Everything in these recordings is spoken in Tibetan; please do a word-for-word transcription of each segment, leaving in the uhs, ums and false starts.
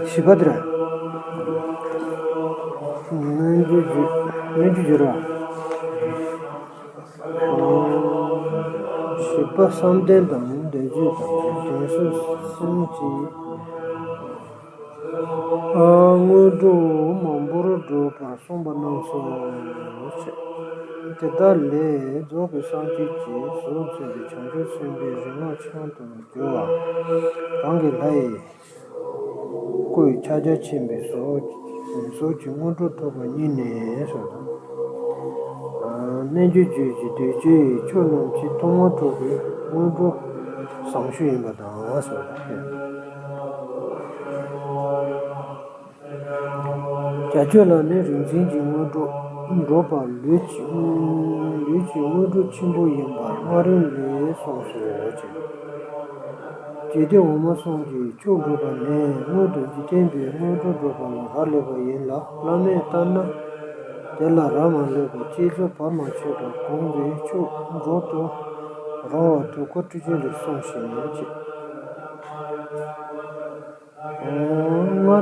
བཞི་པ་དེ་རེད། སྨོན་འཇུག་བརྗོད། སྨོན་འཇུག་བརྗོད་རོགས། བཞི་པ་བསམ་གཏན་དང་བཟླས་བརྗོད་དང་དྲན་གསོ་གསུམ་གྱིས། ཨ། དངོས་གྲུབ་མང་པོར་སྒྲོག་པར་གསུངས་པ་རྣམས་སོ། དེ་དག་ལས་རྫོགས་པའི་སངས་རྒྱས་ཀྱི་གཟུགས་འཛིན་པའི་བྱང་ཆུབ་སེམས་དཔའི་རིག་སྔགས་འཆང་དུ་འགྱུར་བ། རང་གི་ལྷ་ཡི་སྐུའི་ཕྱག་རྒྱ་ཆེན་པོའི་གཟུགས། གཟུགས་ཀྱི་དངོས་གྲུབ་ཐོབ་པ་ཉིད་ནས་སོ། ཨ། རྣལ་འབྱོར་རྒྱུད་ཀྱི་གདུལ་བྱའི་ཆོས་རྣམས་ཀྱི་ཐོག་མར་ཐོབ་པའི་དངོས་གྲུབ་བཟང་ཤོས་ཡིན་པ་དང་སོ། བྱ་སྤྱོད་ལ་ནི་རིག་འཛིན་གྱི་དངོས་གྲུབ། འགྲོ་བ་ལུས་ཀྱི། ལུས་ཀྱི་དངོས་གྲུབ་ཆེན་པོ་ཡིན་པ་སྔགས་རིང་ལས་གསུངས་སོ། རྗེ་དགེ་ལྡན་འོད་མ་གསུམ་གྱི་མཆོག་སྒྲུབ་པ་ནི་སྔོན་དུ་འཇིག་རྟེན་པའི་དངོས་གྲུབ་སྒྲུབ་པ་ལ་རག་ལས་པ་ཡིན་ལ། བླ་མས་ལྟར་ན་དེ་ལ་རག་མ་ལས་པ་སྐྱེ་ཚུལ་བར་མ་ཆོད་པར་གོམས་པའི་མཆོག་འགྲུབ་ཏུ་རུང་བ་དུས་འཁོར་སྤྲོས་བྲལ་ལས་གསུངས་ཤིང་། སྔགས་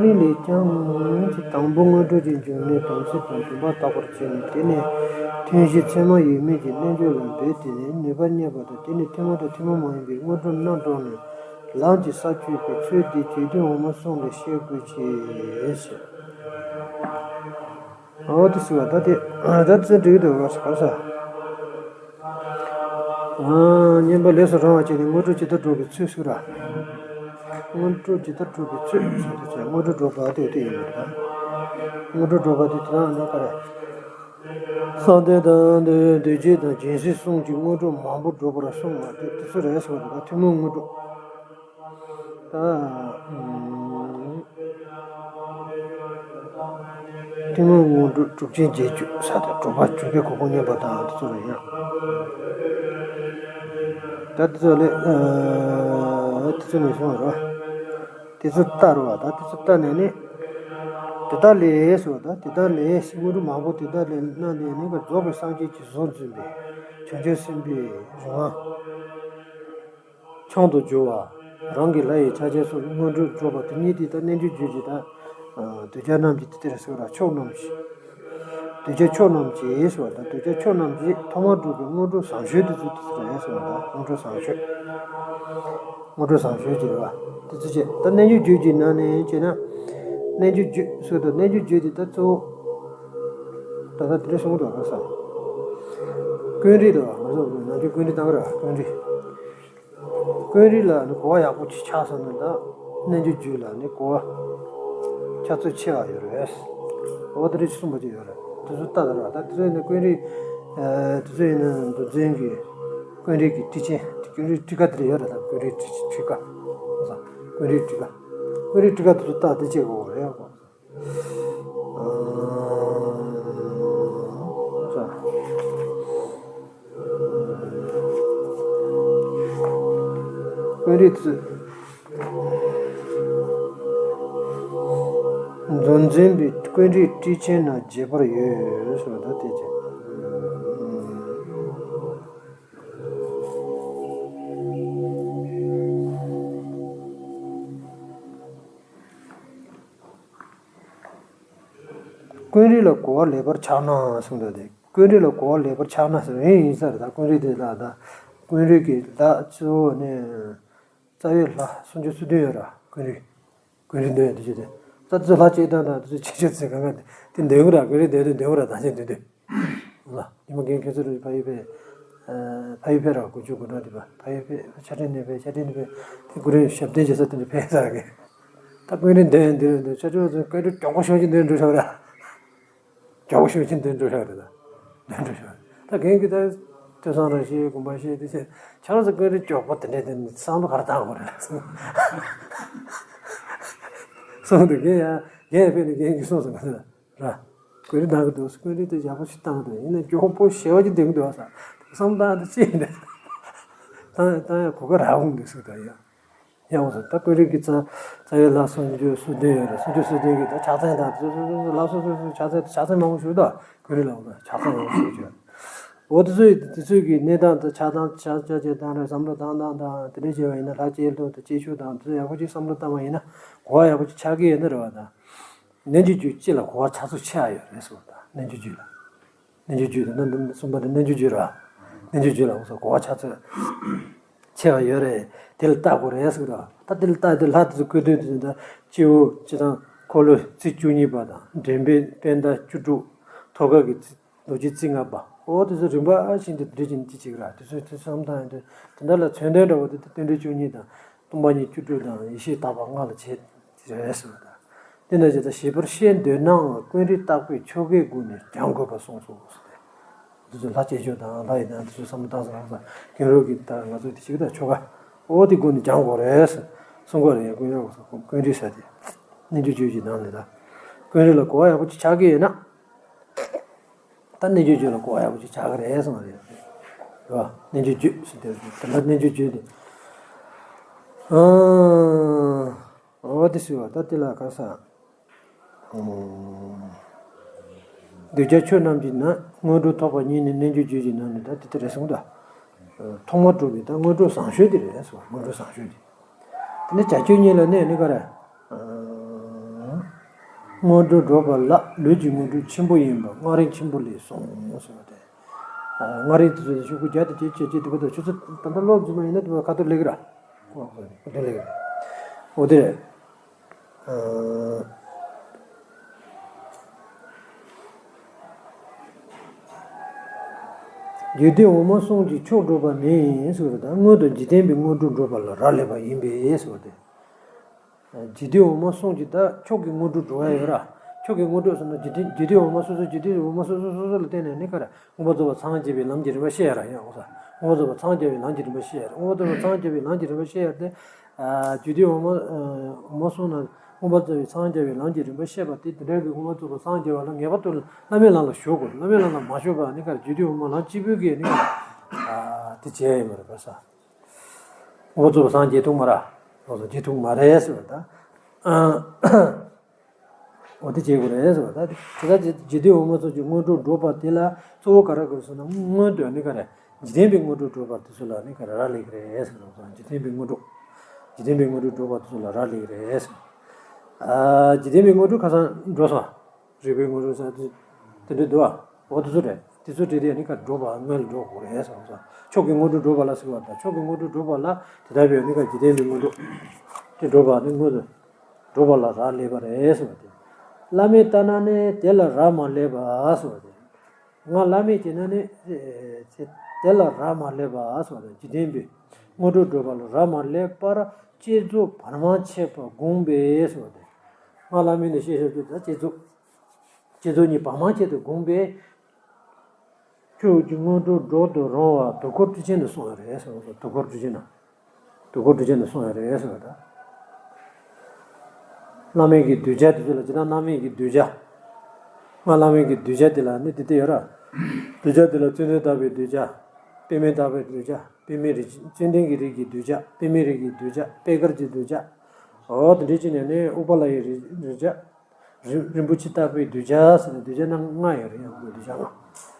རིང་ལས་ཀྱང་། དང་པོ་དངོས་གྲུབ་ཀྱི་འབྱུང་གནས་དམ་ཚིག་དང་བདེན་པ་བརྟག་པར་བྱས་ནས། དེ་ནས་ཐུན་བཞིའི་མཚན་མ་ཡོད་མེད་ཀྱི་རྣལ་འབྱོར་ལ་འབད་དེ་ནས་ནུས་པ་རྙེད་པ་དང་། དེ་ནས་ཐུན་མོང་དང་ཐུན་མོང་མ་ཡིན་པའི་དངོས་གྲུབ་སྣ་དྲངས་ནས་ལམ་གྱི་ས་བཅད་པའི་ཚུལ་འདི་དགེ་ལྡན་འོད་མ་གསུམ་ལས་ཤེས་དགོས་ཀྱི། འོ་དེ་ཟེར་བ་ད་དེ་ད་ཚུལ་འགྲིག་འདུག་ག་ས། བསྙེན་པ་ལས་སུ་རུང་བ་བྱས་ནས་དངོས་གྲུབ་ཇི་ལྟར་སྒྲུབ་པའི་ཚུལ་ཟེར་ར། དངོས་གྲུབ་ཇི་ལྟར་སྒྲུབ་པའི་ཚུལ་ཟེར་དུས་ཚེ་དངོས་གྲུབ་སྒྲུབ་པ་དེ་དེ་ཡིན་པ་དང་། དངོས་གྲུབ་སྒྲུབ་པ་དེ་དེ་རང་འདྲ་ག་རེ། བསམ་གཏན་དང་འདུས་བྱས་དང་སྦྱིན་སྲེག་གསུམ་གྱི་དངོས་གྲུབ་མང་པོ་སྒྲུབ་པར་གསུངས་པ་དེ་དེ་ཚོ་རེད་ཟེར་བ་དང་ཐུན་མོང་དངོས་གྲུབ། ད། ཐུན་མོང་དངོས་གྲུབ་གྲུབ་ཆེན་བརྒྱད་ཅུ་ས་དང་གྲུབ་པ་བཅུ་གའི་གོ་འཕང་བརྙེས་པ་དང་དེ་ཚོ་རེད་ཡ། ད་དེ་ཚོ་ལས་དེ་ཚོ་ནས་བྱུང་བ་རེད་བ། དེ་ཚོ་ལྟ་རུ་བ་ད་དེ་ཚོ་ལྟ་ནས་ནི། དེ་དག་ལས་སོ་ད་དེ་དག་ལས་དངོས་གྲུབ་མང་པོ་དེ་དག་ལས་གནང་ནས་ནི་རྫོགས་པའི་སངས་རྒྱས་ཀྱི་གཟུགས་འཛིན་པའི་བྱང་ཆུབ་སེམས་དཔའི་རིག་སྔགས། འཆང་དུ་འགྱུར་བ། རང་གི་ལྷ་ཡི་ཕྱག་རྒྱ་སོགས་དངོས་གྲུབ་སྒྲུབ་པ་དེ་ཉིད་དེ་ལྟར་རྣལ་འབྱོར་རྒྱུད་ཀྱི་དང་། གདུལ་བྱ་རྣམས་ཀྱི་དེ་ལྟར་ཟེར་བ་མཆོག་རྣམས་ཀྱི། གདུལ་བྱ་མཆོག་རྣམས་ཀྱི་ཟེར་བ་དང་གདུལ་བྱ་མཆོག་རྣམས་ཀྱི་ཐོག་མར་སྒྲུབ་པའི་དངོས་གྲུབ་བཟང་ཤོས་དེ་ཚོ་དེ་ཚོ་རེད་ཟེར་བ་དང་དངོས་གྲུབ་བཟང་ཤོས། དངོས་གྲུབ་བཟང་ཤོས་ཀྱི་རེད་བ། དེ་ཚོ་བྱས་ད་རྣལ་འབྱོར་རྒྱུད་ཀྱི་ནང་ནས་བྱས་ན། རྣལ་འབྱོར་རྒྱུད་ཟེར་དང་རྣལ་འབྱོར་རྒྱུད་དེ་ད་གཙོ་བོ། ད་ལྟ་དེ་འདྲ་གསུང་གི་འདུག་ག་ས། ཀུན་རིག་ལ་ང་ཚོ་ནང་ཆོས་ཀུན་རིག་བཏང་གི་རེད་བ་ཀུན་རིག་ཀུན་རིག་ལ་ནི་གོ་བ་ཡག་པོ་ཅིག་ཆགས་སོང་ན་ད་རྣལ་འབྱོར་རྒྱུད་ལ་ནི་གོ་བ་ཁྱད་མཚར་ཆེ་བ་ཡོད་རེད། འོ་དེ་འདྲ་ཅིག་གསུངས་པ་ཅིག་ཡོད་རེད། དེ་ཚོ་ལྟ་དང་ར་ད་དེ་ཚོ་ཡིན་ན་ཀུན་རིག་དེ་ཚོ་ཡིན་ན་མདོ་འཛིན་གྱི་ཀུན་རིག་གི་ཁྲིད་ཆེན་ཀུན་རིག་ཁྲིད་ཀ་དེ་འདྲ་ཡོད་རེད། ད་ཀུན་རིག་ཁྲིད་ཁྲིད་ཀ་ཀུན་རིག་ཁྲིད་ཀ་ཀུན་རིག་ཁྲིད་ཀ་དེ་ཚོ་ལྟ་དེ་བྱེད་དགོས་རེད། ཀུན་རིག་ཚུལ། མདོ་འཛིན་པའི་ཀུན་རིག་ཁྲིད་ཆེན་ན་རྒྱས་པར་ཡོད་ཟེར་བ་ད་དེ་ཅི། ཀུན་རིག་ལ་གོ་བ་ལེགས་པར་ཆགས་ན་གསུངས་འདུག་སྟེ། ཀུན་རིག་ལ་གོ་བ་ལེགས་པར་ཆགས་ན་ཟེར་བ་ཡིན་ཡིན་ས་རེད། ད་ཀུན་རིག་དེ་ལ་ད་ཀུན་རིག་གི་ལྷ་གཙོ་བོ་ནི་རྩ་བའི་ལྷ་སུམ་ཅུ་སོ་བདུན་ཡོད་ར། ཀུན་རིག་ཀུན་རིག་འདོན་ཡ་དེ་ཆོས་དེ། ད་དེ་ཚོ་ལྷ་གཅིག་དང་ད་དེ་ཚོ་ཆེ་ཆེ་ཚེ་གང་ག་དེ་འདོན་གི་ར། ཀུན་རིག་འདོན་དུས་འདོན་གི་ར། ད་ཆེན་འདོན་དུས་ལ་ཉི་མ་རྒན་ཁྱེད་ཚོ་རུ་ཕ་ཡུལ་ཕེབས། ཕ་ཡུལ་ཕེབས་ར། དགུ་བཅུ་དགུ་གྲངས་དེ་པ་ཕ་ཡུལ་ཕེབས། ཆ་འཕྲིན་ནས་ཕེབས། ཆ་འཕྲིན་ནས་ཕེབས། དེ་ཀུན་རིག་ཞབས་བརྟན་བྱེད་ས་དེ་འདྲ་ཕེབས་ས་གི། ད་ཀུན་རིག་འདོན་འདི་རུ་འདོན་ཆ་ཆོས་ཚོ་ཀུན་རིག་མགྱོགས་པོ་ཤོག་ཅིག་འདོན་འགྲོ་ཤག་ར། མགྱོགས་པོ་ཤོག་ཅིག་འདོན་འགྲོ་ཤག་རེད། ད་འདོན་འགྲོ་ཤག་རེད། ད་རྒན་གྱིས་ད་ཐོས་བསམ་རང་བཞིན་དགོངས་པ་བཞིན་དེ་བྱས་ཁྱེད་རང་ཚོ་ཀུན་རིག་མགྱོགས་པོ་དེ་འདྲས་དེ་བསམ་བློ་ག་རེ་བཏང་དགོས་རེད་ལ་གསུངས་འདུག་རྒན་ཡང་རྒན་ཡང་ཕེབས་ནས་རྒན་གྱིས་གསུངས་སོང་ག་ལ། ར། ཀུན་རིག་གནང་གི་འདུག་ཀུན་རིག་དེ་ཡག་པོ་ཞིག་བཏང་གི་འདུག་ཡིན་ན་མགྱོགས་པོ་ཞེ་བ་ཅིག་འདོན་གི་འདུག་ས། བསམ་བཏང་དེ་ཅི་ཡིན་ནས་བཏང་བཏང་ཡ་གོ་སྐབས་རག་འོང་གི་ཟེར། ད་ཡ་ཡང་འོང་ས། ད་ཀུན་རིག་གི་རྩ་རྩ་བའི་ལྷ་སུམ་ཅུ་སོ་བདུན་ཡོད་རེད། སུམ་ཅུ་སོ་བདུན་གི་ད་ཕྱག་མཚན་དང་སོ་སོ་སོ་སོ་ལྷ་སོ་སོ་སོ་ཕྱག་མཚན་ཕྱག་མཚན་མང་པོ་ཞུ། ད་ཀུན་རིག་ལ་འོང་ས་ཕྱག་མཚན་མང་པོ་ཞུ་རྒྱུ། འོ་དེ་ཚོའི་དེ་ཚོའི་གི་གནས་སྟངས་དང་ཆགས་སྟངས་ཆགས་ཆགས་ཆགས་སྟངས་རེད། བསམ་བློ་བཏང་སྟངས་དང་དེ་འདྲ་བྱས་པ་ཡིན་ན་ལྷ་སྐྱེས་ལྷུན་དང་སྐྱེས་ཆོས་དང་དེ་ཚོ་ཡག་པོ་ཅིག་བསམ་བློ་བཏང་བ་ཡིན་ན་གོ་བ་ཡག་པོ་ཅིག་ཆགས་ཀྱི་ཡོད་ནི་རེད་བ། ད། རྣལ་འབྱོར་རྒྱུད་སྤྱི་ལ་གོ་བ་ཆགས་ཚུལ་ཆེ་བ་ཡོད་རེད་ཟེར་བ་དང་། རྣལ་འབྱོར་རྒྱུད་ལ། རྣལ་འབྱོར་རྒྱུད་དང་ནི་གསུམ་པ་དེ་རྣལ་འབྱོར་རྒྱུད་རེད་བ། རྣལ་འབྱོར་རྒྱུད་ལ་འོ་ཟེར་གོ་བ་ཆགས་ཚུལ་ཆེ་བ་ཡོད་རེད། དེ་ལ་བལྟ་དགོས་རེད་ཟེར་བ། ད་དེ་ལ་བལྟ་དེ་ལྷ་དེ་ཚོ་བཀོད་དོན་དེ་ཚོ་ད་སྤྱི་བོ་སྤྱི་དང་འཁོར་ལོ་རྩིབས་བཅུ་གཉིས་པ་དང་འདྲེན་པའི་པད་ཟླ་བཅུ་དྲུག་ཐོད་རྒལ་གྱི་རྩིབས། རྡོ་རྗེ་རྩིབས་ལྔ་པ། འོ་དེ་ཚོ་རིམ་པ་བཞིན་དུ་འདྲེས་ཀྱིན་ཅི་ཅིག་ར། དེ་ཚོའི་དེ་བསམ་སྟངས་ཡིན་དུས་དེ་འདྲ་ལ་མཚོན་དོན་འདྲ་བོ་དེ་རྟེན་འབྲེལ་བཅུ་གཉིས་དང་སྟོང་པ་ཉིད་བཅུ་དྲུག་དང་ཡེ་ཤེས་དག་པ་ལྔ་ལ་བྱེད་ཀྱི་རེད་ཟེར་བ་དང་། དེ་འདྲ་བྱས་ད་ཞིབ་པར་ཤེས་འདོད་ནའང་ཀུན་རིག་བརྟག་པའི་ཆོ་གའི་སྒོ་ནས་སྦྱང་དགོས་པར་གསུངས་སོ་ཟེར། དེ་ཚོ་ལྷ་སྐྱེས་ཆོས་དང་ལྷ་ཡི་དང་དེ་ཚོ་བསམ་བློ་བཏང་ས་རང་ས་ཀུན་རིག་གི་ད་ང་ཚོ་དེ་ཞིག་ད་ཆོ་ག་འོ་དེ་སྒོ་ནས་སྦྱང་དགོས་རེད་ཟེར་གསུང་གི་རེད། ཀུན་རིག་ཀུན་རིག་ཟེར་དེ་རྣལ་འབྱོར་རྒྱུད་ཀྱི་ནང་ནས་ད་ཀུན་རིག་ལ་གོ་བ་ཡག་པོ་ཅིག་ཆགས་ཀྱི་ཡོད་ན། ད་རྣལ་འབྱོར་རྒྱུད་ལ་གོ་བ་ཡག་པོ་ཅིག་ཆགས་ཀྱི་རེད་གསུངས་པ་རེད། རེད་བ། རྣལ་འབྱོར་རྒྱུད་ཟེར་དེ་དེ་ལ་རྣལ་འབྱོར་རྒྱུད་དེ། ཨང་། འོ་དེ་ཟེར་བ་ད་དེ་ལ་ག་ས། ཨང་། གདུལ་བྱ་ཆོས་རྣམས་ཀྱི་ནང་སྔོན་འགྲོ་ཐོབ་པ་ཉིད་ནི་རྣལ་འབྱོར་རྒྱུད་ཀྱི་ནང་ནས་ད་དེ་ལྟར་རེད་གསུངས་ད། ཐོག་མར་གྲུབ་པའི་ད་སྔོན་འགྲོ་བཟང་ཤོས་དེ་རེད་གསུངས། སྔོན་འགྲོ་བཟང་ཤོས་དེ། དེ་ནས་བྱ་སྤྱོད་གཉིས་ལ་གནས་ནི་ག་རེ། སྔོན་འགྲོ་སྒྲུབ་པ་ལ་ལུས་ཀྱི་སྔོན་འགྲོ་ཆེན་པོ་ཡིན་པ་སྔགས་རིམ་ཆེན་པོ་ལས་གསུངས་གསུངས་པ་སྟེ། སྔགས་རིམ་དེ་ཚོ་ཤོག་གུ་བརྒྱ་དང་བརྒྱད་ཅུ་གྱ་བརྒྱད་དེ་བར་དུ་ཆུ་ཚོད་ད་ལྟ་ཀློག་རྒྱུ་མ་ཡིན་ན་དེ་བར་ཁ་ཐོར་ལེགས་ར། ཁ་ཐོར་ལེགས་ར། འོ་དེ་རེད། རྒྱུད་སྡེ་འོག་མ་གསུམ་གྱི་མཆོག་སྒྲུབ་པ་ནི་ཟེར་བ་དང་སྔོན་དུ་འཇིག་རྟེན་པའི་སྔོན་འགྲོ་སྒྲུབ་པ་ལ་རག་ལས་པ་ཡིན་པས་ཟེར་བ་སྟེ། རྒྱུད་སྡེ་འོག་མ་གསུམ་གྱི་ད་མཆོག་གི་སྔོན་འགྲོ་སྒྲུབ་ཡ་ཡོད་ར། མཆོག་གི་སྔོན་འགྲོ་ཟེར་ན་རྒྱུད་སྡེ་རྒྱུད་སྡེ་འོག་མ་སོ་སོ་རྒྱུད་སྡེ་འོག་མ་སོ་སོ་སོ་སོ་ལ་བརྟེན་ནས་ནི་ག་རེ་མངོན་པར་རྫོགས་པར་འཚང་རྒྱ་བའི་ལམ་གྱི་རིམ་པ་བཤད་ཡ་ར་ཡང་འོ་ས། མངོན་པར་རྫོགས་པར་འཚང་རྒྱ་བའི་ལམ་གྱི་རིམ་པ་བཤད་ཡ་ར། མངོན་པར་རྫོགས་པར་འཚང་རྒྱ་བའི་ལམ་གྱི་རིམ་པ་བཤད་ཡ་དེ། རྒྱུད་སྡེ་འོག་མ་འོག་མ་གསུམ་ན་མངོན་པར་རྫོགས་པའི་འཚང་རྒྱ་བའི་ལམ་གྱི་རིམ་པ་བཤད་པ་དེ་དེ་འདྲ་གི་མངོན་པར་རྫོགས་པར་འཚང་རྒྱ་བ་ལ་ངེས་པར་དུ་བླ་མའི་ལམ་ལ་ཞུགས་དགོས། བླ་མའི་ལམ་ལ་མ་ཞུགས་པ་ནི་ག་རེ་རྒྱུད་སྡེ་འོག་མ་ལམ་གཅིག་པུའི་གི་ནི་ག་རེ་དེ་བྱས་ཡོད་མ་རེད་པ་ས། འོ་ཚོ་སངས་རྒྱས་ཐུག་མ་ར། འོ་ཚོ་རྒྱས་ཐུག་མ་རེད་ཟེར་བ་ད། འོ་དེ་བྱེད་དགོས་རེད་ཟེར་བ་ད། དེ་ལྟར་རྒྱུད་སྡེ་འོག་མ་ཚོ་གི་སྔོན་འགྲོ་སྒྲུབ་པ་དེ་ལ་གཙོ་བོ་ག་རེ་དགོས་ཟེར་ན་སྔོན་དུ་ནི་ག་རེ་འཇིག་རྟེན་པའི་སྔོན་འགྲོ་སྒྲུབ་པ་དེ་ཚོ་ལ་ནི་ག་རེ་རག་ལས་ཀྱི་རེད་ཟེར་བ། འཇིག་རྟེན་པའི་སྔོན་འགྲོ། འཇིག་རྟེན་པའི་སྔོན་འགྲོ་སྒྲུབ་པ་དེ་ཚོ་ལ་རག་ལས་ཀྱི་རེད་ཟེར། འཇིག་རྟེན་པའི་སྔོན་འགྲོ་ཁ་སང་འགྲོ་སོང་། རིག་པའི་སྔོན་འགྲོ་ཟེར་དེ་དེ་འདྲ་འདུག་ཨ། འོ་དེ་ཚོ་རེད། དེ་ཚོ་རེད་དེ་ནི་ཀ་སྒྲུབ་པ་སྔོན་ལ་འགྲོ་དགོས་རེད་ཟེར་བ། མཆོག་གི་སྔོན་འགྲོ་སྒྲུབ་པ་ལ་ཟེར་བ་དང་མཆོག་གི་སྔོན་འགྲོ་སྒྲུབ་པ་ལ་དེ་ལྟར་བས་ནི་ཀ་འཇིག་རྟེན་པའི་སྔོན་འགྲོ་དེ་སྒྲུབ་པ་ནི་སྔོན་དུ་སྒྲུབ་པ་ལ་རག་ལས་པ་རེད་ཟེར་བ་དེ། བླ་མའི་ལྟར་ན་ནི་དེ་ལ་རག་མ་ལས་པ་ཟེར་བ་དེ། ང་བླ་མའི་དེ་ན་ནི་དེ་ལ་རག་མ་ལས་པ་ཟེར་བ་དེ་འཇིག་རྟེན་པའི་སྔོན་འགྲོ་སྒྲུབ་པ་ལ་རག་མ་ལས་པར་བསྐྱེད་རྫོགས་བར་མ་ཆད་པ་བསྒོམས་པས་ཟེར་བ་དེ། ང་བླ་མའི་ནི་ཤེས་བྱ་རྒྱུ་དང་བསྐྱེད་རྫོགས། བསྐྱེད་རྫོགས་གཉིས་བར་མ་ཆད་དུ་བསྒོམས་པས། ཁྱོད་ཀྱི་སྔོན་འགྲོ་སྒྲུབ་ཏུ་རུང་བ་དུས་འཁོར་སྤྲུལ་ཆེན་ནས་གསུངས་པ་རེད་ཟེར་བ། དུས་འཁོར་སྤྲུལ་ཆེན་ན། དུས་འཁོར་སྤྲུལ་ཆེན་ནས་གསུངས་པ་རེད་ཟེར་བ་ད། བླ་མའི་གི་གདུལ་བྱ་དེ་ཚོ་ལ་ཇི་ལྟར་བླ་མའི་གི་གདུལ་བྱ། ང་བླ་མའི་གི་གདུལ་བྱ་དེ་ལ་ནི་དེ་ལྟ་ཡོད་ར། གདུལ་བྱ་དེ་ལ་བརྩོན་འགྲུས་དག་པའི་གདུལ་བྱ། པདྨས་དག་པའི་གདུལ་བྱ། པདྨའི་རིགས་བཅོམ་ལྡན་གྱི་རིགས་ཀྱི་གདུལ་བྱ། པདྨའི་རིགས་ཀྱི་གདུལ་བྱ། པད་དཀར་གྱི་གདུལ་བྱ། འོ་དེ་འདྲའི་ཅི་ནས་ནི་ཨུཏྤ་ལའི་རིགས་གདུལ་བྱ། རིན་རིན་པོ་ཆེ་བརྟག་པའི་གདུལ་བྱ་ཟེར་ནས་གདུལ་བྱ་རྣམ་ལྔ་ཡོད་རེད། ཡང་གདུལ་བྱ་ལྔ།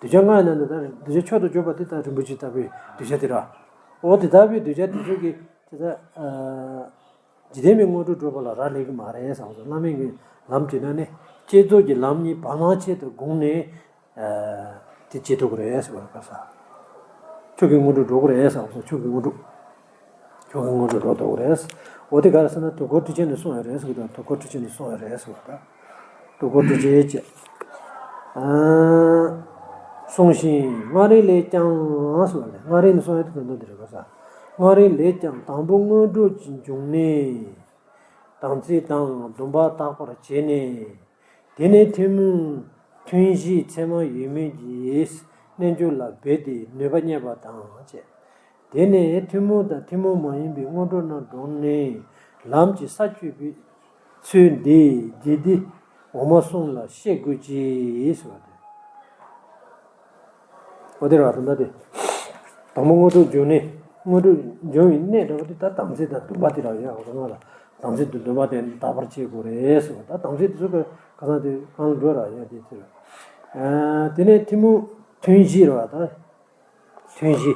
གདུལ་བྱ་ལྔ་ཡོད་ན་འདི་ལྟར་གདུལ་བྱ་མཆོག་ཏུ་གྱུར་པ་དེ་ལྟར་རིན་པོ་ཆེ་བརྟག་པའི་གདུལ་བྱ་དེ་ར། འོ་དེ་ལྟ་བུའི་གདུལ་བྱ་དེ་ཚོ་གི་དེ་ལྟར་འཇིག་རྟེན་པའི་སྔོན་འགྲོ་སྒྲུབ་པ་ལ་རག་ལས་ཀྱི་མ་རེད་བསམ་སོང་། བླ་མའི་གི་ལམ་དེ་ན་ནི་བསྐྱེད་རྫོགས་ཀྱི་ལམ་གཉིས་བར་མ་ཆད་དུ་བསྒོམས་ནས། དེ་བྱེད་ཐུབ་ཀྱི་རེད་ཟེར་བ་ག་ས། མཆོག་གི་དངོས་གྲུབ་འགྲོ་གི་རེད་ཟེར་བ་མཆོག་གི་དངོས་གྲུབ། མཆོག་གི་དངོས་གྲུབ་འགྲོ་ཐུབ་ཀྱི་རེད། འོ་དེ་ག་རེ་ཟེར་ན་དུས་འཁོར་ཁྲི་ཆེན་ནས་གསུངས་ཡོད་རེད་ཟེར་གི་འདུག་དུས་འཁོར་ཁྲི་ཆེན་ནས་གསུངས་ཡོད་རེད་ཟེར་བ་ད། དུས་འཁོར་ཁྲི་ཆེན་བཅས། གསུངས་ཤིང་སྔ་རིང་ལས་ཀྱང་ཟེར་བ་ལས་སྔ་རིང་ནས་གསུངས་ཡོད་དེ་དོན་དུ་འདི་རེད་ག་ས། སྔ་རིང་ལས་ཀྱང་དང་པོ་དངོས་གྲུབ་ཀྱི་འབྱུང་གནས། དམ་ཚིག་དང་སྡོམ་པ་དག་པར་བྱས་ནས། དེ་ནས་ཐུན་མོང་ཐུན་བཞིའི་མཚན་མ་ཡོད་མེད་ཀྱི་རྣལ་འབྱོར་ལ་འབད་དེ་ནུས་པ་རྙེད་པ་དང་བཅས། དེ་ནས་ཐུན་མོང་དང་ཐུན་མོང་མ་ཡིན་པའི་དངོས་གྲུབ་རྣམས་བསྒྲུབས་ནས་ལམ་གྱི་ས་བཅུ་པའི་ཚུལ་འདི་རྒྱུད་སྡེ་འོག་མ་གསུམ་ལ་བཤད་དགོས་ཀྱི་ཟེར་བ་དེ། འོ་དེ་ར་ད་ལྟ་དེ། དང་པོ་དངོས་གྲུབ་འབྱུང་གནས། དངོས་གྲུབ་འབྱུང་བའི་གནས་འདྲ་བོ་དེ་ད་དམ་ཚིག་དང་སྡོམ་པ་དེ་ར་ཡ་འོ་ང་ལ། དམ་ཚིག་དང་སྡོམ་པ་དེ་དག་པར་བྱེད་དགོས་རེད་ཟེར་བ་ད་དམ་ཚིག་དེ་ཚོ་ག་ག་ས་དེ་གང་ལ་འགྲོ་ར་ཡ་དེ་ཚོ། དེ་ནས་ཐུན་མོང་ཐུན་བཞི་ར་བ་ད། ཐུན་བཞི།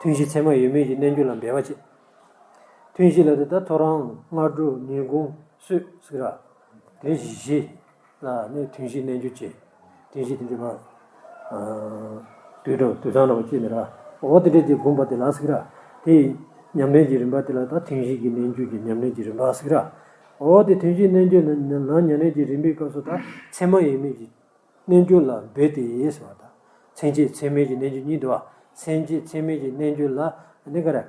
ཐུན་བཞི་མཚན་མ་ཡོད་མེད་ཀྱི་རྣལ་འབྱོར་ལ་འབད་པ་བྱེད། ཐུན་བཞི་ལ་དེ་ད་ཐོ་རངས་སྔ་དྲོ་ཉིན་གུང་གསོལ་ཟེར་ར། དེ་བཞི་བཞི་ལ་ནི་ཐུན་བཞི་རྣལ་འབྱོར་བྱེད། ཐུན་བཞི་དེ་འདྲ་མ། དུས་དྲོ་དུས་སང་འདྲ་བ་སྐྱེས་ནས་ར། འོ་དེ་འདྲས་དེ་བསྒོམ་པ་དེ་ལ་ཟེར་ར། དེ་ཉམས་ལེན་གྱི་རིམ་པ་དེ་ལ་ད་ཐུན་བཞི་གི་རྣལ་འབྱོར་གྱི་ཉམས་ལེན་གྱི་རིམ་པ་ཟེར་ར། འོ་དེ་ཐུན་བཞི་རྣལ་འབྱོར་ལ་ནང་ཉམས་ལེན་གྱི་རིམ་པའི་སྐབས་སུ་ད་མཚན་མ་ཡོད་མེད་ཀྱི་རྣལ་འབྱོར་ལ་འབད་དེ་ཟེར་བ་དང་། མཚན་བཅས་མཚན་མེད་ཀྱི་རྣལ་འབྱོར་གཉིས་འདུག་བ། མཚན་བཅས་མཚན་མེད་ཀྱི་རྣལ་འབྱོར་ལ་ནི་ག་རེ།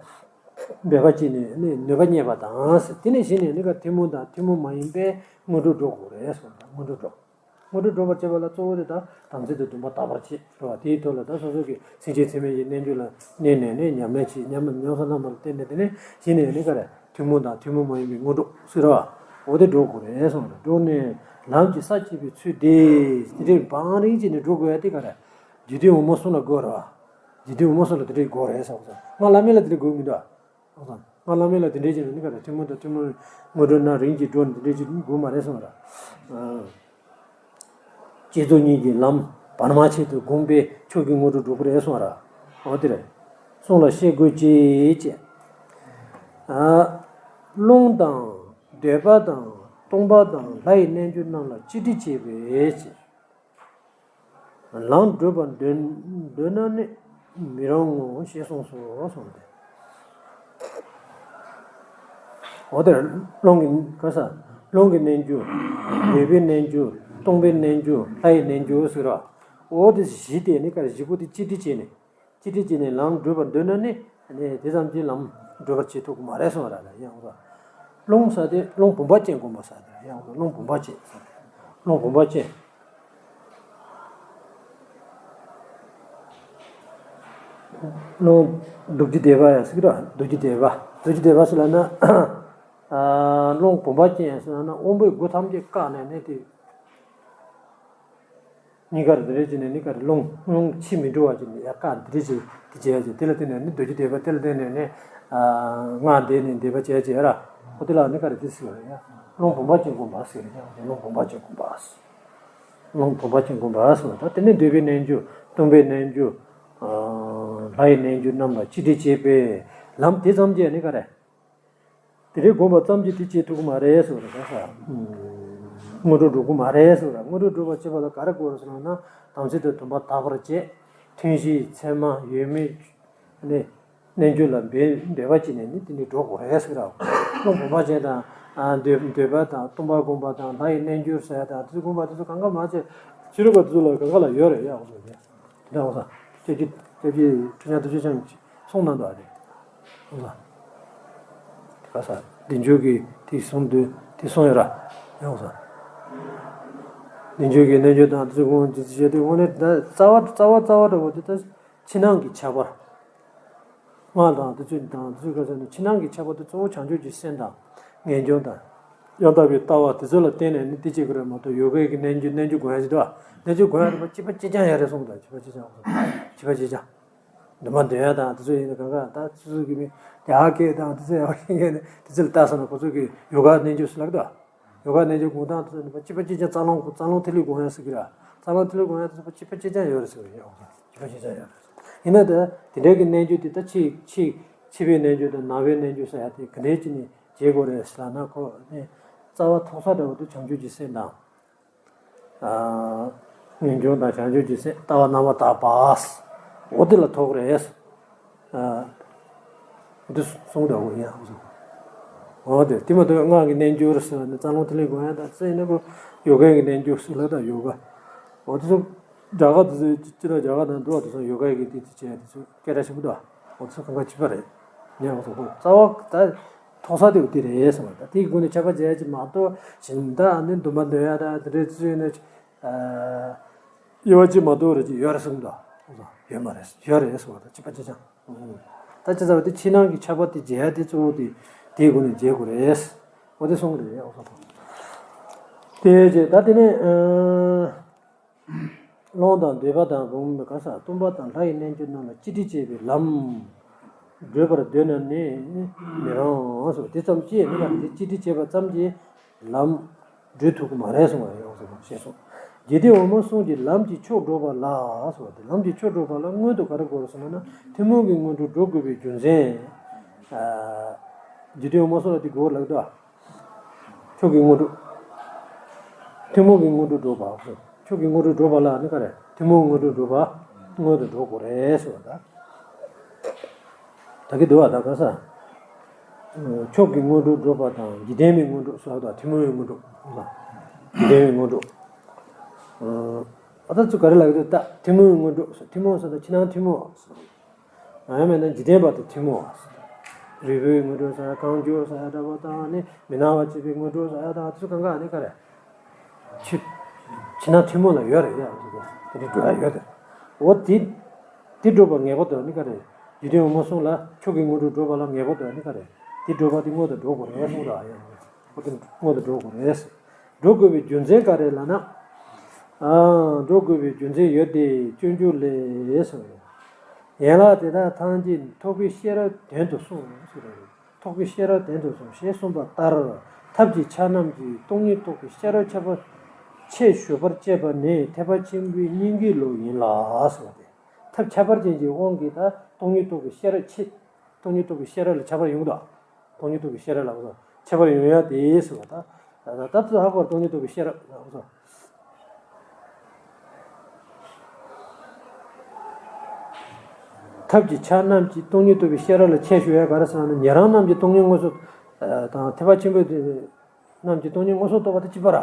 འབད་པ་བྱས་ནས་ནི་ནུས་པ་རྙེད་པ་དང་། དེ་ནས་གཞི་ནས་ནི་ག་ཐུན་མོང་དང་ཐུན་མོང་མ་ཡིན་པའི་དངོས་གྲུབ་སྒྲུབ་དགོས་རེད་ཟེར་བ་དང་དངོས་གྲུབ་སྒྲུབ། དངོས་གྲུབ་སྒྲུབ་པར་བྱེད་པ་ལ་གཙོ་བོ་དེ་དག་དམ་ཚིག་དང་སྡོམ་པ་དག་པར་བྱེད་འགྲོ་བ་དེའི་ཐོག་ལ་ད་སོ་སོ་གི་མཚན་བཅས་མཚན་མེད་ཀྱི་རྣལ་འབྱོར་ལ་གནས་ནས་ནི་ཉམས་ལེན་བྱེད་ཉམས་ཉམས་སུ་བླངས་པ་ལ་བརྟེན་ནས་དེ་ནས་གཞི་ནས་ནི་ག་རེ། ཐུན་མོང་དང་ཐུན་མོང་མ་ཡིན་པའི་དངོས་གྲུབ་ཟེར་བ། འོ་དེ་འགྲོ་དགོས་རེད་གསུངས་རེད། འགྲོ་ནས་ལམ་གྱི་ས་བཅུ་པའི་ཚུལ་དེ་དེ་འདྲའི་བང་རིང་བྱས་ནས་འགྲོ་དགོས་ཡ་དེ་ག་རེ། རྒྱུད་སྡེ་འོག་མ་གསུམ་ལ་དགོས་རེད་བ། རྒྱུད་སྡེ་འོག་མ་གསུམ་ལ་དེ་འདྲའི་དགོས་རེད་གསུངས་སོང་། སྔགས་བླ་མེད་ལ་དེ་འདྲའི་དགོས་མི་འདུག་གསུངས་སོང་། སྔགས་བླ་མེད་ལ་དེ་འདྲའི་བྱས་ནས་ནི་ག་རེ་ཐུན་མོང་དང་ཐུན་མོང་དངོས་གྲུབ་རྣམས་རིམ་གྱིས་འགྲོ་ནས་དེ་འདྲའི་བྱས་ནས་དགོས་མ་རེད་གསུངས་ར། བསྐྱེད་རྫོགས་གཉིས་ཀྱི་ལམ་བར་མ་ཆད་དུ་བསྒོམས་པས་མཆོག་གི་དངོས་གྲུབ་འགྲུབ་ཀྱི་རེད་གསུངས་ར། འོ་དེ་རེད། གསུང་ལ་བཤད་དགོས་ཅེས་བྱས། རླུང་དང་འདོད་པ་དང་སྟོང་པ་དང་ལྷ་ཡི་རྣལ་འབྱོར་རྣམས་ལ་གཅེས་སྤྲས་བྱས་པས་ཅི། ལམ་བགྲོད་པར་འདོད་འདོད་ན་ནི་མི་རུང་ངོ་ཞེས་གསུངས་སོ་གསུངས་ཏེ། འོ་དེར་རླུང་གི་ག་ས་རླུང་གི་རྣལ་འབྱོར། འདོད་པའི་རྣལ་འབྱོར། སྟོང་པའི་རྣལ་འབྱོར། ལྷ་ཡི་རྣལ་འབྱོར་ཟེར་བ། འོ་དེ་བཞི་དེ་ནི་ག་རེ་བཞི་པོ་དེ་གཅེས་སྤྲས་བྱས་ནས། གཅེས་སྤྲས་བྱས་ནས་ལམ་བགྲོད་པར་འདོད་ན་ནི། ནི་དེ་ཙམ་གྱིས་ལམ་བགྲོད་པར་བྱེད་ཐུབ་ཀྱི་མ་རེད་གསུངས་པ་རེད་ཡང་ར། རླུང་ཟེར་དེ་རླུང་བུམ་པ་ཅན་བསྒོམ་པ་ཟེར་དེ་ཡང་ར་རླུང་བུམ་པ་ཅན་ཟེར་དེ། རླུང་བུམ་པ་ཅན། རླུང་རྡོ་རྗེ་བཟླས་པ་ཡང་ཟེར་གི་ར་རྡོ་རྗེ་བཟླས་པ་རྡོ་རྗེ་བཟླས་པ་ཟེར་ལབ་ན། རླུང་བུམ་པ་ཅན་ཟེར་ན་དབང་པོའི་སྒོ་ཐམས་ཅད་བཀག་ནས་ནི་དེ། གཉིས་ཀར་འདི་འདྲ་བྱས་ནས་ནི་ག་རེ་རླུང་རླུང་ཕྱི་མི་འགྲོ་བ་ཅིག་ནི་ཡ་བཀག་འདི་འདྲ་ཅིག་དེ་བྱས་ཡ་ཅིག་དེ་ལ་བརྟེན་ནས་ནི་རྡོ་རྗེ་བཟླས་པ་དེ་ལ་བརྟེན་ནས་ནི་སྔགས་བཟླས་ནས་བཟླས་པ་བྱས་བྱས་ར་ཨོ་དེ་ལ་ནི་ག་རེ་དེ་ཟེར་བ་ཡ་རླུང་བུམ་པ་ཅན་བསྒོམ་པ་ཟེར་ཡ་རླུང་བུམ་པ་ཅན་བསྒོམ་པ་རླུང་བུམ་པ་ཅན་བསྒོམ་པ་ཟེར་བ་ད་དེ་ནི་འདོད་པའི་རྣལ་འབྱོར་སྟོང་པའི་རྣལ་འབྱོར་ལྷ་ཡི་རྣལ་འབྱོར་རྣམས་ལ་གཅེས་སྤྲས་བྱེད་པས་ལམ་དེ་ཙམ་གྱིས་ནི་ག་རེ། དེ་རིང་དགོངས་པ་ཙམ་གྱིས་དེ་བྱེད་ཐུབ་ཀྱི་མ་རེད་ཟེར་བ་རེད་ད། དངོས་གྲུབ་སྒྲུབ་ཀྱི་མ་རེད་ཟེར་བ་རེད། དངོས་གྲུབ་སྒྲུབ་པར་བྱེད་པ་ལ་ག་རེ་དགོས་རེད་ཟེར་ན་དམ་ཚིག་དང་སྡོམ་པ་དག་པར་བྱེད། ཐུན་བཞིའི་མཚན་མ་ཡོད་མེད་ནི་རྣལ་འབྱོར་ལ་འབད་འབད་པ་ཅིག་ནས་ནི་དེ་ནི་འགྲོ་དགོས་རེད་ཟེར་ར། རླུང་བུམ་པ་ཅན་དང་འདོད་འདོད་པ་དང་སྟོང་པ་བསྒོམ་པ་དང་ལྷ་ཡི་རྣལ་འབྱོར་ཟེར་ཡ་དང་དེ་ཚོ་བསྒོམ་པ་དེ་ཚོ་གང་ག་མ་བྱས་ཕྱི་རོལ་པ་དེ་ཚོ་ལ་གང་ག་ལ་ཡོད་རེད་ཡ། འདྲ་འོང་ས། སྐྱབས་རྗེ་སྐྱབས་རྗེ་ཁྲི་བྱང་རྡོ་རྗེ་འཆང་གིས་གསུངས་གནང་འདུག་ཨ་རེ། འོང་ས། ག་ས། བདེ་མཆོག་གིས་དེ་གསུངས་དུས་དེ་གསུངས་ཡོད་ར། འོང་ས། བདེ་མཆོག་གིས་རྣལ་འབྱོར་དང་དེ་ཚོ་དགོངས་ཀྱི་བྱས་དུས་དངོས་གནས་ད་རྩ་བ་རྩ་བ་རྩ་བ་འདྲ་བོ་དེ་ད་ཕྱི་ནང་གི་ཁྱད་པར། སྔགས་དང་དེ་ཚོ་དང་དེ་ཚོ་ག་ས་ནི་ཕྱི་ནང་གི་ཁྱད་པར་དེ་གཙོ་བོ་བྱང་ཆུབ་ཀྱི་སེམས་དང་ངེས་འབྱུང་དང་། ཡང་དག་པའི་ལྟ་བ་དེ་ཚོ་ལ་བརྟེན་ནས་ནི་དེ་བྱེད་དགོས་རེད་མ་གཏོགས་ཡོ་གའི་གི་རྣལ་འབྱོར་རྣལ་འབྱོར་སྒོམ་ཡ་ཅིག་འདུག་བ། རྣལ་འབྱོར་སྒོམ་ཡ་དེ་བ་གཅིག་པ་གཅིག་རྐྱང་ཡ་རེད་གསུངས་འདུག་གཅིག་པ་གཅིག་རྐྱང་གསུངས་འདུག་གཅིག་པ་གཅིག་རྐྱང་། འདུན་མ་འདོན་ཡ་དང་དེ་ཚོ་ཡིན་ན་གང་ག་ད་སོ་སོ་གི་མི་དེ་ཧ་གེ་དང་དེ་ཚོ་ཡ་གེ་གེ་ནི་དེ་ཚོ་ལ་ལྟ་སོང་ན་ཁོ་ཚོ་གི་ཡོ་ག་རྣལ་འབྱོར་ཟེར་ལབ་འདུག་ཡོ་ག་རྣལ་འབྱོར་སྒོམ་སྟངས་དེ་ཚོ་ནི་བ་གཅིག་པ་གཅིག་རྐྱང་རྩ་རླུང་རྩ་རླུང་ཐིག་ལེ་སྒོམ་ཡ་ཟེར་གི་ར། རྩ་རླུང་ཐིག་ལེ་སྒོམ་ཡ་དེ་ཚོ་བ་གཅིག་པ་གཅིག་རྐྱང་ཡོད་རེད་ཟེར་གི་རེད། གཅིག་པ་གཅིག་རྐྱང་ཡོད་རེད། ཡིན་ན་ད་དེ་འདྲའི་གི་རྣལ་འབྱོར་དེ་ད་ཕྱི་ཕྱི་ཕྱི་པའི་རྣལ་འབྱོར་དང་ནང་པའི་རྣལ་འབྱོར་ཟེར་ཡ་དེ་ག་འདྲའི་ཅིག་ནས་བྱེད་དགོས་རེད་ཟེར་ལབ་ན་ཁོ་ནི་རྩ་བ་མཐོང་ས་འདྲ་བོ་དེ་བྱང་ཆུབ་ཀྱི་སེམས་དང་། ཨ། ངེས་འབྱུང་དང་བྱང་ཆུབ་ཀྱི་སེམས་ལྟ་བ་རྣམ་པར་དག་པ། འོ་དེ་ལ་ཐོགས་རེད། ཨ། འདི་གསུངས་འདུག་གོ་ཡིན་ཨང་། འོ་དེ་དེ་མ་གཏོགས་སྔགས་ཀྱི་རྣལ་འབྱོར་ཟེར་བ་ནི་རྩ་རླུང་ཐིག་ལེ་སྒོམ་ཡ་དང་ཟེར་ནས་ཀོ་ཡོ་ག་གི་རྣལ་འབྱོར་ཟེར་ལ་དང་ཡོ་ག་འོ་དེ་ཚོ་རྒྱ་གར་དེ་ཚོ་སྤྱི་ལ་རྒྱ་གར་ནང་འདུག་བ། དེ་ཚོ་ཡོ་ག་གི་དེ་དེ་བྱས་དེ་ཚོ་སྐད་གྲགས་ཆེན་པོ་འདུག་འོ་དེ་ཚོ་གང་ག་གཅིག་པ་རེད། ཉན་འོ་ཚོ་ཀོ་རྩ་བ་ད་ཐོགས་ས་དེ་འོ་དེ་རེད་ཟེར་བ། ད་དེའི་སྒོ་ནས་ཁྱབ་པ་མཇལ་གྱི་མ་གཏོགས་གཞན་དག་ནི་འདུན་པ་འདོན་ཡ་དང་དེ་འདྲའི་ཚུལ་ནས། དབྱེ་བ་གཅིག་མ་གཏོགས་རེ་གཅིག་ཡོད་རེད་གསུངས་འདུག་ཡོད་མ་རེད། ཡོད་རེད་ཟེར་བ་དང་གཅིག་པ་གཅིག་རྐྱང་། ད་ཅི་ཟེར་བ་དེ་ཕྱི་ནང་གི་ཁྱབ་པ་དེ་འཇལ་ཡ་དེ་གཙོ་བོ་དེ་དེའི་སྒོ་ནས་འཇལ་དགོས་རེད། འོ་དེ་གསུངས་རེད་ཨོ་ཟེར་བ། དེ་རྗེས་ད་དེ་ནས་ཨ། ཀློང་དང་འདོད་པ་དང་རུང་མི་ག་ས་སྟོང་པ་དང་ལྷ་ཡི་རྣལ་འབྱོར་རྣམས་ལ་གཅིག་དྲིལ་བྱེད་པའི་ལམ། བགྲོད་པར་འདོད་ན་ནི་མི་རུང་ཟེར་བ་དེ་ཙམ་གྱིས་ནི་ག་རེ་གཅིག་དྲིལ་བྱེད་པ་ཙམ་གྱིས་ལམ་བགྲོད་ཐུབ་ཀྱི་མ་རེད་གསུང་བ་ཡང་ཟེར་ཞེས་གསུངས། རྒྱུད་སྡེ་འོག་མ་གསུམ་གྱི་ལམ་གྱི་མཆོག་སྒྲུབ་པ་ལ་ཟེར་བ་དེ་ལམ་གྱི་མཆོག་སྒྲུབ་པ་ལ་སྔོན་དུ་ག་རེ་དགོས་རེད་ཟེར་ན་ཐུན་མོང་གི་སྔོན་འགྲོ་སྒྲུབ་དགོས་པའི་རྒྱུ་མཚན། རྒྱུད་སྡེ་འོག་མ་གསུམ་ལ་དེ་དགོས་ལབ་འདུག་མཆོག་གི་སྔོན་འགྲོ། ཐུན་མོང་གི་སྔོན་འགྲོ་སྒྲུབ་པ། མཆོག་གི་སྔོན་འགྲོ་སྒྲུབ་པ་ལ་ནི་ག་རེ་ཐུན་མོང་སྔོན་འགྲོ་སྒྲུབ་པ་སྔོན་དུ་འགྲོ་དགོས་རེད་ཟེར་བ་ད། ད་གི་འདུག་བ་ད་ག་ས། མཆོག་གི་སྔོན་འགྲོ་སྒྲུབ་པ་དང་འཇིག་རྟེན་མའི་སྔོན་འགྲོ་ཟེར་བ་དང་ཐུན་མོང་བའི་སྔོན་འགྲོ། འཇིག་རྟེན་མའི་སྔོན་འགྲོ། ཨ་ད་ཚོ་ག་རེ་ལབ་ཀྱི་འདུག་ད་ཐུན་མོང་བའི་སྔོན་འགྲོ་ཟེར་ཐུན་མོང་ཟེར་ད་ཕྱི་ནང་ཐུན་མོང་། ཡང་མིན་ན་འཇིག་རྟེན་པ་དང་ཐུན་མོང་བ། རིལ་བུའི་སྔོན་འགྲོ་ཟེར་གང་བྱུང་ཟེར་འདྲ་པོ་དང་ནི་མི་སྣང་བ་བྱེད་པའི་སྔོན་འགྲོ་ཟེར་དང་དེ་ཚོ་གང་ག་ནི་ག་རེ། ཕྱི་ཕྱི་ནང་ཐུན་མོང་ལ་ཡོད་རེད་ཡ། དེ་འདྲ་འགྲོ་ཡ་ཡོད་རེད། འོ་དེ་དེ་སྒྲུབ་པ་ངེས་པར་དུ་ནི་ག་རེ། རྒྱུད་སྡེ་འོག་མ་གསུམ་ལ་མཆོག་གི་སྔོན་འགྲོ་སྒྲུབ་པ་ལ་ངེས་པར་དུ་ནི་ག་རེ། དེ་སྒྲུབ་པ་དེ་སྔོན་དུ་འགྲོ་དགོས་རེད་གསུངས་ར་ཡ། འོ་དེ་སྔོན་དུ་འགྲོ་དགོས་རེད། འགྲོ་དགོས་པའི་རྒྱུ་མཚན་ག་རེ་ལབ་ན། ཨ་འགྲོ་དགོས་པའི་རྒྱུ་མཚན་ཡོད་དེ་སྤྱོད་འཇུག་ལས་གསུངས་ཡོད། ཡན་ལག་དེ་དག་ཐམས་ཅད་ཐོབ་པའི་ཤེས་རབ་དོན་དུ་གསུངས་ཟེར་རེད། ཐོབ་པའི་ཤེས་རབ་དོན་དུ་གསུངས་ཞེས་གསུངས་པ་ལྟར། ཐབས་ཀྱི་ཆ་རྣམས་ཀྱིས་སྟོང་ཉིད་རྟོགས་པའི་ཤེས་རབ་ཁྱད་པར་ཆེ་ཞུ་བར་བྱེད་པ་ནི་ཐེག་པ་ཆེན་པོའི་སྙིང་གའི་ལུགས་ཡིན་ལ་ཟེར་བ་སྟེ། ཐབས་ཁྱད་པར་ཅན་གྱི་དབང་གིས་ད་སྟོང་ཉིད་རྟོགས་པའི་ཤེས་རབ་ཆེ། སྟོང་ཉིད་རྟོགས་པའི་ཤེས་རབ་ལ་ཁྱད་པར་ཡོང་གི་འདུག་སྟོང་ཉིད་རྟོགས་པའི་ཤེས་རབ་ལ་ཁྱད་པར་ཡོང་ཡ་དེ་ཟེར་བ་ད། ད་ད་ལྟ་ཧ་གོ་སྟོང་ཉིད་རྟོགས་པའི་ཤེས་རབ་ལ་ཐབས་ཀྱི་ཆ་རྣམས་ཀྱིས་སྟོང་ཉིད་རྟོགས་པའི་ཤེས་རབ་ལ་ཁྱད་ཞུ་ཡ་ག་རེ་ཟེར་ན་ཉན་རང་རྣམས་ཀྱིས་སྟོང་ཉིད་མངོན་སུམ་དང་ཐེག་པ་ཆེན་པོ་རྣམས་ཀྱིས་སྟོང་ཉིད་མངོན་སུམ་རྟོགས་པ་དེ་གཅིག་པ་ར།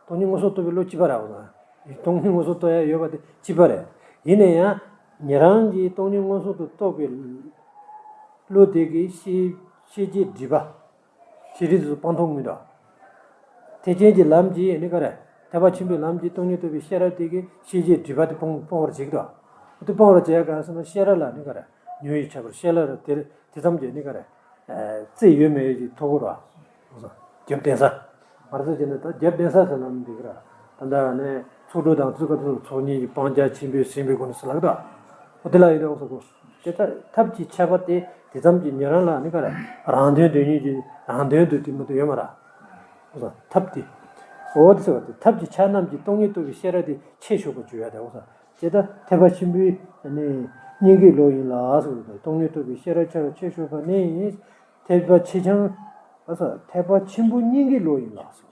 སྟོང་ཉིད་མངོན་སུམ་རྟོགས་པའི་བློ་གཅིག་པ་ར། འོ་ན་སྟོང་ཉིད་མངོན་སུམ་རྟོགས་ཡ་ཡོད་པ་དེ་གཅིག་པ་རེད། ཡིན་ན་ཡང་ཉན་རང་གིས་སྟོང་ཉིད་མངོན་སུམ་དུ་རྟོགས་པའི་བློ་དེ་གིས་ཤེས་ཤེས་བྱའི་སྒྲིབ་པ། ཤེས་སྒྲིབ་དེ་ཚོ་སྤང་ཐུབ་མི་འདུག་ཐེག་ཆེན་གྱི་ལམ་གྱིས་ནི་ག་རེ། ཐེག་པ་ཆེན་པོའི་ལམ་གྱིས་སྟོང་ཉིད་རྟོགས་པའི་ཤེས་རབ་དེ་གིས་ཤེས་བྱའི་སྒྲིབ་པ་དེ་སྤོང་སྤོང་བར་བྱེད་ཀྱི་འདུག་དེ་སྤོང་བར་བྱེད་ཡ་ག་རེ་ཟེར་ན་ཤེས་རབ་ལ་ནི་ག་རེ། མྱོང་བའི་ཁྱད་པར་ཤེས་རབ་ལ་དེ་དེ་ཙམ་གྱིས་ནི་ག་རེ། རྩིས་ཡོད་མེད་ཀྱི་ཐོ་གོ་ར། རྒྱབ་རྟེན་ས། མར་ཟེར་གྱི་ནི་ད་རྒྱབ་རྟེན་ས་ཟེར་ན་འདི་ག་ར། ད་ལྟ་ནི་ཚོགས་དྲུག་དང་ཚོགས་ཀ་ཚོགས་ཚོགས་གཉིས་ཀྱི་སྤང་བྱ་ཆེན་པོའི་སེམས་པའི་སྒོ་ནས་ཟེར་ལགས་ད། འོ་དེ་ལ་ཡིན་ནའང་སོ་གོ། དེ་ལྟར་ཐབས་ཀྱི་ཁྱད་པར་དེ་དེ་ཙམ་གྱིས་ཉན་རང་ལ་ནི་ག་རེ། རང་དོན་དོན་གཉིས་ཀྱི་རང་དོན་དུ་དེ་མི་དུ་ཡོད་མ་ར། འོ་ཐབས་དེ། འོ་དེ་ཟེར་བ་དེ་ཐབས་ཀྱི་ཆ་རྣམས་ཀྱིས་སྟོང་ཉིད་རྟོགས་པའི་ཤེས་རབ་དེ་ཆེ་ཞུགས་པར་གྱུར་ཡ་དེ་འོ་ས། དེ་ལྟར་ཐེག་པ་ཆེན་པོའི་ནི་སྙིང་གའི་ལུགས་ཡིན་ལ་ཟེར་བ་དེ་སྟོང་ཉིད་རྟོགས་པའི་ཤེས་རབ་ཆེ་བ་ཆེ་ཞུགས་པ་ནི། ཐེག་པ་ཆེ་ཆུང་། ཨ་ས་ཐེག་པ་ཆེན་པོ་སྙིང་གའི་ལུགས་ཡིན་ལ་ཟེར།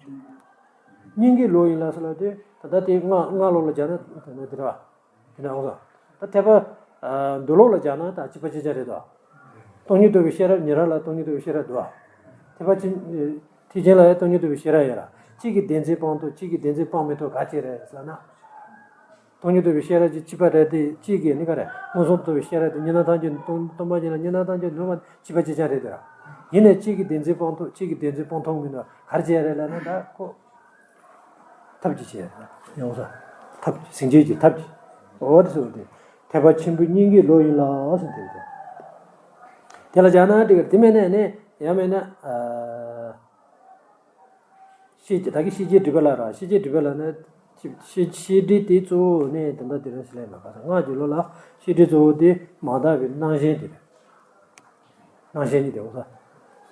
སྙིང་གའི་ལུགས་ཡིན་ལ་ཟེར་ལ་དེ་ད་ལྟ་དེ་སྔགས་སྔགས་ལོགས་ལ་སྦྱར་ན་དེ་ནས་དེ་རེད་བ། དེ་ནས་འོང་ས། ད་ཐེག་པ། མདོ་ལོགས་ལ་སྦྱར་ན་ད་གཅིག་པ་གཅིག་རྐྱང་རེད་དོ། སྟོང་ཉིད་རྟོགས་པའི་ཤེས་རབ་ཉན་རང་ལ་སྟོང་ཉིད་རྟོགས་པའི་ཤེས་རབ་འདུག་བ། ཐེག་པ་ཆེན། ཐེག་ཆེན་ལ་ཡང་སྟོང་ཉིད་རྟོགས་པའི་ཤེས་རབ་ཡོད་ར། གཅིག་གིས་བདེན་འཛིན་སྤང་ཐུབ་གཅིག་གིས་བདེན་འཛིན་སྤང་མི་ཐུབ་ག་ཅི་རེད་ཟེར་ན། སྟོང་ཉིད་རྟོགས་པའི་ཤེས་རབ་ཀྱི་གཅིག་པ་རེད་དེ་གཅིག་གིས་ནི་ག་རེ་མངོན་སུམ་རྟོགས་པའི་ཤེས་རབ་དེ་གཉིས་སྣང་ཐམས་ཅད་སྟོང་སྟོང་པ་ཉིད་ལ་གཉིས་སྣང་ཐམས་ཅད་ནོར་བ་གཅིག་པ་གཅིག་རྐྱང་རེད་དེ་ར། ཡིན་ནའི་གཅིག་གིས་བདེན་འཛིན་སྤང་ཐུབ་གཅིག་གིས་བདེན་འཛིན་སྤང་ཐུབ་མི་འདུག་ག་རེ་བྱས་རེད་ལབ་ན་ད་ཁོ། ཐབས་ཀྱིས་བྱས་ཡོང་ས། ཐབས་ཀྱིས་སེམས་ཅན་གྱི་ཐབས་ཀྱིས། འོ་དེ་ཟེར་བ་དེ་ཐེག་པ་ཆེན་པོའི་སྙིང་གའི་ལུགས་ཡིན་ལ་ཟེར་དེ་རེད། དེ་ལ་སྦྱར་ན་འགྲིག་གི་རེད་དེ་མེད་ན་ནི་ཡང་མེད་ན། ཤེས་བྱ་ད་གི་ཤེས་བྱའི་སྒྲིབ་པ་ལ་ར་ཤེས་བྱའི་སྒྲིབ་པ་ལ་ནི། ཤེས་ཤེས་སྒྲིབ་དེ་གཙོ་བོ་ནི་ད་ལྟ་དེ་རིང་ཞིག་ལས་མ་ག་ས་སྔགས་ཀྱི་ལུགས་ལ་ཤེས་སྒྲིབ་གཙོ་བོ་དེ་མ་དག་པའི་སྣང་ཞེན་དེ་རེད། སྣང་ཞེན་གཉིས་དེ་འོ་ས།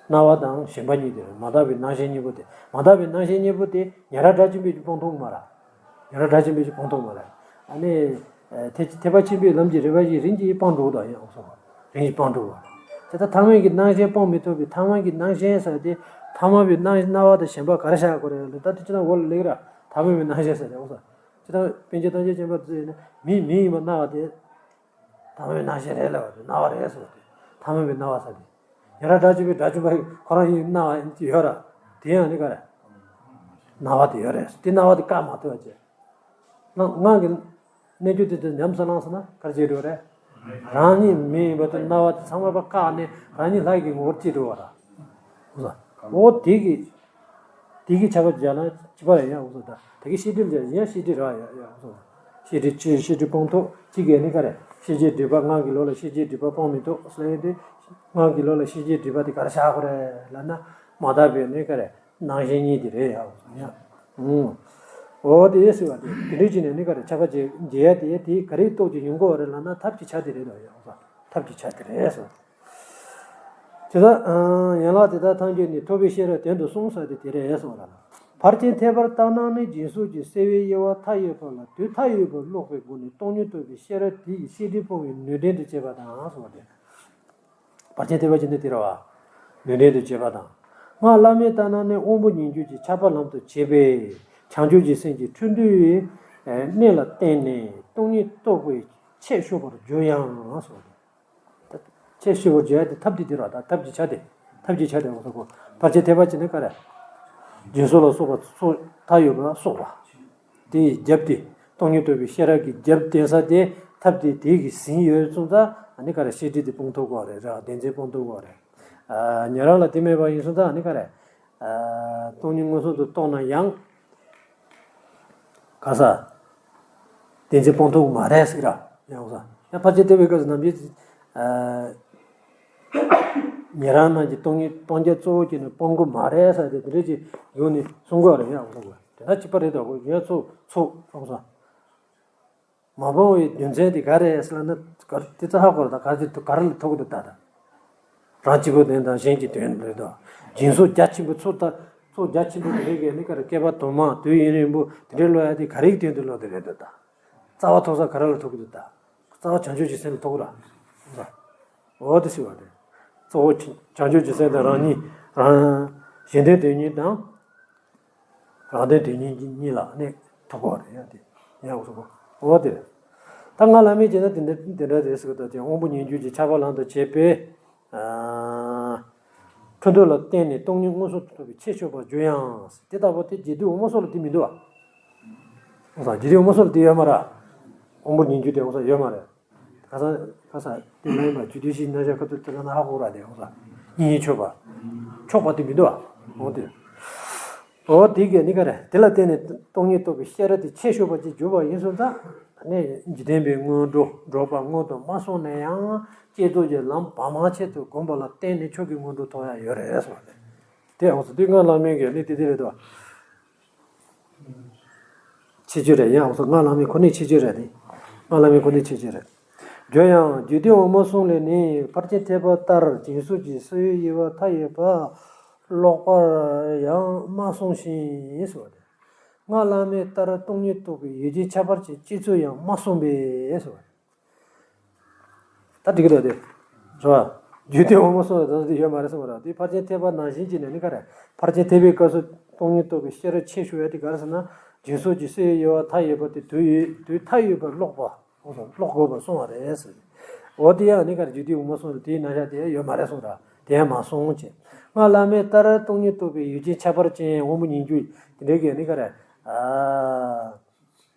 སྣང་བ་དང་ཞེན་པ་གཉིས་དེ་མ་དག་པའི་སྣང་ཞེན་གཉིས་པོ་དེ་མ་དག་པའི་སྣང་ཞེན་གཉིས་པོ་དེ་ཉན་རང་སྒྲ་ཆེན་པོས་ཀྱི་སྤང་ཐུབ་མ་ར། ཉན་རང་སྒྲ་ཆེན་པོས་ཀྱི་སྤང་ཐུབ་མ་ར། ཨ་ནི། ཐེག་ཐེག་པ་ཆེན་པོའི་ལམ་གྱི་རིམ་པ་བཞིན་རིམ་གྱིས་སྤང་འགྲོ་གི་དང་ཡང་འོ་ས། རིམ་གྱིས་སྤང་འགྲོ་གི་དེ་ལྟར་ཐ་མལ་གྱི་སྣང་ཞེན་སྤང་མི་ཐུབ་པའི་ཐ་མལ་གྱི་སྣང་ཞེན་ཟེར་དེ་ཐ་མལ་པའི་སྣང་སྣང་བ་དང་ཞེན་པ་ག་རེ་བཞག་དགོས་རེད་ལ་ད་དེ་ཅི་ན་འོ་ལ་ལེགས་ར་ཐ་མལ་པའི་སྣང་ཞེན་ཟེར་དེ་འོ་ས། ཇི་ལྟར་པཎ་ཆེན་ཐམས་ཅད་མཁྱེན་པ་ཚོས་ནི་མི་མི་ཡིན་པ་སྨྲ་བ་དེ། ཐ་མལ་པའི་སྣང་ཞེན་རེད་ལབ་པ་དེ་སྨྲ་བ་རེད་ཟེར་བ་དེ། ཐ་མལ་པའི་སྣང་བ་ཟེར་དེ། ཡང་ན་དགྲ་བཅོམ་པའི་དགྲ་བཅོམ་པ་ཁོ་རང་ཡིན་སྨྲ་བ་ཡིན་གྱི་ཡོད་ར། དེ་ཡང་ནི་ག་རེ། སྣང་བ་དེ་ཡོད་རེད། དེ་སྣང་བ་དེ་བཀག་མ་ཐུབ་པ་བྱས། ངག་ངག་གི་གནས་ཚུལ་དེ་ཚོ་ཉམས་སུ་བླངས་སོང་ན་ག་རེ་བྱེད་འགྲོ་རེད། རང་ཉིད་མི་ཡིན་པ་དེ་སྣང་བ་དེ་ཚང་མ་བཀག་ནས་རང་ཉིད་ལྷ་ཡི་གི་ངོ་བོར་སྐྱེས་འགྲོ་བ་ར། འོ་དེ་གི། དེ་གི་ཁྱབ་པ་སྦྱར་ན་གཅིག་པ་རེད་ཡ། འོ་ད་དེ་གི་ཤེས་སྒྲིབ་སྦྱར་ཡིན་ཡ། ཤེས་སྒྲིབ་ར་ཡ་ཡ། འོ་ཤེས་སྒྲིབ་ཆོས་ཤེས་སྒྲིབ་སྤོང་ཐུབ་གཅིག་གི་ནི་ག་རེ། ཤེས་བྱའི་སྒྲིབ་པ་ངག་གི་ལོགས་ལ་ཤེས་བྱའི་སྒྲིབ་པ་སྤོང་མི་ཐུབ་ཟེར་ཡོད་དེ། ངག་གི་ལོགས་ལ་ཤེས་བྱའི་སྒྲིབ་པ་དེ་ག་རེ་བཞག་དགོས་རེད་ལབ་ན། མ་དག་པའི་ནི་ག་རེ། སྣང་ཞེན་གཉིས་དེ་རེད་ཡ། འོ་ཡ། ཨུང་། འོ་དེ་ཟེར་བ་དེ་དེ་འདྲ་བྱས་ནས་ནི་ག་རེ་ཁྱབ་པ་བྱེད་བྱེད་ཡ་དེ་དེ་ག་རེའི་སྟོབས་ཀྱིས་ཡོང་གི་ཡོད་རེད་ལབ་ན་ཐབས་ཀྱི་ཆ་དེ་རེད་དོ་ཡ། འོ་ད་ཐབས་ཀྱི་ཆ་དེ་རེད་ཟེར། དེ་ལྟར་ཡན་ལག་དེ་དག་ཐམས་ཅད་ནི་ཐུབ་པའི་ཤེས་རབ་དོན་དུ་གསུངས་ཟེར་དེ་དེ་རེད་གསུངས་ལ། ཕར་ཕྱིན་ཐེག་པར་བལྟ་ན་ནི་སྦྱིན་སོགས་ཀྱི་སེལ་བའི་དབྱེ་བ་མཐའ་ཡས་པ་ལ་དུས་མཐའ་ཡས་པར་ཀློག་པའི་སྒོ་ནས་སྟོང་ཉིད་རྟོགས་པའི་ཤེས་རབ་དེ་ཡི་ཤེས་སྒྲིབ་སྤོང་བའི་ནུས་ལྡན་དུ་བྱེད་པ་དང་གསུངས་ཏེ། ཕར་ཕྱིན་ཐེག་པ་ཅན་ནི་དེ་རེད་བ། ནུས་ལྡན་དུ་བྱེད་པ་དང་། སྔགས་བླ་མེད་ལྟར་ན་ནི་དབང་པོ་ཉིད་འགྱུར་གྱི་ཁྱབ་པ་ལམ་དུ་བྱེད་པས་བྱང་ཆུབ་ཀྱི་སེམས་ཀྱི་འཕྲོ་འདུ་བའི་གནད་ལ་བརྟེན་ནས་སྟོང་ཉིད་རྟོགས་པའི་ཆེད་ཤོར་བར་འགྱུར་ཡང་གསུངས་ཏེ། ཆེད་ཤོར་བར་བྱེད་ཡ་དེ་ཐབས་དེ་དེ་ར། ད་ཐབས་ཀྱི་ཆ་དེ། ཐབས་ཀྱི་ཆ་དེ་འོ་ཟེར་གོ། ཕར་ཕྱིན་ཐེག་པ་ཅན་ནི་ག་རེ། སྦྱིན་སོགས་ལ་སོགས་པ་སོགས་མཐའ་ཡས་པ་སོགས་པ། དེའི་རྒྱབ་དེ། སྟོང་ཉིད་རྟོགས་པའི་ཤེས་རབ་ཀྱི་རྒྱབ་བརྟེན་ས་དེ་ཐབས་དེ་དེ་གིས་ཟིན་ཡོད་སོང་ཙང་ཨ་ནི་ག་རེ་ཤེས་སྒྲིབ་དེ་སྤོང་ཐུབ་གོ་རེད་ར། བདེན་འཛིན་སྤོང་ཐུབ་གོ་རེད། ཨ་ཉན་རང་ལ་དེ་མེད་པ་ཡིན་སོང་ཙང་ཨ་ནི་ག་རེ། ཨ་སྟོང་ཉིད་མངོན་སུམ་དུ་རྟོགས་ན་ཡང་། ག་ས། བདེན་འཛིན་སྤོང་ཐུབ་མ་རེད་ཟེར་ར། ཡང་ས། ཡང་ཕར་ཕྱིན་ཐེག་པའི་སྐབས་སུ་ནམ་རྒྱུན། ཨ། ཉན་རང་རྣམས་ཀྱིས་སྟོང་ཉིད་སྤང་རྒྱུ་གཙོ་བོ་བྱས་ནས་སྤོང་གི་མ་རེད་ཟེར་ཏེ་དེ་འདྲ་ཅིག་ཡོང་ནས་གསུང་གི་ཡོད་རེད་ཡང་གསུང་གི་ཡོད། དེ་འདྲ་གཅིག་པ་རེད་དོ། ཡང་ཚོགས་ཚོགས་གསུང་ས། མ་སྤོང་བའི་རྒྱུ་མཚན་དེ་ག་རེ་ཟེར་ན་ག་རེ་དེ་ཚོ་ཧ་གོ་ར། ད་ག་རེ་ག་རེ་ལ་ཐུག་གི་འདུག་ད་ད། རང་གཅིག་པུའི་དོན་དང་གཞན་གྱི་དོན་རེད་དོ། སྦྱིན་སོགས་རྒྱ་ཆེན་པོ་ཚོགས་ད་ཚོགས་རྒྱ་ཆེན་པོ་དེ་རིགས་ཀྱི་ནི་ག་རེ་བསྐལ་པ་དུ་མ་དུས་ཡུན་རིང་པོ་དེ་འདྲའི་ལོ་ཡ་དེ་ག་རེའི་དོན་དུ་ལོ་དེ་རེད་འདུག་ད། རྩ་བ་ཐུག་ས་ག་རེ་ལ་ཐུག་གི་འདུག་ད། རྩ་བ་བྱང་ཆུབ་ཀྱི་སེམས་ལ་ཐུག་གི་ར། འོ་དེ་ཟེར་བ་རེད། གཙོ་བོ་བྱང་ཆུབ་ཀྱི་སེམས་དང་རང་ཉིད་རང་གཞན་དོན་དོན་གཉེར་དང་། རང་དོན་དོན་གཉེར་གཉིས་ལ་ནི་ཐུག་གོ་རེད་ཡ་དེ། ཡ་འོ་སོ་གོ། འོ་དེ་རེད། ད་སྔགས་བླ་མེད་ཅེ་ན་དེ་འདྲ་དེ་འདྲ་རེད་ཟེར་གི་འདུག་དེ་དབང་པོ་ཉིད་འགྱུར་གྱི་ཁྱབ་པ་ལམ་དུ་བྱེད་པའི། ཨ། འཕྲོ་འདུ་ལ་བརྟེན་ནས་སྟོང་ཉིད་མངོན་སུམ་དུ་རྟོགས་པའི་ཆེད་ཤོར་བར་འགྱུར་ཡང་། དེ་ལྟ་བུ་དེ་རྒྱས་བསྡུས་འོད་མའི་སོགས་ལ་དེ་མི་འདུག་བ། འོ་ས་རྒྱས་བསྡུས་འོད་མའི་སོགས་ལ་དེ་ཡོད་མ་རེད། དབང་པོ་ཉིད་འགྱུར་དེ་འོ་ས་ཡོད་མ་རེད། ག་ས་ག་ས་དེ་ལ་ཡིན་པ་རྒྱུ་དུས་ཕྱིས་ན་ཤ་ཁ་ཐུག་དེ་ལ་ན་ཧ་གོ་ར་དེ་འོ་ས་གཉིས་ཆོག་པ། ཆོག་པ་དེ་མི་འདུག་བ། འོ་དེ། འོ་དེ་གས་ནི་ག་རེ། དེ་ལ་བརྟེན་ནས་སྟོང་ཉིད་རྟོགས་པའི་ཤེས་རབ་དེ་ཆེད་ཤོར་བ་ཅིག་གྱུར་པ་ཡིན་སོང་ཙང་། ནི་འཇིག་རྟེན་པའི་སྔོན་འགྲོ་འགྲོ་བ་སྔོན་དུ་མ་སོང་ན་ཡང་བསྐྱེད་རྫོགས་ཀྱི་ལམ་བར་མ་ཆད་དུ་བསྒོམས་པ་ལ་བརྟེན་ནས་མཆོག་གི་སྔོན་འགྲོ་ཐོབ་ཡ་ཡོད་རེད་གསུངས་པ་རེད། དེ་འོ་ས་དུས་སྔགས་བླ་མེད་ཀྱི་ནི་དེ་དེ་རེད་དོ། ཆེ་ཆུང་རེད་ཡང་འོ་ས་སྔགས་བླ་མེད་ཁོ་ནའི་ཆེ་ཆུང་རེད་དེ། སྔགས་བླ་མེད་ཁོ་ནའི་ཆེ་ཆུང་རེད། འགྱུར་ཡང་རྒྱས་བསྡུས་འོད་མའི་གསུང་ལས་ནི་ཕར་ཕྱིན་ཐེག་པ་ལྟར་སྦྱིན་སོགས་ཀྱི་སེལ་བའི་དབྱེ་བ་མཐའ་ཡས་པ་ཀློག་པར་ཡང་མ་གསུངས་ཤིང་གསུངས་པ་རེད། སྔགས་བླ་མེད་ལྟར་སྟོང་ཉིད་རྟོགས་པའི་ཡུལ་ཅན་ཁྱད་པར་ཅན་སྐྱེ་ཚུལ་ཡང་མ་གསུངས་པས་གསུངས་པ་རེད། ད་འགྲིག་གི་འདུག་དེ། རེད་བ། རྒྱུད་སྡེ་འོད་མའི་གསུང་ལ་ད་དེ་ཡོད་མ་རེད་གསུངས་པ་རེད། དེ་ཕར་ཕྱིན་ཐེག་པ་ནང་བཞིན་གྱི་ནས་ནི་ག་རེ། ཕར་ཕྱིན་ཐེག་པའི་སྐབས་སུ་སྟོང་ཉིད་རྟོགས་པའི་ཤེས་རབ་ཆེད་ཤོར་ཡ་དེ་ག་རེ་ཟེར་ན། སྦྱིན་སོགས་ཀྱི་སེལ་བའི་དབྱེ་བ་མཐའ་ཡས་པ་དེ་དུས་ཡུན་དུས་མཐའ་ཡས་པར་ཀློག་པ། ཀློག་དགོས་པར་གསུངས་པ་རེད་ཟེར། འོ་དེ་ཡང་ནི་ག་རེ་རྒྱུད་སྡེ་འོད་མའི་གསུང་ལ་དེའི་ནང་བཞག་དེ་ཡོད་མ་རེད་གསུངས་ར། དེ་ཡང་མ་གསུངས་ཅེས། སྔགས་བླ་མེད་ལྟར་སྟོང་ཉིད་རྟོགས་པའི་ཡུལ་ཅན་ཁྱད་པར་ཅན་དབང་པོ་ཉིད་འགྱུར་དེ་འདྲའི་གི་ནི་ག་རེ། ཨ།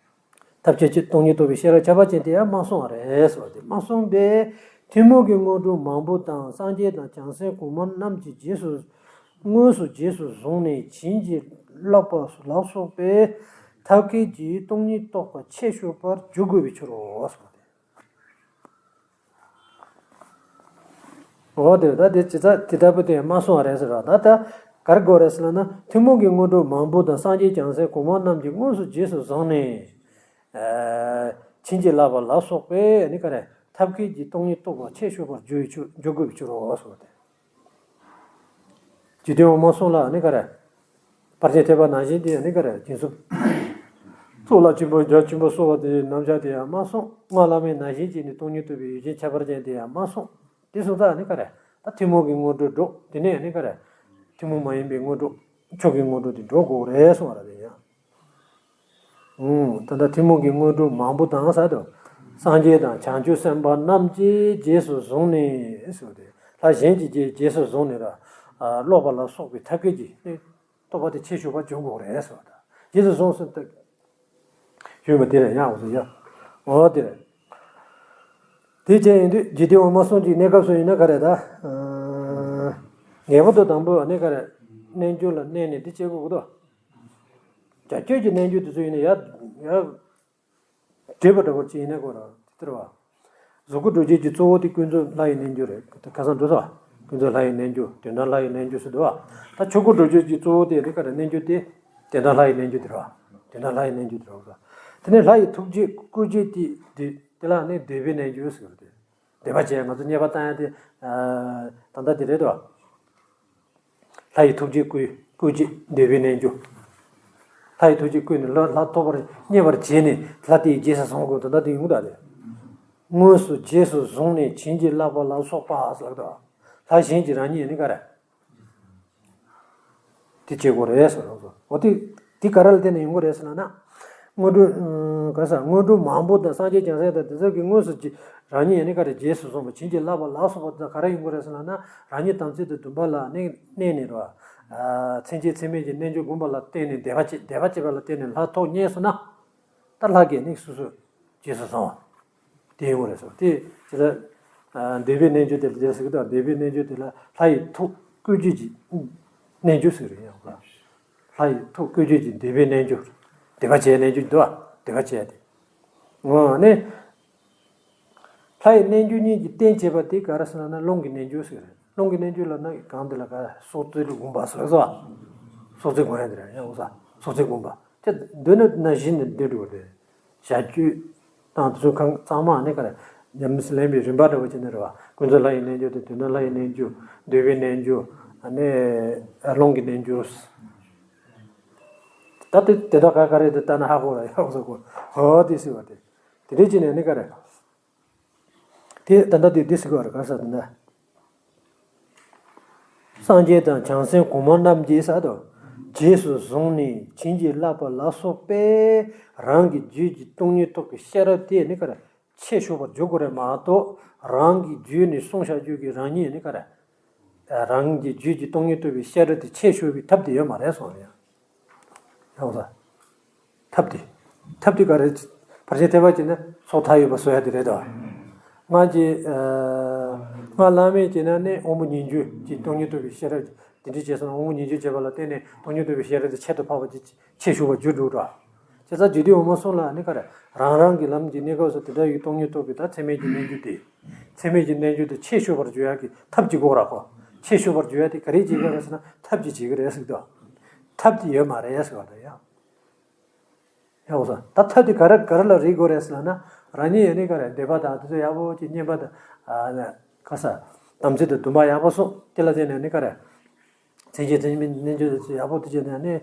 ཐབས་ཆེ་ཆེ་སྟོང་ཉིད་རྟོགས་པའི་ཤེས་རབ་ཁྱད་པར་ཅན་དེ་ཡང་མ་གསུངས་པ་རེད་ཟེར་བ་དེ་མ་གསུངས་པས། ཐུན་མོང་གི་སྔོན་འགྲོ་མང་པོ་དང་སངས་རྒྱས་དང་བྱང་སེམས་གོང་མ་རྣམས་ཀྱིས་རྗེས་སུ་དངོས་སུ་རྗེས་སུ་བཟུང་ནས་བྱིན་གྱིས་བརླབས་པ་ལ་སོགས་པའི་ཐབས་མཁས་ཀྱིས་སྟོང་ཉིད་རྟོགས་པ་ཆེད་ཤོར་བར་འགྱུར་དགོས་པའི་ཕྱིར་རོ་ཟེར་བ་དེ། འོ་དེ་ད་དེ་ཇི་ལྟར་དེ་ལྟ་བུ་དེ་མ་གསུངས་པ་རེད་ཟེར་བ་ད་ལྟ་གར་དགོས་རེད་ཟེར་ན། ཐུན་མོང་གི་སྔོན་འགྲོ་མང་པོ་དང་སངས་རྒྱས་བྱང་སེམས་གོང་མ་རྣམས་ཀྱིས་དངོས་སུ་རྗེས་སུ་བཟུང་ནས། ཨ། བྱིན་གྱིས་བརླབས་པ་ལ་སོགས་པའི་ནི་ག་རེ་ཐབས་མཁས་ཀྱིས་སྟོང་ཉིད་རྟོགས་པ་ཆེད་ཤོར་བར་འགྱུར་བའི་ཕྱིར་འགྱུར་དགོས་པའི་ཕྱིར་རོ་ཟེར་བ་དེ། རྒྱུད་སྡེ་འོད་མའི་གསུང་ལ་ནི་ག་རེ། ཕར་ཕྱིན་ཐེག་པ་ནང་བཞིན་དེ་ནི་ག་རེ་སྦྱིན་སོགས། གཙུག་ལག་ཆེན་པོ་རྒྱ་ཆེན་པོ་གསོལ་བ་དེའི་རྣམ་གཞག་དེ་ཡང་མ་གསུངས། སྔགས་བླ་མེད་ནང་བཞིན་གྱི་ནི་སྟོང་ཉིད་རྟོགས་པའི་ཡུལ་ཅན་ཁྱད་པར་ཅན་དེ་ཡང་མ་གསུངས། དེ་གསུངས་ཙང་ནི་ག་རེ། ད་ཐུན་མོང་གི་སྔོན་འགྲོ་འགྲོ། དེ་ནས་ནི་ག་རེ། ཐུན་མོང་མ་ཡིན་པའི་སྔོན་འགྲོ། མཆོག་གི་སྔོན་འགྲོ་དེ་འགྲོ་དགོས་རེད་གསུངས་པ་རེད་དེ་ཡང་། ད་ལྟ་ཐུན་མོང་གི་དངོས་གྲུབ་མང་པོ་དང་ཟེར་དུས། སངས་རྒྱས་དང་བྱང་ཆུབ་སེམས་དཔའ་རྣམས་ཀྱིས་རྗེས་སུ་བཟུང་ནས་ཟེར་ཏེ། ལྷ་གཞན་གྱིས་རྗེས་རྗེས་སུ་བཟུང་ནས་ར། སློབ་པ་ལ་སོགས་པའི་ཐབས་མཁས་ཀྱིས་ནི། རྟོགས་པ་དེ་ཆེས་ཆུང་བར་འཇུག་དགོས་རེད་ཟེར་བ་དང་། རྗེས་སུ་བཟུང་ཟེར་ཏེ། ཞུས་པ་དེ་རེད་ཡང་འོ་ཟེར་ཡ། འོ་དེ་རེད། དེ་བྱས་ཡིན་དུས་འཇིག་རྟེན་འོ་མ་གསུམ་གྱི་གནས་སྐབས་སུ་ཡིན་ན་ག་རེ་ད། ངེས་པར་དུ་དང་པོ་ནི་ག་རེ། རྣལ་འབྱོར་ལ་གནས་ནས་འདི་བྱེད་དགོས་ཀྱི་འདུག་བྱ་སྤྱོད་ཀྱི་རྣལ་འབྱོར་དེ་ཚོ་ཡིན་ན་ཡ། ཡ། བྲིས་པ་འདྲ་པོ་ཅིག་ཡིན་ན་ཁོ་རང་དེ་ལྟར་བ། གཟུགས་སྐུ་གྲོལ་བྱེད་ཀྱི་གཙོ་བོ་དེ་ཀུན་རྫོབ་ལྷ་ཡི་རྣལ་འབྱོར་རེད། ཁ་སང་འགྲོ་ས། ཀུན་རྫོབ་ལྷ་ཡི་རྣལ་འབྱོར་དོན་དམ་ལྷ་ཡི་རྣལ་འབྱོར་ཟེར་འདུག་བ། ད་ཆོས་སྐུ་གྲོལ་བྱེད་ཀྱི་གཙོ་བོ་དེ་རེད་ག་རེ་རྣལ་འབྱོར་དེ། དོན་དམ་ལྷ་ཡི་རྣལ་འབྱོར་དེ་རེད་བ། དོན་དམ་ལྷ་ཡི་རྣལ་འབྱོར་དེ་རེད་བ། དེ་ནས་ལྷ་ཡི་ཐུགས་རྗེ་བཀོད་བྱེད་དེ་དེ་དེ་ལ་ནི་འདོད་པའི་རྣལ་འབྱོར་ཟེར་བ་དེ། འདོད་པ་བྱས་ང་ཚོ་རྙེད་པ་བཏང་ཡ་དེ། ད་ལྟ་དེ་རེད་དོ། ལྷ་ཡི་ཐུགས་རྗེ་བསྐུལ་བསྐུལ་བྱེད་འདོད་པའི་རྣལ་འབྱོར། ལྷ་ཡི་ཐུགས་རྗེ་བསྐུལ་ནས་ལྷ་ལྷ་ཐོབ་པར་མཉེས་པར་བྱས་ནས་ལྷ་དེའི་རྗེས་སུ་བཟུང་དགོས་དོན་དག་དེ་ཡོང་གི་འདུག་སྟེ། དངོས་སུ་རྗེས་སུ་བཟུང་ནས་བྱིན་གྱིས་བརླབས་པ་ལ་སོགས་པ་ཟེར་གི་འདུག་ལྷ་གཞན་གྱིས་རང་ཉིད་ནི་ག་རེ། དེ་བྱེད་དགོས་རེད་ཟེར་རོགས་སོ། འོ་དེ་དེ་ག་རེ་ལ་བརྟེན་ནས་ཡོང་གི་རེད་ཟེར་ན་ན། དངོས་གྲུབ་ག་ས་དངོས་གྲུབ་མང་པོ་དང་སངས་རྒྱས་བྱང་སེམས་དང་དེ་ཚོ་གི་དངོས་སུ་རང་ཉིད་ནི་ག་རེ་རྗེས་སུ་བཟུང་བ་བྱིན་གྱིས་བརླབས་པ་ལ་སོགས་པ་དེ་ཚོ་ག་རེ་ཡོང་གི་རེད་ཟེར་ན་ན། རང་ཉིད་དམ་ཚིག་དང་སྡོམ་པ་ལ་གནས་གནས་ནས་རོ། མཚན་བཅས་མཚན་མེད་ཀྱི་རྣལ་འབྱོར་བསྒོམ་པ་ལ་བརྟེན་ནས་འདོད་པ་བྱེད་འདོད་པ་བྱེད་པ་ལ་བརྟེན་ནས་ལྷ་ཐོབ་རྙེད་སོང་ན། ད་ལྷ་གིས་ནི་སོ་སོ་རྗེས་སུ་བཟུང་བ། དེ་ཡོང་གི་རེད་ཟེར། དེ་དེ་ལ་འདོད་པའི་རྣལ་འབྱོར་དེ་ལ་རྗེས་སུ་དང་འདོད་པའི་རྣལ་འབྱོར་དེ་ལ་ལྷ་ཡི་ཐུགས་བཀོད་བྱེད་ཀྱི་རྣལ་འབྱོར་ཟེར་རེད་ཡང་ལ། ལྷ་ཡི་ཐུགས་བཀོད་བྱེད་ཀྱི་འདོད་པའི་རྣལ་འབྱོར། འདོད་པ་བྱས་རྣལ་འབྱོར་འདུག་བ། འདོད་པ་བྱས་ཏེ། འོ་ནི། ལྷ་ཡི་རྣལ་འབྱོར་གཉིས་ཀྱི་རྟེན་བྱེད་པ་དེ་ག་རེ་ཟེར་ན་ན་རླུང་གི་རྣལ་འབྱོར་ཟེར་རེད། རླུང་གི་རྣལ་འབྱོར་ལ་ན་གང་དེ་ལ་ག་སྲོག་རྩོལ་དུ་བསྒོམ་པ་ཟེར་སོ། སྲོག་རྩོལ་སྒོམ་ཡ་དེ་རེད་ཡང་འོ་ས་སྲོག་རྩོལ་སྒོམ་པ་དེ་འདོད་ན་ན་གཞི་ནས་འདོད་འགྲོ་བ་རེད། བྱ་སྤྱོད་དང་དེ་ཚོ་གང་གཙང་མ་ནི་ག་རེ། ཉམས་སུ་ལེན་པའི་རིམ་པ་འདྲ་བོ་བྱས་ནས་རེད་བ། ཀུན་རྫོབ་ལྷ་ཡི་རྣལ་འབྱོར་དང་དོན་དམ་ལྷ་ཡི་རྣལ་འབྱོར། འདོད་པའི་རྣལ་འབྱོར། ཨ་ནི། རླུང་གི་རྣལ་འབྱོར། ད་དེ་དེ་དག་ག་ག་རེ་དེ་ལྟ་ན་ཧ་གོ་ར་ཡག་སོ་གོ་ཧོ་དེ་ཟེར་བ་དེ། དེ་འདྲས་བྱས་ནས་ནི་ག་རེ། དེ་ད་ལྟ་དེ་འདི་ཟེར་གོ་ར་ག་ས་དེ་ན། སངས་རྒྱས་དང་བྱང་སེམས་གོང་མ་རྣམས་ཀྱིས་ས་དང་། རྗེས་སུ་བཟུང་ནས་བྱིན་གྱིས་བརླབས་པ་ལ་སོགས་པས་རང་གི་རྒྱུད་ཀྱི་སྟོང་ཉིད་རྟོགས་པའི་ཤེས་རབ་དེ་ནི་ག་རེ། ཆེས་ཆུང་བར་འཇོག་དགོས་རེད་མ་གཏོགས། རང་གི་རྒྱུད་ནས་གསུངས་བཞག་རྒྱུད་ཀྱི་རང་ཉིད་ནི་ག་རེ། རང་གི་རྒྱུད་ཀྱི་སྟོང་ཉིད་རྟོགས་པའི་ཤེས་རབ་དེ་ཆེས་ཆུང་བའི་ཐབས་དེ་ཡོད་མ་རེད་གསུངས་རེད། ཡོང་ས། ཐབས་དེ། ཐབས་དེ་ག་རེ། ཕལ་ཆེར་ཐེག་པ་བྱས་ན་སྲོག་ཐར་ཡོད་པ་བཟོ་ཡ་དེ་རེད་དོ། སྔ་ཅི། སྔ་བླ་མེད་བྱས་ན་ནི་དབང་པོ་ཉིད་འཇུག་ཅིག་སྟོང་ཉིད་རྟོགས་པའི་ཤེས་རབ་དེ་འདྲ་བྱས་སོང་ན་དབང་པོ་ཉིད་འཇུག་བྱས་པ་ལ་བརྟེན་ནས་སྟོང་ཉིད་རྟོགས་པའི་ཤེས་རབ་དེ་ཆེད་དུ་འཕགས་པ་ཅིག་ཆེས་ཆུང་བར་འགྱུར་འགྲོ་འགྲོ། བྱས་ཙང་འཇིག་རྟེན་འོ་མ་གསུམ་ལ་ནི་ག་རེ། རང་རང་གི་ལམ་གྱི་གནས་སྐབས་སུ་དེ་འདྲ་ཡི་སྟོང་ཉིད་རྟོགས་པའི་ད་ཚད་མེད་ཀྱི་རྣལ་འབྱོར་དེ། ཚད་མེད་ཀྱི་རྣལ་འབྱོར་དེ་ཆེས་ཆུང་བར་འགྱུར་ཡ་གི་ཐབས་ཀྱི་སྒོ་ར་ཁོ། ཆེས་ཆུང་བར་འགྱུར་ཡ་དེ་ག་རེ་བྱེད་དགོས་རེད་ཟེར་ན་ཐབས་ཀྱིས་བྱེད་ཀྱི་རེད་ཟེར་གི་འདུག་ཐབས་དེ་ཡོད་མ་རེད་ཟེར་བ་དང་ཡང་། ཡག་པོ་སོང་། ད་ཐབས་དེ་ག་རེ་ག་རེ་ལ་རིག་དགོས་རེད་ཟེར་ན། རང་ཉིད་ཡོད་ནི་ག་རེ་འདོད་པ་དང་དེ་ཚོ་ཡག་པོ་ཅིག་བསྙེན་པ་དང་། ཨ་ནི་ག་ས། དམ་ཚིག་དང་སྡོམ་པ་ཡག་པོ་སོང་དེ་ལ་བརྟེན་ནས་ནི་ག་རེ། མཚན་བཅས་མཚན་མེད་རྣལ་འབྱོར་དེ་ཚོ་ཡག་པོ་དེ་བྱས་ནས་ནི།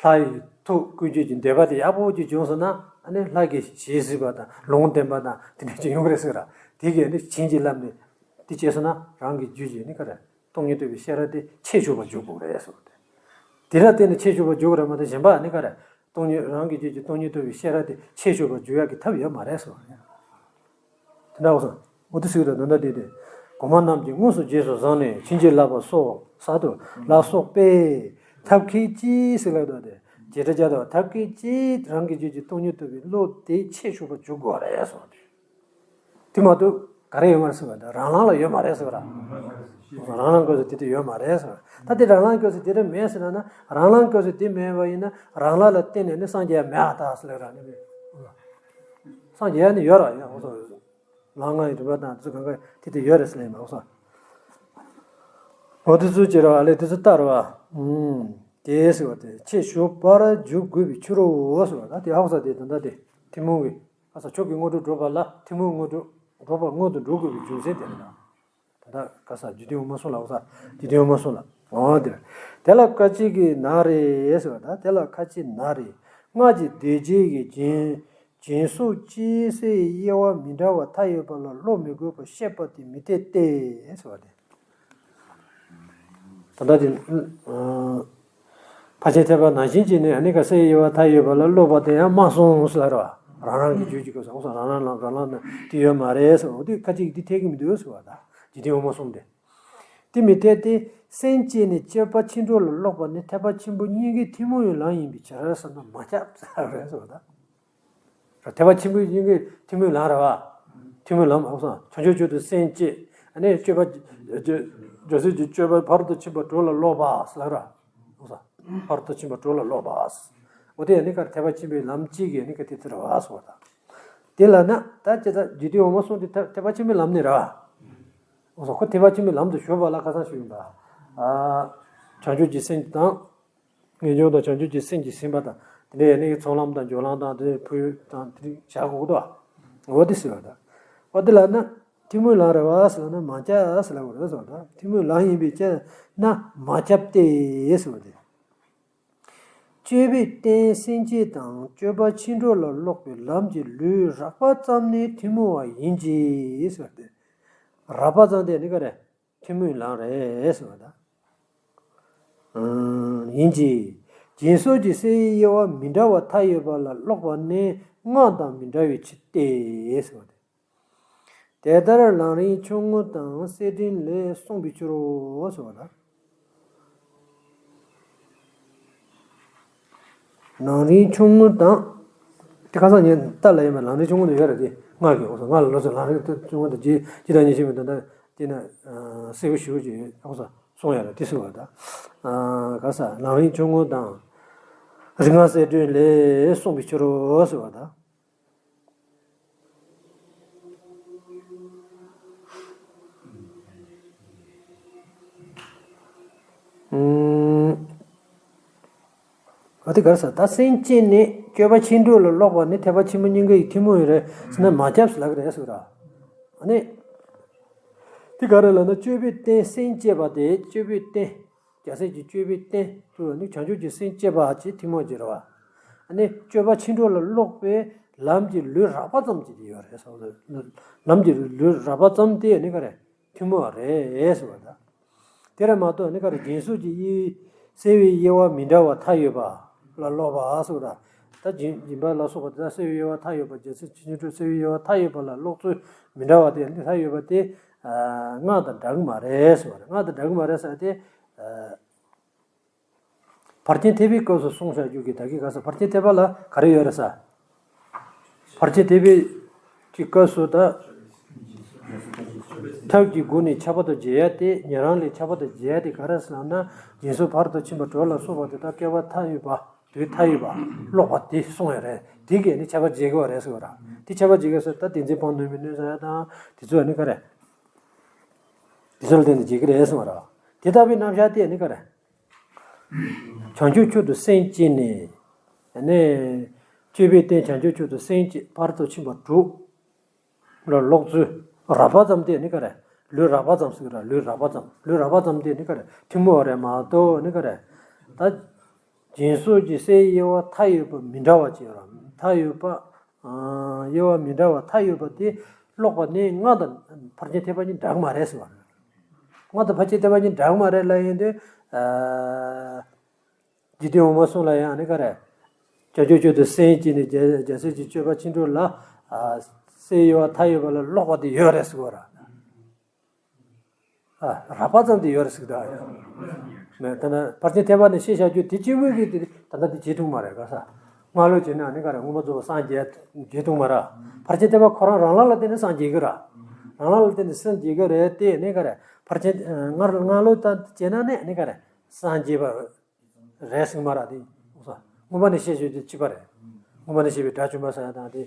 ལྷ་ཡི་ཐུགས་བཀོད་བྱེད་ཀྱི་འདོད་པ་དེ་ཡག་པོ་ཅིག་བྱུང་སོང་ན་ཨ་ནི་ལྷ་གི་ཞལ་གཟིགས་པ་དང་ལུང་བསྟན་པ་དང་དེ་འདྲ་ཅིག་ཡོང་གི་རེད་ཟེར་ར། དེ་གས་ནི་བྱིན་གྱིས་བརླབས་ནས་དེ་བྱས་སོང་ན་རང་གི་རྒྱུད་ཀྱི་ནི་ག་རེ། སྟོང་ཉིད་རྟོགས་པའི་ཤེས་རབ་དེ་ཆེས་ཆུང་བར་འཇུག་དགོས་རེད་ཟེར་བ་དེ། དེ་ལ་བརྟེན་ནས་ཆེས་ཆུང་བར་འཇུག་རེད་མ་གཏོགས་གཞན་པ་ནི་ག་རེ། སྟོང་ཉིད་རང་གི་རྒྱུད་ཀྱི་སྟོང་ཉིད་རྟོགས་པའི་ཤེས་རབ་དེ་ཆེས་ཆུང་བར་འཇུག་ཡག་གི་ཐབས་ཡོད་མ་རེད་ཟེར་བ་རེད། དེ་འདྲ་བ་སོང་། འོ་དེ་ཟེར་གི་འདུག་ད་ལྟ་དེ་དེ། གོང་མ་རྣམས་ཀྱིས་དངོས་སུ་རྗེས་སུ་བཟུང་ནས་བྱིན་གྱིས་བརླབས་པ་སོགས་ས་དུ་ལ་སོགས་པས་ཐབས་མཁས་ཀྱིས་ཟེར་ལབ་འདུག་སྟེ། བྱེ་བྲག་སྦྱར་དུ་ཐབས་མཁས་ཀྱིས་རང་གི་རྒྱུད་ཀྱི་སྟོང་ཉིད་རྟོགས་པའི་བློ་དེ་ཆེས་ཆུང་བར་འཇུག་དགོས་རེད་གསུངས་ཏེ། དེ་མ་གཏོགས་ག་རེ་ཡོད་མ་རེད་ཟེར་བ་དང་རང་ལམ་ལ་ཡོད་མ་རེད་ཟེར་བ་ར། རང་ལམ་སྐབས་སུ་དེ་དེ་ཡོད་མ་རེད་ཟེར་བ། ད་དེ་རང་ལམ་སྐབས་སུ་དེ་རེད་མེད་ཟེར་ན་ན་རང་ལམ་སྐབས་སུ་དེ་མེད་པ་ཡིན་ན་རང་ལམ་ལ་བརྟེན་ནས་ནི་སངས་རྒྱས་མེད་ཨ་ད་ཟེར་ལབ་ར་ནི་མེད། སངས་རྒྱས་ནི་ཡོད་ར་ཡང་འོ་ཚོ། ལམ་ལྔ་ཡི་རིམ་པ་དང་དེ་ཚོ་གང་ག་དེ་དེ་ཡོད་རེད་ཟེར་ལབ་ཡིན་པ་འོ་ཚོ། འོ་དེ་ཚོ་ཅི་ར་ཨ་ལས་དེ་ཚོ་ལྟར་བ། དེ་ཟེར་བ་དེ་ཆེས་ཆུང་བར་འཇུག་དགོས་པའི་ཕྱིར་རོ་ཟེར་བ་ད་དེ་ཧ་གོ་ས་དེ་ད་ལྟ་དེ་ཐུན་མོང་གི། ཨ་ས་མཆོག་གི་དངོས་གྲུབ་སྒྲུབ་པ་ལ་ཐུན་མོང་དངོས་གྲུབ་སྒྲུབ་པ་སྔོན་དུ་འགྲོ་དགོས་པའི་རྒྱུ་མཚན་དེ་རེད་ད། ད་ལྟ་ག་ས་འཇིག་རྟེན་འོ་མ་གསུམ་ལ་འོ་ས་འཇིག་རྟེན་འོ་མ་གསུམ་ལ་འོ་དེ་རེད། དེ་ལ་ཁ་ཅིག་གིས་ན་རེ་ཟེར་བ་ད་དེ་ལ་ཁ་ཅིག་ན་རེ། སྔར་གྱི་འདོད་བྱེད་ཀྱི་སྦྱིན་སྦྱིན་སོགས་སྤྱི་སའི་དབྱེ་བ་མི་འདྲ་བ་མཐའ་ཡས་པ་ལ་བློ་མི་དགོས་པར་བཤད་པ་དེ་མི་འཐད་དེ་ཟེར་བ་དེ། ད་ལྟ་དེ། ཨ། ཕར་ཕྱིན་ཐེག་པ་ནང་བཞིན་བྱས་ནས་ཨ་ནི་ཀ་སའི་དབྱེ་བ་མཐའ་ཡས་པ་ལ་སློབ་པ་དེ་ཡང་མ་གསུངས་ཟེར་ལ་ར་བ། རང་རང་གི་རྒྱུད་ཀྱི་སྐབས་སུ་འོ་ས་རང་རང་ལ་རང་རང་ན་དེ་ཡོད་མ་རེད་ཟེར། འོ་དེ་ཁ་ཅིག་འདི་འཐད་ཀྱི་མི་འདུག་ཟེར་བ་ད་འཇིག་རྟེན་འོ་མ་གསུམ་དེ། དེ་མི་འཐད་དེ། སེམས་བསྐྱེད་ནས་སྤྱོད་པ་ཕྱིན་དྲུག་ལ་སློབ་པ་ནི་ཐེག་པ་ཆེན་པོ་སྙིང་གའི་ཐུན་མོང་བའི་ལམ་ཡིན་པའི་ཕྱིར་ཟེར་ན་མ་ཁྱབ་ཟེར་རེད་ཟེར་བ་ད། ཐེག་པ་ཆེན་པོའི་སྙིང་གའི་ཐུན་མོང་ལམ་རེད་བ། ཐུན་མོང་ལམ་འོ་ས་བྱང་ཆུབ་མཆོག་ཏུ་སེམས་བསྐྱེད་ཨ་ནི་སྤྱོད་པ་རྒྱལ་སྲས་ཀྱི་སྤྱོད་པ་ཕ་རོལ་ཏུ་ཕྱིན་པ་དྲུག་ལ་སློབ་པ་ཟེར་ལ་ར། འོ་ས་ཕ་རོལ་ཏུ་ཕྱིན་པ་དྲུག་ལ་སློབ་པ། འོ་དེ་ཨ་ནི་ཀ་ཐེག་པ་ཆེན་པོའི་ལམ་གཅིག་གི་ཨ་ནི་ཀ་དེ་ཚེ་རེད་བ་ཟེར་བ་ད། དེ་ལ་ན་ད་ཅི་ད་འཇིག་རྟེན་འོ་མ་གསུམ་དེ་ཐེག་ཐེག་པ་ཆེན་པོའི་ལམ་ནི་རེད་བ། འོ་ས་ཁོ་ཐེག་པ་ཆེན་པོའི་ལམ་དུ་ཞུགས་པ་ལ་ཁ་སང་ཞུས་ཡིན་པ། ཨ། བྱང་ཆུབ་ཀྱི་སེམས་དང་། ངེས་འབྱུང་དང་བྱང་ཆུབ་ཀྱི་སེམས་ཀྱིས་ཟིན་པ་དང་དེ་འདྲའི་ཡན་ལག་གི་ཚོགས་ལམ་དང་སྦྱོར་ལམ་དང་དེ་འདྲའི་ཕུལ་དང་དེ་འདྲའི་བྱ་དགོས་དོ། འོ་དེ་ཟེར་བ་དང་། འོ་དེ་ལ་ན་ཐུན་མོང་ལམ་རེད་བ་ཟེར་ན་མ་ཁྱབ་ཟེར་ལ་འོ་རེད་ཟེར་བ་དང་ཐུན་མོང་ལམ་ཡིན་པའི་ཕྱིར་ན་མ་ཁྱབ་སྟེ་ཟེར་བ་དེ། སྤྱོད་པའི་རྟེན་སེམས་བསྐྱེད་དང་སྤྱོད་པ་ཕྱིན་དྲུག་ལ་སློབ་པའི་ལམ་གྱི་ལུས་རགས་པ་ཙམ་ནི་ཐུན་མོང་བ་ཡིན་གྱི་ཟེར་བ་དེ། རགས་པ་ཙམ་དེ་ནི་ག་རེ། ཐུན་མོང་ལམ་རེད་ཟེར་བ་དང་། ཡིན་གྱི། སྦྱིན་སོགས་ཀྱི་སའི་དབྱེ་བ་མི་འདྲ་བ་མཐའ་ཡས་པ་ལ་སློབ་པ་ནི་སྔགས་དང་མི་འདྲ་བའི་ཕྱིར་ཏེ་ཟེར་བ་དེ། དེ་ལྟར་ལམ་རིམ་ཆུང་ངུ་དང་གསེར་ཕྲེང་ལས་གསུངས་པའི་ཕྱིར་རོ་ཟེར་བ་དང་། ལམ་རིམ་ཆུང་ངུ་དང་། དེ་ཁ་སང་ངས་ལྟ་ལ་ཡིན་པ་ལམ་རིམ་ཆུང་ངུ་དེ་ཡོད་རེད་དེ་སྔགས་ཀྱི་འོ་ས་སྔགས་ལ་སློབ་ཚུལ་ལམ་རིམ་ཆུང་ངུ་དང་རྗེ་རྗེ་བདག་ཉིད་ཆེན་པོའི་དོན་དག་དེ་ན་གསལ་པོ་ཞེ་པོ་ཅིག་ཡོད་འོ་ས་གསུངས་ཡོད་རེད་དེ་ཟེར་བ་དང་། ག་ས་ལམ་རིམ་ཆུང་ངུ་དང་། རིག་སྔགས་གསལ་སྒྲོན་ལས་གསུངས་པའི་ཕྱིར་རོ་ཟེར་བ་དང་། ཨ་དེ་ག་རེ་ཟེར་ད་སེམས་བསྐྱེད་ནས་སྤྱོད་པ་ཕྱིན་དྲུག་ལ་སློབ་པ་ནི་ཐེག་པ་ཆེན་པོ་སྙིང་གའི་ཐུན་མོང་བའི་རེད་ཟེར་ན་མ་ཁྱབ་ཟེར་ལབ་ཀྱི་རེད་ཟེར་གི་ར། ཨ་ནི། དེ་ག་རེ་ལབ་ན་སྤྱོད་པའི་རྟེན་སེམས་བསྐྱེད་པ་དེ་སྤྱོད་པའི་རྟེན། རྒྱལ་སྲས་ཀྱི་སྤྱོད་པའི་རྟེན་དུ་ནི་བྱང་ཆུབ་ཀྱི་སེམས་བསྐྱེད་པ་ཅེས་ཐུན་མོང་གི་རེད་བ། ཨ་ནི་སྤྱོད་པ་ཕྱིན་དྲུག་ལ་སློབ་པའི་ལམ་གྱི་ལུས་རགས་པ་ཙམ་ཅིག་དེ་ཡོད་རེད་ཟེར་བ། ལམ་གྱི་ལུས་རགས་པ་ཙམ་དེ་ནི་ག་རེ་ཐུན་མོང་བ་རེད་ཟེར་བ་དང་། དེ་ར་མ་གཏོགས་ནི་ག་རེ་སྦྱིན་སོགས་ཀྱི་དབྱེ་སའི་དབྱེ་བ་མི་འདྲ་བ་མཐའ་ཡས་པ་ལ་སློབ་པ་ཟེར་བ་དང་། ད་སྦྱིན་སྦྱིན་པ་ལ་སོགས་པ་དེ་དག་སའི་དབྱེ་བ་མཐའ་ཡས་པ་རྒྱལ་སྲས་ཕྱིན་དྲུག་སའི་དབྱེ་བ་མཐའ་ཡས་པ་ལ་སློབ་ཚུལ་མི་འདྲ་བ་དེ་ནི་མཐའ་ཡས་པ་དེ། སྔགས་དང་འདྲ་གི་མ་རེད་ཟེར་བ་རེད། སྔགས་དང་འདྲ་གི་མ་རེད་ཟེར་ཏེ། ཕར་ཕྱིན་ཐེག་པའི་སྐབས་སུ་གསུངས་བཞག་རྒྱུ་གི་ད་གི་ག་ས་ཕར་ཕྱིན་ཐེག་པ་ལ་ག་རེ་ཡོད་རེད་ས། ཕར་ཕྱིན་ཐེག་པའི་གི་སྐབས་སུ་ད། ཐབས་ཀྱི་སྒོ་ནས་ཁྱབ་པ་དང་འབྱེད་ཡ་དེ་ཉན་རང་ལས་ཁྱབ་པ་དང་འབྱེད་ཡ་དེ་ག་རེ་ཟེར་ན་སྦྱིན་སོགས་ཕ་རོལ་ཏུ་ཕྱིན་པ་དྲུག་ལ་སོགས་པ་དེ་དག་སྐལ་པ་མཐའ་ཡས་པ་དུས་མཐའ་ཡས་པ་ཀློག་པ་དེ་གསུངས་ཡོད་རེད། དེ་གས་ནི་ཁྱབ་པ་འབྱེད་དགོས་པ་རེད་ཟེར་བ་ར། དེ་ཁྱབ་པ་འབྱེད་དགོས་ཟེར་ད་དེ་འཛིན་སྤང་ནུས་མི་ནུས་ཟེར་ཡ་དང་དེ་ཚོ་ནི་ག་རེ། དེ་ཚོ་ལ་བརྟེན་ནས་འབྱེད་ཀྱི་རེད་གསུངས་པ་རེད། དེ་ལྟ་བུའི་རྣམ་གཞག་དེ་ནི་ག་རེ། བྱང་ཆུབ་མཆོག་ཏུ་སེམས་བསྐྱེད་ནས། ནས། སྤྱོད་པའི་རྟེན་བྱང་ཆུབ་མཆོག་ཏུ་སེམས་བསྐྱེད་ཕ་རོལ་ཏུ་ཕྱིན་པ་དྲུག་ལ་སློབ་ཚུལ་རགས་པ་ཙམ་དེ་ནི་ག་རེ། ལུས་རགས་པ་ཙམ་ཟེར་གི་ར་ལུས་རགས་པ་ཙམ་ལུས་རགས་པ་ཙམ་དེ་ནི་ག་རེ་ཐུན་མོང་བ་རེད་མ་གཏོགས་ནི་ག་རེ། ད། སྦྱིན་སོགས་ཀྱི་སའི་དབྱེ་བ་མཐའ་ཡས་པ་མི་འདྲ་བ་ཅིག་ཡོད་ར་མཐའ་ཡས་པ། དབྱེ་བ་མི་འདྲ་བ་མཐའ་ཡས་པ་དེ་ཀློག་པ་ནི་སྔགས་དང་ཕར་ཕྱིན་ཐེག་པ་གཉིས་འདྲ་གི་མ་རེད་ཟེར་བ་རེད། སྔགས་དང་ཕར་ཕྱིན་ཐེག་པ་གཉིས་འདྲ་གི་མ་རེད་ལབ་ཡིན་དུས། འཇིག་རྟེན་འོ་མ་གསུམ་ལ་ཡང་ནི་ག་རེ། བྱང་ཆུབ་མཆོག་ཏུ་སེམས་བསྐྱེད་ནས་རྒྱལ་རྒྱལ་སྲས་ཀྱི་སྤྱོད་པ་ཕྱིན་དྲུག་ལ། སའི་དབྱེ་བ་མཐའ་ཡས་པ་ལ་ཀློག་པ་དེ་ཡོད་རེད་ཟེར་བ་རེད། ཨ། རགས་པ་ཙམ་དེ་ཡོད་རེད་ཟེར་གི་འདུག་ཨ། མེད་ད་ན་ཕར་ཕྱིན་ཐེག་པ་ནས་བཤད་བཞག་རྒྱུ་དེ་གཅིག་པུས་ཀྱིས་དེ་ད་ལྟ་དེ་བྱེད་ཐུབ་མ་རེད་ག་ས། སྔགས་ལུགས་བྱས་ན་ནི་ག་རེ་མངོན་པར་རྫོགས་པར་སངས་རྒྱས་བྱེད་ཐུབ་མ་རེད། ཕར་ཕྱིན་ཐེག་པ་ཁོ་རང་རང་ལམ་ལ་བརྟེན་ནས་སངས་རྒྱས་ཀྱི་རེད། རང་ལམ་ལ་བརྟེན་ནས་སངས་རྒྱས་ཀྱི་རེད་དེ་ནི་ག་རེ་ཕར་ཕྱིན་སྔར་སྔགས་ལུགས་ལྟར་བྱས་ན་ནི་ནི་ག་རེ་སངས་རྒྱས་པ་རེད་ཟེར་གི་མ་རེད་དེ། མངོན་པ་ནས་བཤད་བཞག་རྒྱུ་གཅིག་པ་རེད། མངོན་པ་ནས་བཤད་པའི་དགྲ་བཅོམ་པ་ཟེར་ཡ་དང་དེ་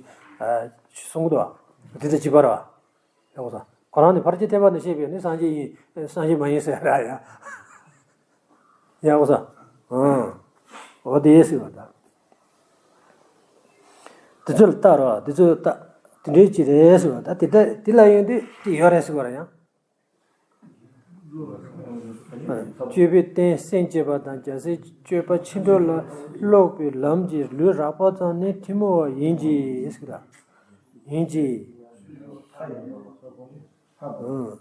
གསུང་གི་འདུག་བ། དེ་དང་གཅིག་པ་རེད་བ། ཡག་པོ་ས། ཁོ་རང་ནི་ཕར་ཕྱིན་ཐེག་པ་ནས་བཤད་པའི་ནི་སངས་རྒྱས་ཡིན་སངས་རྒྱས་མ་ཡིན་ཟེར་ར་ཡ། ཡག་པོ་ས། ཨང་། འོ་དེ་ཟེར་བ་ད། དེ་ཚོ་ལ་ལྟ་རོགས་དེ་ཚོ་ལ་ལྟ། དེ་འདྲའི་ཅི་རེད་ཟེར་བ་ད་དེ་ལྟ་དེ་ལ་ཡོང་དུས་དེ་ཡོད་རེད་ཟེར་བ་ར་ཡང་། སྤྱོད་པའི་རྟེན་སེམས་བསྐྱེད་པ་དང་རྒྱལ་སྲས་ཀྱི་སྤྱོད་པ་ཕྱིན་དྲུག་ལ་སློབ་པའི་ལམ་གྱི་ལུས་རགས་པ་ཙམ་ནི་ཐུན་མོང་བ་ཡིན་གྱི་ཟེར་གི་ར། ཡིན་གྱི། ཨང་།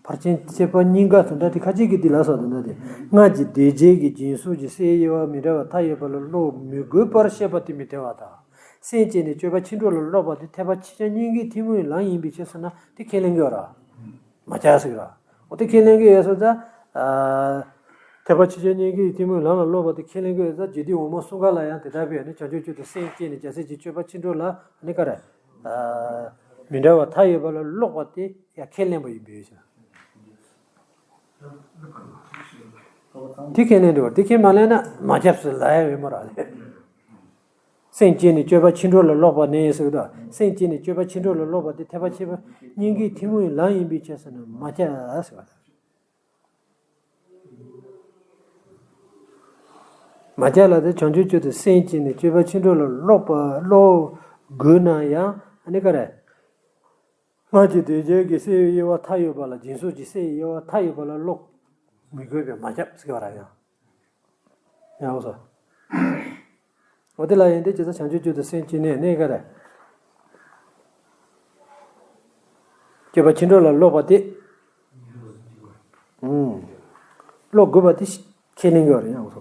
ཕར་ཕྱིན་ཐེག་པ་གཉིས་ཀ་དོན་དག་དེ་ཁ་ཅིག་གིས་འདི་ལ་སོགས་དོན་དག་དེ། སྔར་གྱི་སྡེ་བརྒྱད་ཀྱི་སྦྱིན་སོགས་ཀྱི་སའི་དབྱེ་བ་མི་འདྲ་བ་མཐའ་ཡས་པ་ལ་ཀློག་མི་དགོས་པར་བཤད་པ་དེ་མི་འཐད་པ་དང་། སེམས་བསྐྱེད་ནས་སྤྱོད་པ་ཕྱིན་དྲུག་ལ་ཀློག་པ་དེ་ཐེག་པ་ཆེ་ཆུང་གཉིས་ཀའི་ཐུན་མོང་ལམ་ཡིན་པའི་ཕྱིར་ཟེར་ན་དེ་ཁས་ལེན་གྱི་ཡོད་ར། མ་ཁྱབ་ཟེར་གྱི་ར། འོ་དེ་ཁས་ལེན་གྱི་ཡོད་སོང་ཙང་། ཐེག་པ་ཆེ་ཆུང་གཉིས་ཀའི་ཐུན་མོང་ལམ་ལ་ཀློག་པ་དེ་ཁས་ལེན་གྱི་ཡོད་ཙང་རྒྱུད་སྡེ་འོག་མ་གསུམ་ཀ་ལ་ཡང་དེ་ལྟ་བུའི་ནི་བྱང་ཆུབ་མཆོག་ཏུ་སེམས་བསྐྱེད་ནས་རྒྱལ་སྲས་ཀྱི་སྤྱོད་པ་ཕྱིན་དྲུག་ལ་ནི་ག་རེ། མི་འདྲ་བ་མཐའ་ཡས་པ་ལ་ཀློག་པ་དེ་ཡང་ཁས་ལེན་པ་ཡིན་པས་ཤིང་། དེ་ཁས་ལེན་འགྲོ་བར་དེ་ཁས་མ་ལེན་ན་མ་ཁྱབ་ཟེར་ལབ་ཡ་ཡོད་མ་རེད། སེམས་བསྐྱེད་ནས་སྤྱོད་པ་ཕྱིན་དྲུག་ལ་ཀློག་པ་ནི་ཟེར་གི་འདུག་སེམས་བསྐྱེད་ནས་སྤྱོད་པ་ཕྱིན་དྲུག་ལ་ཀློག་པ་དེ་ཐེག་པ་ཆེ་ཆུང་གཉིས་ཀའི་ཐུན་མོང་ལམ་ཡིན་པའི་ཕྱིར་ཟེར་ན་མ་ཁྱབ་ཟེར་བ་དང་། མ་ཁྱབ་ལ་དེ་བྱང་ཆུབ་མཆོག་ཏུ་སེམས་བསྐྱེད་ནས་སྤྱོད་པ་ཕྱིན་དྲུག་ལ་ཀློག་པ་ཀློག་དགོས་ན་ཡང་ཨ་ནི་ག་རེ། སྔར་གྱི་སྡེ་བརྒྱད་ཀྱི་སའི་དབྱེ་བ་མཐའ་ཡས་པ་ལ་སྦྱིན་སོགས་ཀྱི་སའི་དབྱེ་བ་མཐའ་ཡས་པ་ལ་ཀློག་མི་དགོས་པས་མ་ཁྱབ་ཟེར་བ་ར་ཡང་། ཡང་འོ་སོ། འོ་དེ་ལ་ཡིན་ཏེ་ཇི་ལྟར་བྱང་ཆུབ་མཆོག་ཏུ་སེམས་བསྐྱེད་ནས་ནི་ག་རེ། སྤྱོད་པ་ཕྱིན་དྲུག་ལ་ཀློག་པ་དེ། ཨུམ། ཀློག་དགོས་པ་དེ་ཁས་ལེན་དགོས་རེད་ཡང་འོ་སོ།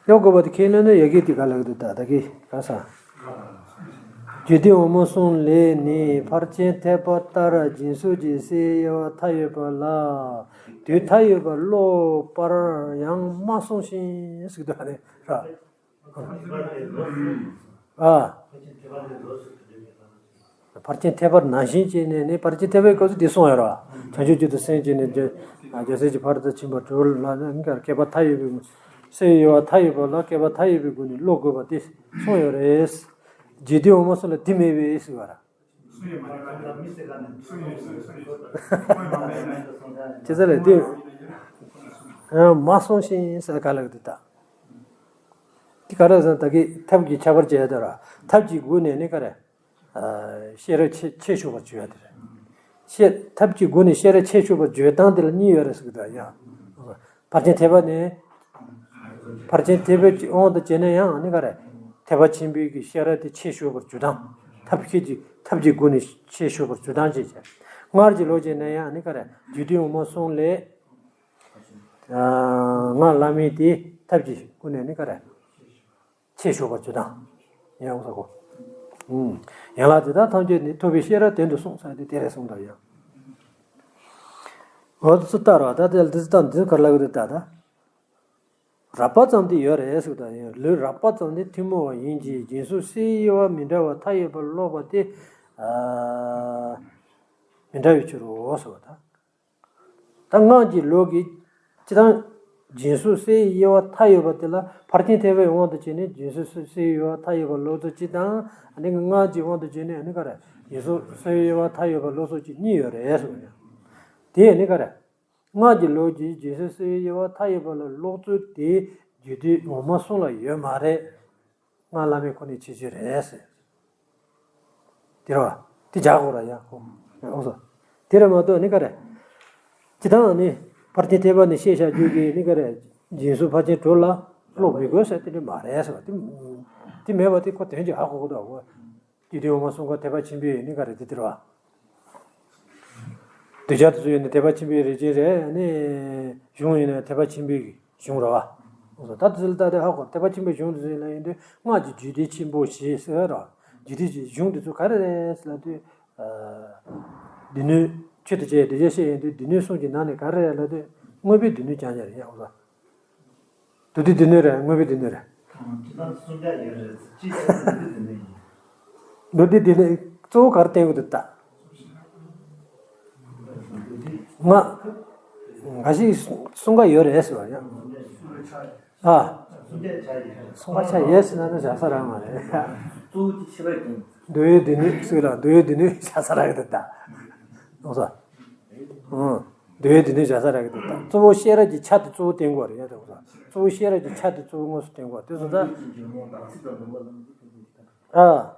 ཀློག་དགོས་པ་དེ་ཁས་ལེན་ན་ཡ་གི་དེ་ག་ལ་གི་དེ་ད་ད་གི་ག་ས། རྒྱུད་སྡེ་འོག་མ་གསུམ་ལས་ནི་ཕར་ཕྱིན་ཐེག་པ་ལྟར་སྦྱིན་སོགས་ཀྱི་སའི་དབྱེ་བ་མཐའ་ཡས་པ་ལ་དུས་མཐའ་ཡས་པ་ཀློག་པར་ཡང་མ་གསུངས་ཤིང་ཟེར་གྱི་འདུག་ཨ་ནི་ར། ཨ། ཕར་ཕྱིན་ཐེག་པ་ནང་བཞིན་བྱས་ནས་ནི་ཕར་ཕྱིན་ཐེག་པའི་སྐབས་སུ་འདི་གསུངས་ཡོད་ར། བྱང་ཆུབ་མཆོག་ཏུ་སེམས་བསྐྱེད་ནས་རྒྱལ་སྲས་ཀྱི་ཕ་རོལ་ཏུ་ཕྱིན་པ་དྲུག་ལ་ནི་བསྐལ་པ་མཐའ་ཡས་པའི་སའི་དབྱེ་བ་མཐའ་ཡས་པ་ལ་བསྐལ་པ་མཐའ་ཡས་པའི་སྒོ་ནས་ཀློག་དགོས་པ་དེ་གསུངས་ཡོད་རེད། རྒྱུད་སྡེ་འོག་མ་གསུམ་ལ་དེ་མེད་པས་ཟེར་བ་ར། ཅི་ཟེར་ལ་དེ། མ་གསུངས་ཤིང་ཟེར་ག་ལ་གི་དེ་ད། དེ་ག་རེ་ཟེར་ན་ད་གི་ཐབས་ཀྱི་ཁྱད་པར་བྱས་ད་ར། ཐབས་ཀྱི་སྒོ་ནས་ནི་ག་རེ། ཤེས་རབ་ཆེ་ཆེ་ཤོས་པར་བརྗོད་ཡ་དེ་རེད། ཤེས་ཐབས་ཀྱི་སྒོ་ནས་ཤེས་རབ་ཆེ་ཤོས་པར་བརྗོད་སྟངས་དེ་ལ་གཉིས་ཡོད་རེད་ཟེར་གི་འདུག་ཡ། ཕར་ཕྱིན་ཐེག་པ་ནི། ཕར་ཕྱིན་ཐེག་པའི་དབང་དུ་བྱས་ན་ཡང་ནི་ག་རེ། ཐེག་པ་ཆེན་པོའི་གི་ཤེས་རབ་དེ་ཆེ་ཤོས་པར་བརྗོད་སྟངས། ཐབས་མཁས་ཀྱི་ཐབས་ཀྱི་སྒོ་ནས་ཆེ་ཤོས་པར་བརྗོད་སྟངས་བྱས་བྱས། སྔར་གྱི་ལུགས་བྱས་ན་ཡང་ནི་ག་རེ། རྒྱུད་སྡེ་འོག་མ་གསུམ་ལས། སྔགས་བླ་མེད་དེ་ཐབས་ཀྱི་སྒོ་ནས་ནི་ག་རེ། ཆེ་ཤོས་པར་བརྗོད་སྟངས། ཡང་ཟེར་གོ། ཡན་ལག་དེ་དག་ཐམས་ཅད་ནི་ཐུབ་པའི་ཤེས་རབ་དོན་དུ་གསུངས་ཟེར་ཏེ་དེ་རེད་གསུངས་དང་ཡང་། འོ་དེ་ཚོ་ལྟར་བ་ད་དེ་དེ་ཚོ་ལྟར་འདི་གར་ལ་གི་དེ་ལྟ་ད། རགས་པ་ཙམ་དེ་ཡོད་རེད་ཟེར་དང་ཡང་ལུས་རགས་པ་ཙམ་དེ་ཐུན་མོང་བ་ཡིན་གྱི་སྦྱིན་སོགས་སའི་དབྱེ་བ་མི་འདྲ་བ་མཐའ་ཡས་པར་ཀློག་པ་དེ། མི་འདྲ་བའི་ཕྱིར་རོ་ཟེར་བ་དང་། ད་སྔགས་ཀྱི་ལུགས་ཀྱི་སྤྱི་དང་། སྦྱིན་སོགས་སའི་དབྱེ་བ་མཐའ་ཡས་པ་དེ་ལ་ཕར་ཕྱིན་ཐེག་པའི་དབང་དུ་བྱས་ནས་སྦྱིན་སོགས་སའི་དབྱེ་བ་མཐའ་ཡས་པ་ལོག་ཚུལ་གཅིག་དང་། ཨ་ནི་སྔགས་ཀྱི་དབང་དུ་བྱས་ནས་ཨ་ནི་ག་རེ། སྦྱིན་སོགས་སའི་དབྱེ་བ་མཐའ་ཡས་པ་ལོག་ཚུལ་གཅིག་གཉིས་ཡོད་རེད་གསུངས་ཡང་། དེ་ཨ་ནི་ག་རེ། སྔགས་ཀྱི་ལུགས་ཀྱི་སྦྱིན་སོགས་སའི་དབྱེ་བ་མཐའ་ཡས་པ་ལ་ལོག་ཚུལ་དེ་རྒྱུད་སྡེ་འོག་མ་གསུམ་ལ་ཡོད་མ་རེད། སྔགས་བླ་མེད་ཁོ་ནའི་ཁྱད་ཆོས་རེད་ཟེར། དེ་རེད་བ། དེ་སྦྱར་དགོས་ར་ཡ་ཁོ། འོ་སོ། དེ་རེད་མ་གཏོགས་ནི་ག་རེ། སྤྱི་བཏང་ནི་ཕར་ཕྱིན་ཐེག་པ་ནི་ཤེས་བྱ་རྒྱུད་ཀྱི་ནི་ག་རེ། སྦྱིན་སོགས་ཕར་ཕྱིན་དྲུག་ལ་ཀློག་མི་དགོས་ཟེར་དེ་འདྲ་མ་རེད་ཟེར་བ་དེ། དེ་མེད་པ་དེ་ཁོ་དོན་གྱིས་ཧ་གོ་གི་འདུག་གོ། རྒྱུད་སྡེ་འོག་མ་གསུམ་ཀ་ཐེག་པ་ཆེན་པོའི་ནི་ག་རེ་དེ་དེ་རེད་བ། གདུལ་བྱ་དེ་ཚོ་ཡིན་ན་ཐེག་པ་ཆེན་པོའི་རིགས་ཅན་རེད། ཨ་ནི་གཞུང་ཡིན་ན་ཐེག་པ་ཆེན་པོའི་གི་གཞུང་རེད་བ། ད་དེ་ཚོ་ལ་ལྟ་སྟེ་ཧ་གོ། ཐེག་པ་ཆེན་པོའི་གཞུང་དེ་ཚོ་ཡིན་ན་ཡིན་དུས་སྔགས་ཀྱི་རྒྱུད་སྡེ་ཆེན་པོ་ཞེས་ཟེར་བ་རེད་བ། རྒྱུད་སྡེ་ཆེ་གཞུང་དེ་ཚོ་ག་རེ་རེད་ཟེར་ལབ་དུས། སྡེ་སྣོད་ཆོས་དང་བཅས་སྡེ་བརྒྱད་བཤད་ཡོང་དུས་སྡེ་སྣོད་གསུམ་གྱི་ནང་ནས་ག་རེ་རེད་ལབ་དུས་དངོས་པོའི་སྡེ་སྣོད་རྐྱང་རྐྱང་རེད་ཡ། འོ་ད། མདོ་སྡེའི་སྡེ་སྣོད་རེད། དངོས་པོའི་སྡེ་སྣོད་རེད། ཁྱེད་རང་གསུང་རྒྱ་ཡོད་རེད། ཅི་བྱས་ནས་མདོ་སྡེའི་སྡེ་སྣོད་ཡིན། མདོ་སྡེའི་སྡེ་སྣོད་གཙོ་བོ་ག་རེ་བསྟན་གྱི་འདུག་ད། ང་། འགའ་ཞིག་གསུང་ག་ཡོད་རེད་ཟེར་བ་ཡང་། ཨ། གསུང་ག་ཆ་ཡོད་ཟེར་ན་ནི་བཞག་ས་རག་མ་རེད། གཙོ་བོ་དེ་ཕྱི་པ་ཡིན། མདོ་སྡེའི་སྡེ་སྣོད་ཟེར་ལ་མདོ་སྡེའི་སྡེ་སྣོད་བཞག་ས་རག་གི་འདུག་ད། ཨོ་ས། ཨང་། མདོ་སྡེའི་སྡེ་སྣོད་བཞག་ས་རག་གི་འདུག་ད། གཙོ་བོ་ཤེས་རབ་ཀྱི་ཆ་དེ་གཙོ་བོ་བསྟན་དགོས་རེད་ཡ། ད་གོ་ས། གཙོ་བོ་ཤེས་རབ་ཀྱི་ཆ་དེ་གཙོ་བོ་དངོས་སུ་བསྟན་དགོས་དེ་སོང་ཙང་། ཨ།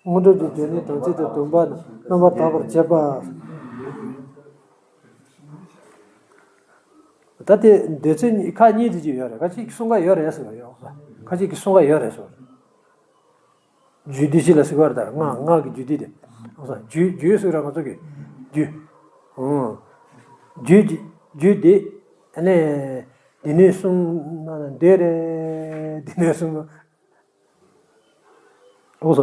དངོས་གྲུབ་ཀྱི་འབྱུང་གནས་དམ་ཚིག་དང་སྡོམ་པ་རྣམ་པར་དག་པར་བྱེད་པ། ད་དེ་འདོད་ཚུལ་ཁག་གཉིས་དེ་ཅིག་ཡོད་རེད། ཁ་ཅིག་གསུང་ག་ཡོད་རེད་ཟེར་བ་ཡོད། ཁ་ཅིག་གིས་གསུང་ག་ཡོད་རེད་ཟེར་བ། རྒྱུད་སྡེ་བཞི་ལ་ཟེར་བ་རེད་ད། སྔགས་སྔགས་ཀྱི་རྒྱུད་སྡེ་དེ། ཨོ་ས་རྒྱུད་རྒྱུད་ཟེར་ར་ང་ཚོ་གི་རྒྱུད། ཨོ། རྒྱུད་ཀྱི་རྒྱུད་སྡེ། ཨ་ནི་སྡེ་སྣོད་གསུམ་ན་འདོད་རེད། སྡེ་སྣོད་གསུམ། ཨོ་ས།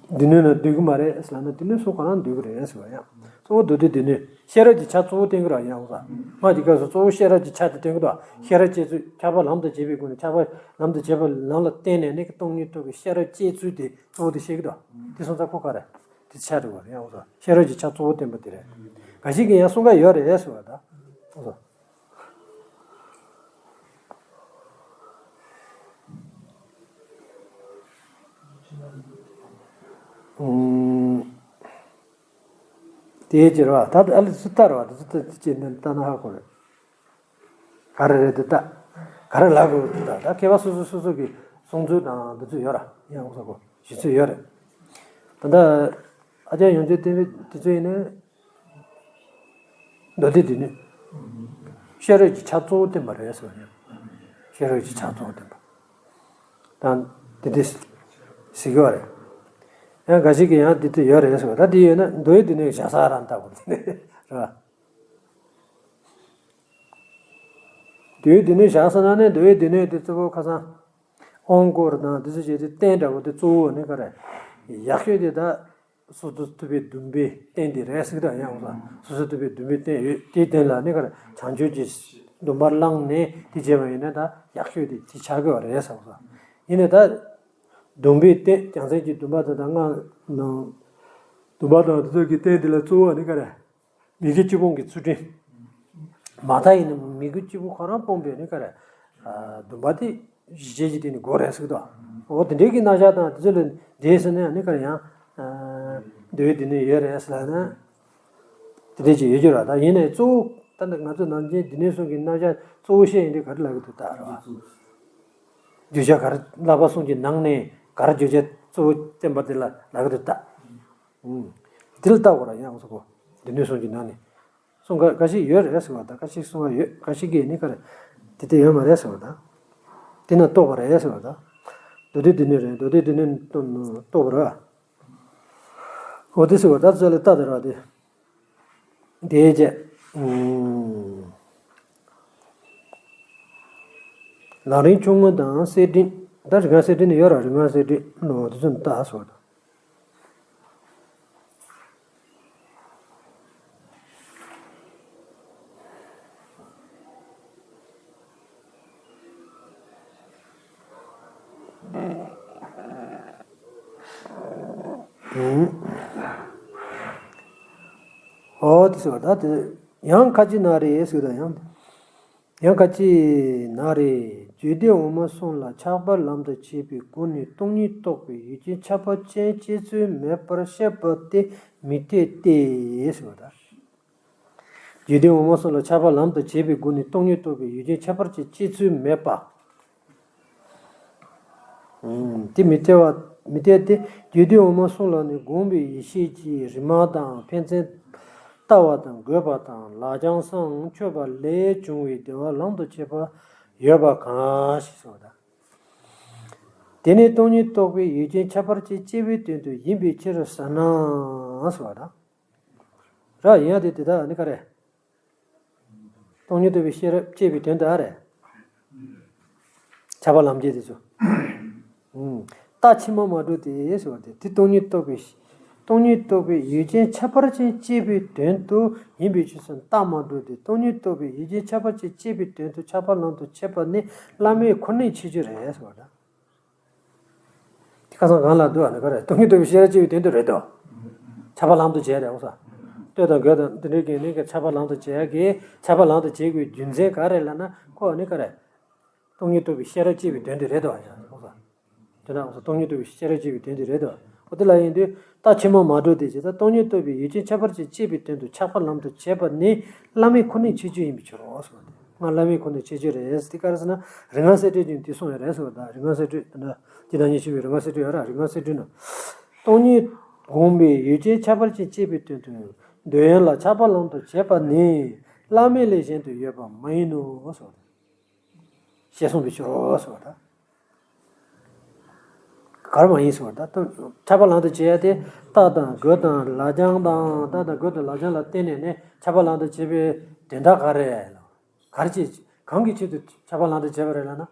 སྡེ་སྣོད་ན་འདོད་གི་མ་རེད་ཟེར་ལབ་ན། སྡེ་སྣོད་གསུམ་ག་རང་འདོད་གི་རེད་ཟེར་བ་ཡང་། གཙོ་བོ་མདོ་སྡེ་སྡེ་སྣོད། ཤེས་རབ་ཀྱི་ཆ་གཙོ་བོ་བསྟན་གི་ར་ཡང་། ཨོ་ས། སྔགས་ཀྱི་སྐབས་སུ་གཙོ་བོ་ཤེས་རབ་ཀྱི་ཆ་དེ་བསྟན་གི་འདུག་ཤེས་རབ་བསྐྱེད་ཚུལ། ཁྱབ་པ་ལམ་དུ་བྱེད་པའི་སྒོ་ནས། ཁྱབ་པ་ལམ་དུ་བྱེད་པ་ལམ་ལ་བརྟེན་ནས་ནི་སྟོང་ཉིད་རྟོགས་པའི་ཤེས་རབ་བསྐྱེད་ཚུལ་དེ་གཙོ་བོ་དེ་བཤད་གི་འདུག་དེ་སོང་ཙང་ཁོ་ག་རེ། དེ་ཆ་འགྲིག་པ་རེད་ཡང་། ཨོ་ས། ཤེས་རབ་ཀྱི་ཆ་གཙོ་བོ་བསྟན་པ་དེ་རེད། འགའ་ཞིག་གིས་ཡང་གསུང་ག་ཡོད་རེད་ཟེར་བ་ད། ཨོ་ས། ཨུམ། དེའི་རྗེས་ར་ད་ཨ་ལི་སུ་ལྟར་བ་དེ་ཚོ་ལྟ་ཅེས་ནས་ལྟ་ན་ཧ་གོ་རེད། ག་རེ་རེད་དེ་ལྟ། ག་རེ་ལབ་དགོས་དེ་ལྟ། ད་མཁས་པ་སོ་སོ་སོ་སོ་གི་གསུང་ཚུལ་དང་འདི་ཚོ་ཡོད་ར་ཡང་། ཨོ་ས་གོ། ཞུ་ཚུལ་ཡོད་རེད། ད་ལྟ་ཨ་ཅག་ཡོངས་འཛིན་བསྟན་པའི་དེ་ཚོ་ཡིན་ན། མདོ་སྡེ་སྡེ་སྣོད། ཤེས་རབ་ཀྱི་ཆ་གཙོ་བོ་བསྟན་པ་རེད་ཟེར་བ་ཡིན། ཤེས་རབ་ཀྱི་ཆ་གཙོ་བོ་བསྟན་པ། ད་འདི་འདི་ཟེར་གྱི་བ་རེད། ཡང་འགའ་ཞིག་གིས་ཡང་འདི་འདི་ཡོད་རེད་ཟེར་བ། ད་འདི་ཡོད་ན་མདོ་སྡེ་སྡེ་སྣོད་བཞག་ས་རང་ལྟ་དགོས་རེད་བ། མདོ་སྡེ་སྡེ་སྣོད་བཞག་ས་ན་ནི་མདོ་སྡེ་སྡེ་སྣོད་དེ་གཙོ་བོ་ཁ་སང་དབང་བསྐུར་དང་འདི་ཚོ་བྱས་ཏེ་རྟེན་འདྲ་བོ་དེ་གཙོ་བོ་ནི་ག་རེ། ཡག་ཤོས་དེ་ད། སོ་སོ་ཐུབ་པའི་སྡོམ་པའི་རྟེན་དེ་རེད་ཟེར་གི་འདུག་ཡང་། ཨོ་ས། སོ་སོ་ཐུབ་པའི་སྡོམ་པའི་རྟེན་ཡོད། དེའི་རྟེན་ལ་ནི་ག་རེ། བྱང་ཆུབ་ཀྱི་སྡོམ་པ་བླངས་ནས་དེ་བྱས་པ་ཡིན་ན་ད་ཡག་ཤོས་དེ་དེ་ཆགས་ཀྱི་བ་རེད་ཟེར། ཨོ་ས། ཡིན་ནའི་ད་སྡོམ་པའི་རྟེན། རྒྱལ་མཚན་གྱི་སྡོམ་པ་དང་། ད་སྔགས་ནང་སྡོམ་པ་དང་དེ་ཚོ་གི་རྟེན་དེ་ལ་གཙོ་བོ་ནི་ག་རེ། མི་དགེ་བཅུ་སྤོང་གི་ཚུལ་ཁྲིམས། མ་མཐའ་ཡིན་ན་མི་དགེ་བཅུ་སྤོང་ཁོ་རང་སྤོང་བའི་ནི་ག་རེ། ཨ། སྡོམ་པ་དེ་གཞི་བྱས་ཀྱི་དེ་ནི་དགོས་རེད་ཟེར་གི་འདུག་འོ་དེ་འདྲའི་གི་རྣམ་གཞག་དང་དེ་ཚོ་ལ་འདྲེས་ཟེར་ན་ནི་ག་རེ་ཡང་། ཨ། འདོད་སྡེ་སྣོད་ཡོད་རེད་ཟེར་ལབ་ན། དེ་འདྲའི་ཅིག་ཡོད་རྒྱུ་རེད། ད་ཡིན་ནའི་གཙོ་བོ་ད་ང་ཚོ་ནམ་རྒྱུན་སྡེ་སྣོད་གསུམ་གྱི་རྣམ་གཞག་གཙོ་བོ་བཤད་ཡིན་དུས་ག་རེ་ལབ་གི་འདུག་ད་རེད་བ། བརྗོད་བྱ་ག་རེ། བསླབ་པ་གསུམ་གྱི་ནང་ནས་ག་རེ་བརྗོད་བྱ་གཙོ་བོ་བསྟན་པ་དེ་ལ་ལབ་གི་འདུག་ད། ཨུམ། དེ་ལ་ལྟ་དགོས་ར་ཡང་། ཨོ་ས་གོ། སྡེ་སྣོད་གསུམ་གྱི་ནང་ནས། གསུང་འགའ་འགའ་ཞིག་ཡོད་རེད་ཟེར་བ་དང་། འགའ་ཞིག་གསུང་བ་ཡོད། འགའ་ཞིག་གིས་ནི་ག་རེ། དེ་དེ་ཡོད་མ་རེད་ཟེར་བ་དང་། དེ་ན་རྟོགས་པ་རེད་ཟེར་བ་དང་། མདོ་སྡེ་སྡེ་སྣོད་རེད། མདོ་སྡེ་སྡེ་སྣོད་རྟོགས་པ་རེད། འོ་དེ་ཟེར་བ་ད་ཚོ་ལ་ལྟ་དེ་ར་དེ། དེའི་རྗེས། ཨུམ། ལམ་རིམ་ཆུང་ངུ་དང་གསེར་ཕྲེང་། ད་རིག་སྔགས་གསེར་ཕྲེང་ནི་ཡོད་ར། རིག་སྔགས་གསེར་ཕྲེང་ནོ་དེ་ཚོ་ལྟ་ཟེར་བ་དང་། ཨོ་དེ་ཟེར་བ་ད་དེ་ཡང་ཁ་ཅིག་ན་རེ་ཟེར་ད་ཡང་། ཡང་ཁ་ཅིག་ན་རེ། རྒྱུད་སྡེ་འོག་མ་གསུམ་ལ་ཁྱབ་པ་ལམ་དུ་བྱེད་པའི་སྒོ་ནས་སྟོང་ཉིད་རྟོགས་པའི་ཡུལ་ཅན་ཁྱད་པར་ཅན་སྐྱེ་ཚུལ་མེད་པར་བཤད་པ་དེ་མི་འཐད་དེ་ཟེར་བ་ད། རྒྱུད་སྡེ་འོག་མ་གསུམ་ལ་ཁྱབ་པ་ལམ་དུ་བྱེད་པའི་སྒོ་ནས་སྟོང་ཉིད་རྟོགས་པའི་ཡུལ་ཅན་ཁྱད་པར་ཅན་སྐྱེ་ཚུལ་མེད་པ། ཨུམ། དེ་མི་འཐད་པ། མི་འཐད་དེ། རྒྱུད་སྡེ་འོག་མ་གསུམ་ལ་ནི་སྒོམ་པའི་ཡེ་ཤེས་ཀྱི་རིམ་པ་དང་། ཕན་ཚུན་ལྟ་བ་དང་འགོད་པ་དང་། ལག་བཅངས་སམ་མཆོད་པ་ལས་བྱུང་བའི་བདེ་བ་ལམ་དུ་བྱེད་པ་ཡོད་པ་གང་ཞིག་ཟེར་བ་དང་། དེ་ནི་སྟོང་ཉིད་རྟོགས་པའི་ཡུལ་ཅན་ཁྱད་པར་ཅན་སྐྱེ་བོའི་དོན་དུ་ཡིན་པའི་ཕྱིར་ཟེར་ན་ཟེར་བ་དང་། ར་ཡིན་ཡང་དེ་དེ་དག་ནི་ག་རེ། སྟོང་ཉིད་རྟོགས་པའི་ཤེས་རབ་སྐྱེས་པའི་དོན་དུ་ཨ་རེ། ཁྱབ་པ་ལམ་བྱེད་དེ་ཚོ། ཨུམ། རྟགས་ཕྱི་མ་མ་གྲུབ་སྟེ་ཟེར་བ་དེ། དེ་སྟོང་ཉིད་རྟོགས་པའི། སྟོང་ཉིད་རྟོགས་པའི་ཡུལ་ཅན་ཁྱད་པར་ཅན་སྐྱེས་པའི་དོན་དུ་ཡིན་པའི་ཕྱིར་ཟེར་ན། རྟགས་མ་གྲུབ་སྟེ། སྟོང་ཉིད་རྟོགས་པའི་ཡུལ་ཅན་ཁྱད་པར་ཅན་སྐྱེས་པའི་དོན་དུ་ཁྱབ་པ་ལམ་དུ་བྱེད་པ་ནི་བླ་མེད་ཁོ་ནའི་ཆོས་ཅན་རེད་ཟེར་བ་དང་། དེ་ཁ་སང་གང་ལ་འདུག་ཨ་ནི་ག་རེ། སྟོང་ཉིད་རྟོགས་པའི་ཤེས་རབ་སྐྱེ་བའི་དོན་དུ་རེད་དོ། ཁྱབ་པ་ལམ་དུ་བྱས་རེད། འོ་ས། ལྟོས་དང་འགོད་དང་དེ་འདྲའི་གི་ནི་གི་ཁྱབ་པ་ལམ་དུ་བྱས་ཀྱི། ཁྱབ་པ་ལམ་དུ་བྱེད་དགོས་རྒྱུ་མཚན་ག་རེ་ལབ་ན། ཁོ་ཨ་ནི་ག་རེ། སྟོང་ཉིད་རྟོགས་པའི་ཤེས་རབ་སྐྱེ་བའི་དོན་དུ་རེད་དོ། འོ་ས། དེ་ན་འོ་ས། སྟོང་ཉིད་རྟོགས་པའི་ཤེས་རབ་སྐྱེ་བའི་དོན་དུ་རེད་དོ། འོ་དེ་ལ་ཡིན་དུས་རྟགས་ཕྱི་མ་མ་གྲུབ་སྟེ་ཟེར། ད་སྟོང་ཉིད་རྟོགས་པའི་ཡུལ་ཅན་ཁྱད་པར་ཅན་སྐྱེས་པའི་དོན་དུ་ཁྱབ་པ་ལམ་དུ་བྱེད་པ་ནི་བླ་མེད་ཁོ་ནའི་ཆོས་ཅན་ཡིན་པའི་ཕྱིར་རོ་ཟེར་བ་དེ། ང་བླ་མེད་ཁོ་ནའི་ཆོས་ཅན་རེད་ཟེར་དེ་ག་རེ་ཟེར་ན། རིག་སྔགས་གསེར་ཕྲེང་གིས་དེ་གསུངས་ཡོད་རེད་ཟེར་བ་དང་། རིག་སྔགས་གསེར་ཕྲེང་དེ་འདྲ་ཇི་ལྟར་སྙན་ཞུ་བའི་རིག་སྔགས་གསེར་ཕྲེང་ཡོད་ར། རིག་སྔགས་གསེར་ཕྲེང་ན། སྟོང་ཉིད་སྒོམ་པའི་ཡུལ་ཅན་ཁྱད་པར་ཅན་སྐྱེས་པའི་དོན་དུ་འདོད་ཡོན་ལ་ཁྱབ་པ་ལམ་དུ་བྱེད་པ་ནི་བླ་མེད་ལས་གཞན་དུ་ཡོད་པ་མ་ཡིན་ནོ་ཟེར་བ་དང་། ཞེས་གསུངས་པའི་ཕྱིར་རོ་ཟེར་བ་དང་། ག་རེ་མ་ཡིན་ཟེར་བ་ད། ཁྱབ་པ་ལམ་དུ་བྱེད་ཡ་དེ་རྟགས་དང་རྒོལ་དང་ལག་རྐྱང་དང་། རྟགས་དང་རྒོལ་དང་ལག་རྐྱང་ལ་བརྟེན་ནས་ནི་ཁྱབ་པ་ལམ་དུ་བྱེད་པའི་དོན་དག་ག་རེ། ག་རེ་བྱེད། གང་གི་ཆེད་དུ་ཁྱབ་པ་ལམ་དུ་བྱེད་པ་རེད་ལབ་ན།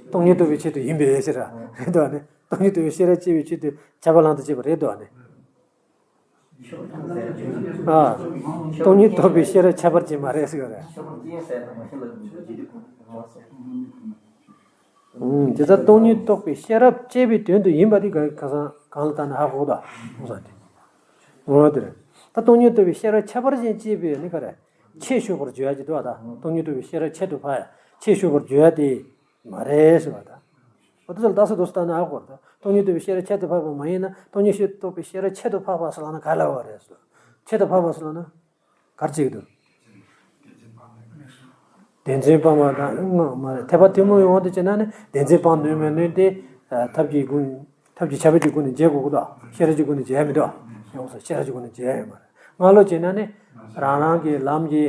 སྟོང་ཉིད་རྟོགས་པའི་ཆེད་དུ་ཡིན་པའི་ཕྱིར་ར། རེད་དོ་ནི། སྟོང་ཉིད་རྟོགས་པའི་ཤེས་རབ་སྐྱེ་བའི་ཆེད་དུ་ཁྱབ་པ་ལམ་དུ་བྱེད་པ་རེད་དོ་ནི། ཨ། སྟོང་ཉིད་རྟོགས་པའི་ཤེས་རབ་ཁྱད་པར་ཅན་མ་རེད་ཟེར་བ་རེད། ཨུམ། དེ་ལྟར་སྟོང་ཉིད་རྟོགས་པའི་ཤེས་རབ་སྐྱེ་བའི་དོན་དུ་ཡིན་པ་དེ་ག་ག་ས་གང་ལ་བལྟས་ན་ཧ་གོ་གི་འདུག་གསུངས་ས་དེ། འོ་དེ་རེད། ད་སྟོང་ཉིད་རྟོགས་པའི་ཤེས་རབ་ཁྱད་པར་ཅན་སྐྱེས་པའི་ནི་ག་རེ། ཆེད་ཞུགས་པར་བརྗོད་ཡ་ཅིག་འདུག་བ། ད་སྟོང་ཉིད་རྟོགས་པའི་ཤེས་རབ་ཁྱད་དུ་འཕགས་ཡ། ཆེད་ཞུགས་པར་བརྗོད་ཡ་དེ་མ་རེད་ཟེར་བ་ད། འོ་དེ་ཚོ་ལ་རྟགས་གསལ་དུ་བལྟས་ན་ཧ་གོ་གི་རེད། ད་སྟོང་ཉིད་རྟོགས་པའི་ཤེས་རབ་ཁྱད་དུ་འཕགས་པ་མ་ཡིན་ན། སྟོང་ཉིད་རྟོགས་པའི་ཤེས་རབ་ཁྱད་དུ་འཕགས་པ་ཟེར་ལབ་ན་ག་རེ་ལབ་པ་རེད་ཟེར། ཁྱད་དུ་འཕགས་པ་ཟེར་ལབ་ན། ག་རེ་བྱེད་ཀྱི་འདུག་བདེན་འཛིན་སྤངས་པ་དང་། ངོ་མ་རེད། འཐད་པ་གཏི་མུག་ཡོང་དུ་བྱེད་ན་ནི་བདེན་འཛིན་སྤངས་ནུས་མི་ནུས་དེ། ཨ། ཐབས་ཀྱི་སྒོ། ཐབས་ཀྱི་ཁྱད་པར་གྱི་སྒོ་ནས་འབྱེད་དགོས་ཀྱི་འདུག་ཤེས་རབ་ཀྱི་སྒོ་ནས་འབྱེད་ཡ་མི་འདུག་ཡོང་སོང་། ཤེས་རབ་ཀྱི་སྒོ་ནས་འབྱེད་ཡ་ཡོད་མ་རེད། སྔ་ལོགས་བྱས་ན་ནི་རང་རང་གི་ལམ་གྱི་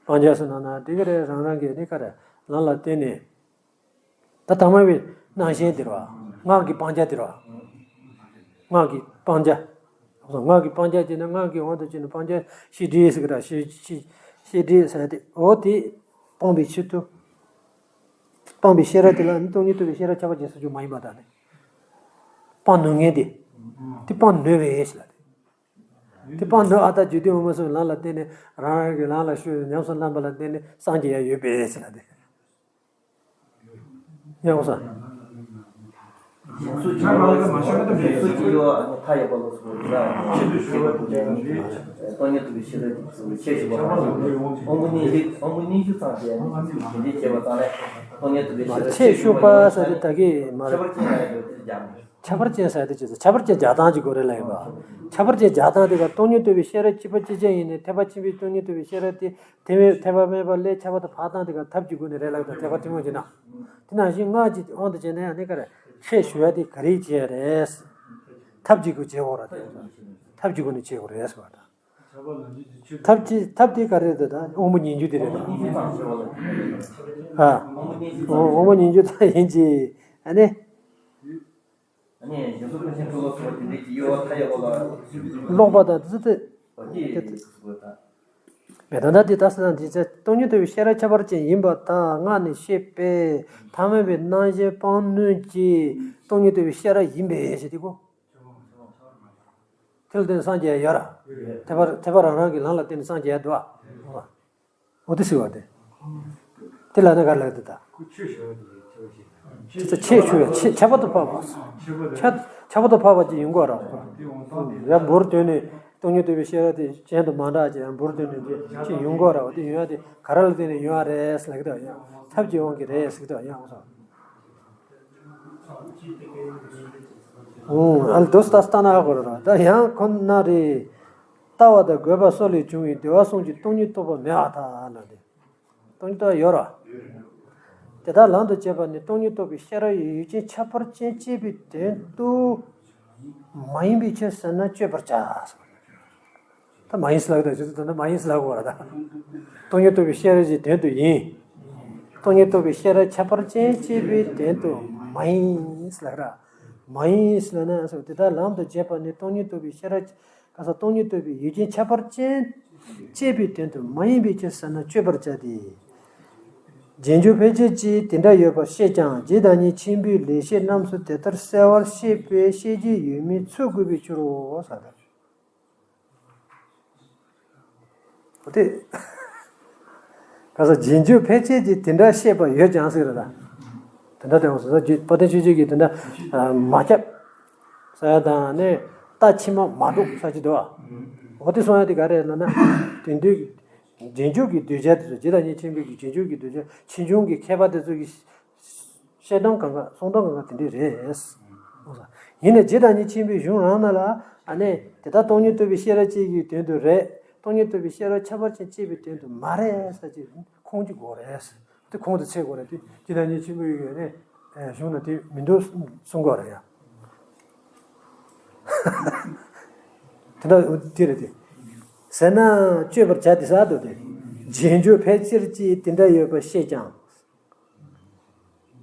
སྤང་བྱ་ཟེར་ན་ན་དེ་ག་རེད། རང་རང་གི་ནི་ག་རེ་ལམ་ལ་བརྟེན་ནས། ད་ཐ་མལ་པའི་རྣམ་ཤེས་དེ་རེད་བ། སྔགས་ཀྱི་སྤང་བྱ་དེ་རེད་བ། སྔགས་ཀྱི་སྤང་བྱ། སྔགས་ཀྱི་སྤང་བྱ་བྱས་ན་སྔགས་ཀྱི་དབང་དུ་བྱས་ནས་སྤང་བྱ་ཤེས་སྒྲིབ་ཟེར་གི་ར། ཤེས་ཤེས་ཤེས་སྒྲིབ་ཟེར་ཏེ། འོ་དེ་སྤངས་པའི་ཕྱིར་དུ། སྤངས་པའི་ཤེས་རབ་དེ་ལ་ནི་སྟོང་ཉིད་རྟོགས་པའི་ཤེས་རབ་ཁྱད་པར་ཅན་ཟེར་རྒྱུ་མ་ཡིན་པ་དང་ནི། སྤང་ནུས་མཁན་དེ། དེ་སྤང་ནུས་པའི་ཞེས་ལ་དེ། དེ་སྤང་ནུས། ཨ། ད་རྒྱུད་སྡེ་འོག་མ་སོགས་ལམ་ལ་བརྟེན་ནས་རང་རང་གི་ལམ་ལ་ཞུགས། ཉམས་སུ་བླངས་པ་ལ་བརྟེན་ནས་སངས་རྒྱས་ཡ་ཡོད་པའི་ཞེས་ལ་དེ། ཡང་ས། ཡང་སུ་ཅི་ཡོད་ཨ་ནི་མཐའ་ཡས་པ་ལ་སོགས་པ་ཆེད་དུ་ཞུ་བ་ནི་སྟོང་ཉིད་རྟོགས་པའི་ཤེས་རབ་ཀྱི་ཚུལ་ཆེད་ཞུ་བ་དང་། དབང་པོ་རྙེད་བཞི། དབང་པོ་རྙེད་བཞི་ཙམ་གྱིས་ནི་དེ་འདྲའི་བྱས་པ་ཙམ་ལས་སྟོང་ཉིད་རྟོགས་པའི་ཤེས་རབ་ཆེད་ཞུགས་པ་ཟེར་དེ་ད་གི་མ་རེད། ཁྱད་པར་ཅན་ཡང་ཡོད་དེ་ཀྱང་། ཁྱད་པར་ཅན་ཟེར་དེ་ཅི་ཟེར། ཁྱད་པར་ཅན་རྒྱག་སྟངས་ཀྱི་སྐོར་རེད་ལབ་ཡིན་པ། ཁྱད་པར་ཅན་རྒྱག་སྟངས་དེ་ག་སྟོང་ཉིད་རྟོགས་པའི་ཤེས་རབ་གཅིག་པ་གཅིག་རྐྱང་ཡིན་ནའི་ཐེག་པ་ཆེན་པོའི་སྟོང་ཉིད་རྟོགས་པའི་ཤེས་རབ་དེ། དེ་བས་ཐེག་པ་དམན་པ་ལས་ཁྱད་པར་དུ་འཕགས་སྟངས་དེ་ག་ཐབས་ཀྱི་སྒོ་ནས་རེད་ལབ་དང་། ཐེག་པ་ཐུན་མོང་བྱས་ན། དེ་ནང་བཞིན་སྔགས་ཀྱི་དབང་དུ་བྱས་ན་ཡང་ནི་ག་རེ། ཆེད་ཞུ་བ་དེ་ག་རེ་བྱས་རེད། ཐབས་ཀྱི་སྒོ་བྱེད་དགོས་ར་དེ། ཐབས་ཀྱི་སྒོ་ནས་བྱེད་དགོས་རེད་ཟེར་བ་དང་། ཐབས་ཀྱི་ཐབས་དེ་ག་རེ་རེད་ད། དབང་པོ་ཉིད་འཇུག་དེ་རེད་ད། ཨ། དབང་པོ་ཉིད་འཇུག་ད་ཡིན་གྱི། ཨ་ནི། ཨ་ནི་རྒྱ་མཚོ་ཀུན་མཁྱེན་ཁྲོ་ལོ་སོགས་ཀྱི་ལས་ཀྱི་གཡོ་བ་མཐའ་ཡས་པ་ལ་ལོག་པ་དང་དེ་ཚོ་དེ། དེ་ད་ལྟ་དེ་ལྟ་ས་དང་དེ་ཚེ་སྟོང་ཉིད་རྟོགས་པའི་ཤེས་རབ་ཁྱད་པར་ཅན་ཡིན་པར་ཐལ། སྔགས་ནི་ཤེས་པས་ཐ་མལ་པའི་རྣམ་ཤེས་སྤང་ནུས་ཀྱི་སྟོང་ཉིད་རྟོགས་པའི་ཤེས་རབ་ཡིན་པས་ཞེས་དེ་གོ། དེ་ལ་བརྟེན་སངས་རྒྱས་ཡོད་ར། ཐེག་པ་ཐེག་པ་རང་རང་གི་ལམ་ལ་བརྟེན་ནས་སངས་རྒྱས་འདུག་ཨ། འོ་དེ་ཟེར་བ་དེ། དེ་ལ་ནི་ག་ལ་དེ་ད། ཁྱེད་ཚོ་ཆེད་ཞུ་བའི་ཆེད་ཁྱད་པར་དུ་འཕགས་པ། ཁྱད་ཁྱད་པར་དུ་འཕགས་པ་ཅིག་ཡིན་དགོས་ར། ཡང་འབུར་དོན་ནི་སྟོང་ཉིད་རྟོགས་པའི་ཤེས་རབ་དེ་གཞན་དུ་མ་འདྲ་ཅིག་ཡང་འབུར་དོན་ནི་དེ་ཅིག་ཡིན་དགོས་ར། དེ་ཡོང་ཡ་དེ་ག་ར་ལ་བརྟེན་ནས་ཡོང་ཡ་རེད་ཟེར་ལབ་ཀྱི་འདུག་ཡང་ཐབས་ཀྱི་དབང་གིས་རེད་ཟེར་གྱི་འདུག་ཡང་སོ། ཨུང་། ཨ་ལ་དོ་སྟ་སྟ་ན་ཧ་གོ་ར། ད་ཡང་ཁོ་ན་རེ། ལྟ་བ་དང་རྒོད་པ་སོགས་ལས་བྱུང་བའི་བདེ་བ་གསུམ་གྱི་སྟོང་ཉིད་རྟོགས་པ་མེད་པར་ཐལ་ལ་དེ། སྟོང་ཉིད་རྟོགས་པ་ཡོད་ར། དེ་དག་ལམ་དུ་བྱེད་པ་ནི་སྟོང་ཉིད་རྟོགས་པའི་ཤེས་རབ་ཡུལ་ཅན་ཁྱད་པར་ཅན་སྐྱེས་པའི་དོན་དུ་མ་ཡིན་པའི་ཕྱིར་ཟེར་ན་དཔྱོད་པར་བྱ། ད་མ་ཡིན་ཟེར་ལབ་ད་ཇི་ལྟར་ད་མ་ཡིན་ཟེར་ལབ་དགོས་ར་ད། སྟོང་ཉིད་རྟོགས་པའི་ཤེས་རབ་ཀྱི་དོན་དུ་ཡིན། སྟོང་ཉིད་རྟོགས་པའི་ཤེས་རབ་ཁྱད་པར་ཅན་སྐྱེས་པའི་དོན་དུ་མ་ཡིན་ཟེར་ལབ་ར། མ་ཡིན་ཟེར་ལབ་ན་སོ་དེ་དག་ལམ་དུ་བྱེད་པ་ནི་སྟོང་ཉིད་རྟོགས་པའི་ཤེས་རབ། ག་ས་སྟོང་ཉིད་རྟོགས་པའི་ཡུལ་ཅན་ཁྱད་པར་ཅན་སྐྱེས་པའི་དོན་དུ་མ་ཡིན་པའི་ཕྱིར་ཟེར་ན་དཔྱོད་པར་བྱ་སྟེ། རྗེས་འཇུག་ཕལ་ཆེར་གྱིས་དེ་འདྲ་ཡོད་པར་བཤད་ཀྱང་། རྗེ་བདག་ཉིད་ཆེན་པོས་ལེགས་བཤད་རྣམས་སུ་དེ་ལྟར་གསལ་བར་བཤད་པས་བཤད་རྒྱུ་ཡོད་མེད་ཚོད་དགོས་པའི་ཕྱིར་རོ་ཟེར། འོ་དེ། ག་ས་རྗེས་འཇུག་ཕལ་ཆེར་གྱིས་དེ་འདྲ་བཤད་པ་ཡོད་ཀྱང་ཟེར་ར་ད། དེ་འདྲ་དེ་འོང་ཟེར་ས་རྗེ་དཔལ་ལྡན་ཆོས་རྗེ་གིས་དེ་འདྲ་མ་ཁྱབ་ཟེར་ཡ་དང་ནི་རྟ་ཕྱི་མ་མ་འདུག་ས་ཅི་འདུག་ཨ། འོ་དེ་གསུང་ཡ་དེ་ག་རེ་ལབ་ན། དེང་དུས་རྗེས་འཇུག་གི་གདུལ་བྱ་དེ་ཚོ་རྗེ་བདག་ཉིད་ཆེན་པོའི་གི་རྗེས་འཇུག་གི་གདུལ་བྱ་ཕྱིས་འབྱུང་གི་མཁས་པ་དེ་ཚོ་གི་བཤད་སྟངས་གང་ག་གསུང་སྟངས་གང་ག་དེ་འདྲས་རེད། ཡིན་ནའི་རྗེ་བདག་ཉིད་ཆེན་པོའི་གཞུང་རང་ནང་ལ་ཨ་ནི་དེ་ལྟར་སྟོང་ཉིད་རྟོགས་པའི་ཤེས་རབ་སྐྱེ་རྒྱུའི་དོན་དུ་རེད། སྟོང་ཉིད་རྟོགས་པའི་ཤེས་རབ་ཁྱད་པར་ཅན་སྐྱེ་བའི་དོན་དུ་མ་རེད་ཟེར་གྱི་ཁུངས་ཀྱི་དགོས་རེད། དེ་ཁུངས་དེ་ཚད་དགོས་རེད་དེ་རྗེ་བདག་ཉིད་ཆེན་པོའི་ཡོད་ནས་གཞུང་ན་དེ་མི་འདུག་གསུང་དགོས་རེད་ཡ། དེ་འདྲ་དེ་རེད་དེ། ཟེར་ན་དཔྱོད་པར་བྱ་སྟེ་ཟེར་འདུག་སྟེ། རྗེས་འཇུག་ཕལ་ཆེར་གྱིས་དེ་འདྲ་ཡོད་པར་བཤད་ཀྱང་།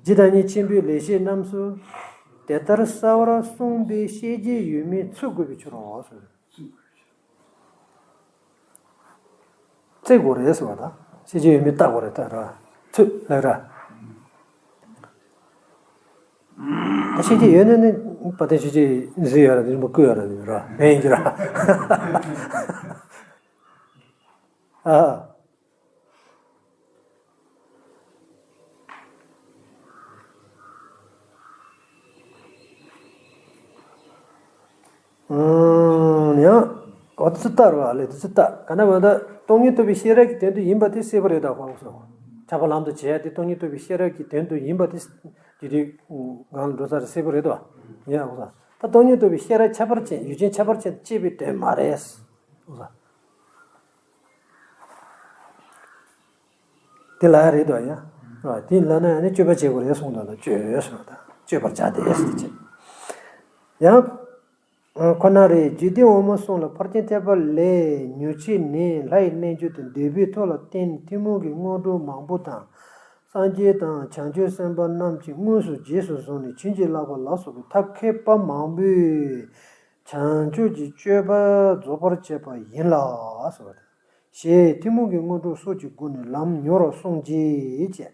རྗེ་བདག་ཉིད་ཆེན་པོའི་ལེགས་བཤད་རྣམས་སུ་ དེ་ལྟར་གསལ་བར་གསུངས་པའི་ཤེས་བྱའི་ཡུལ་མིན་ཚུལ་དགོས་པའི་ཕྱིར་རོ། བརྩི་དགོས་རེད་ཟེར་བ་དང་ཤེས་བྱའི་ཡུལ་མིན་བལྟ་དགོས་རེད་ད་ར། ཚུལ་ལབ་ར། ད་ཤེས་བྱའི་ཡུལ་ནི་ནི་པ་དེ་ཤེས་བྱའི་གཟི་ཡོད་ར་ནི་རིན་པ་ཀུ་ཡོད་ར་ནི་ར་མེད་ཡིན་གྱི་ར། ཨ། ཡང་། འོ་དེ་ཚོ་ལྟར་བ་ལས་དེ་ཚོ་ལྟ་ག་ན་བ་ད་སྟོང་ཉིད་རྟོགས་པའི་ཤེས་རབ་ཀྱི་དོན་དུ་ཡིན་པ་དེ་གསལ་པོ་རེད་ད་ཧང་སོང་། ཁྱབ་པ་ལམ་དུ་བྱེད་ཡ་དེ་སྟོང་ཉིད་རྟོགས་པའི་ཤེས་རབ་ཀྱི་དོན་དུ་ཡིན་པ་དེ་རྒྱུད་སྡེ་གང་ལ་འགྲོ་ས་རེད་གསལ་པོ་རེད་དོ། ཡ་ཧང་སོང་། ད་སྟོང་ཉིད་རྟོགས་པའི་ཤེས་རབ་ཁྱད་པར་ཅན་ཡུལ་ཅན་ཁྱད་པར་ཅན་གཅེས་པའི་དོན་མ་རེད། ཧང་སོང་། དེ་ལ་རེད་དོ་ཡ། དེ་ལ་ན་ཡང་ནི་སྤྱོད་པ་བྱེད་དགོས་རེད་གསུངས་དོ་ན་སྤྱོད་ཟེར་བ་དང་སྤྱོད་པར་བྱ་སྟེ་ཟེར་ཏེ་བྱེད། ཡང་། ཁོ་ན་རེ་རྒྱུད་སྡེ་འོག་མ་གསུམ་ལ་ཕར་ཕྱིན་ཐེག་པ་ལས་མྱུར་བྱེད་ནི་ལྷ་ཡི་རྣལ་འབྱོར་དང་འདོད་པའི་ཐོབ་ལ་བརྟེན་ཐུན་མོང་གི་དངོས་གྲུབ་མང་པོ་དང་། སངས་རྒྱས་དང་བྱང་ཆུབ་སེམས་དཔའ་རྣམས་ཀྱིས་དངོས་སུ་རྗེས་སུ་བཟུང་ནས་བྱིན་གྱིས་བརླབས་པ་ལ་སོགས་པའི་ཐབས་མཁས་པ་མང་པོས་བྱང་ཆུབ་ཀྱི་སྤྱོད་པ་རྫོགས་པར་བྱེད་པ་ཡིན་ལ་ཟེར་བ་དང་། ཞེས་ཐུན་མོང་གི་དངོས་གྲུབ་སོགས་ཀྱི་སྒོ་ནས་ལམ་མྱུར་བར་གསུངས་ཀྱི་ཅེས།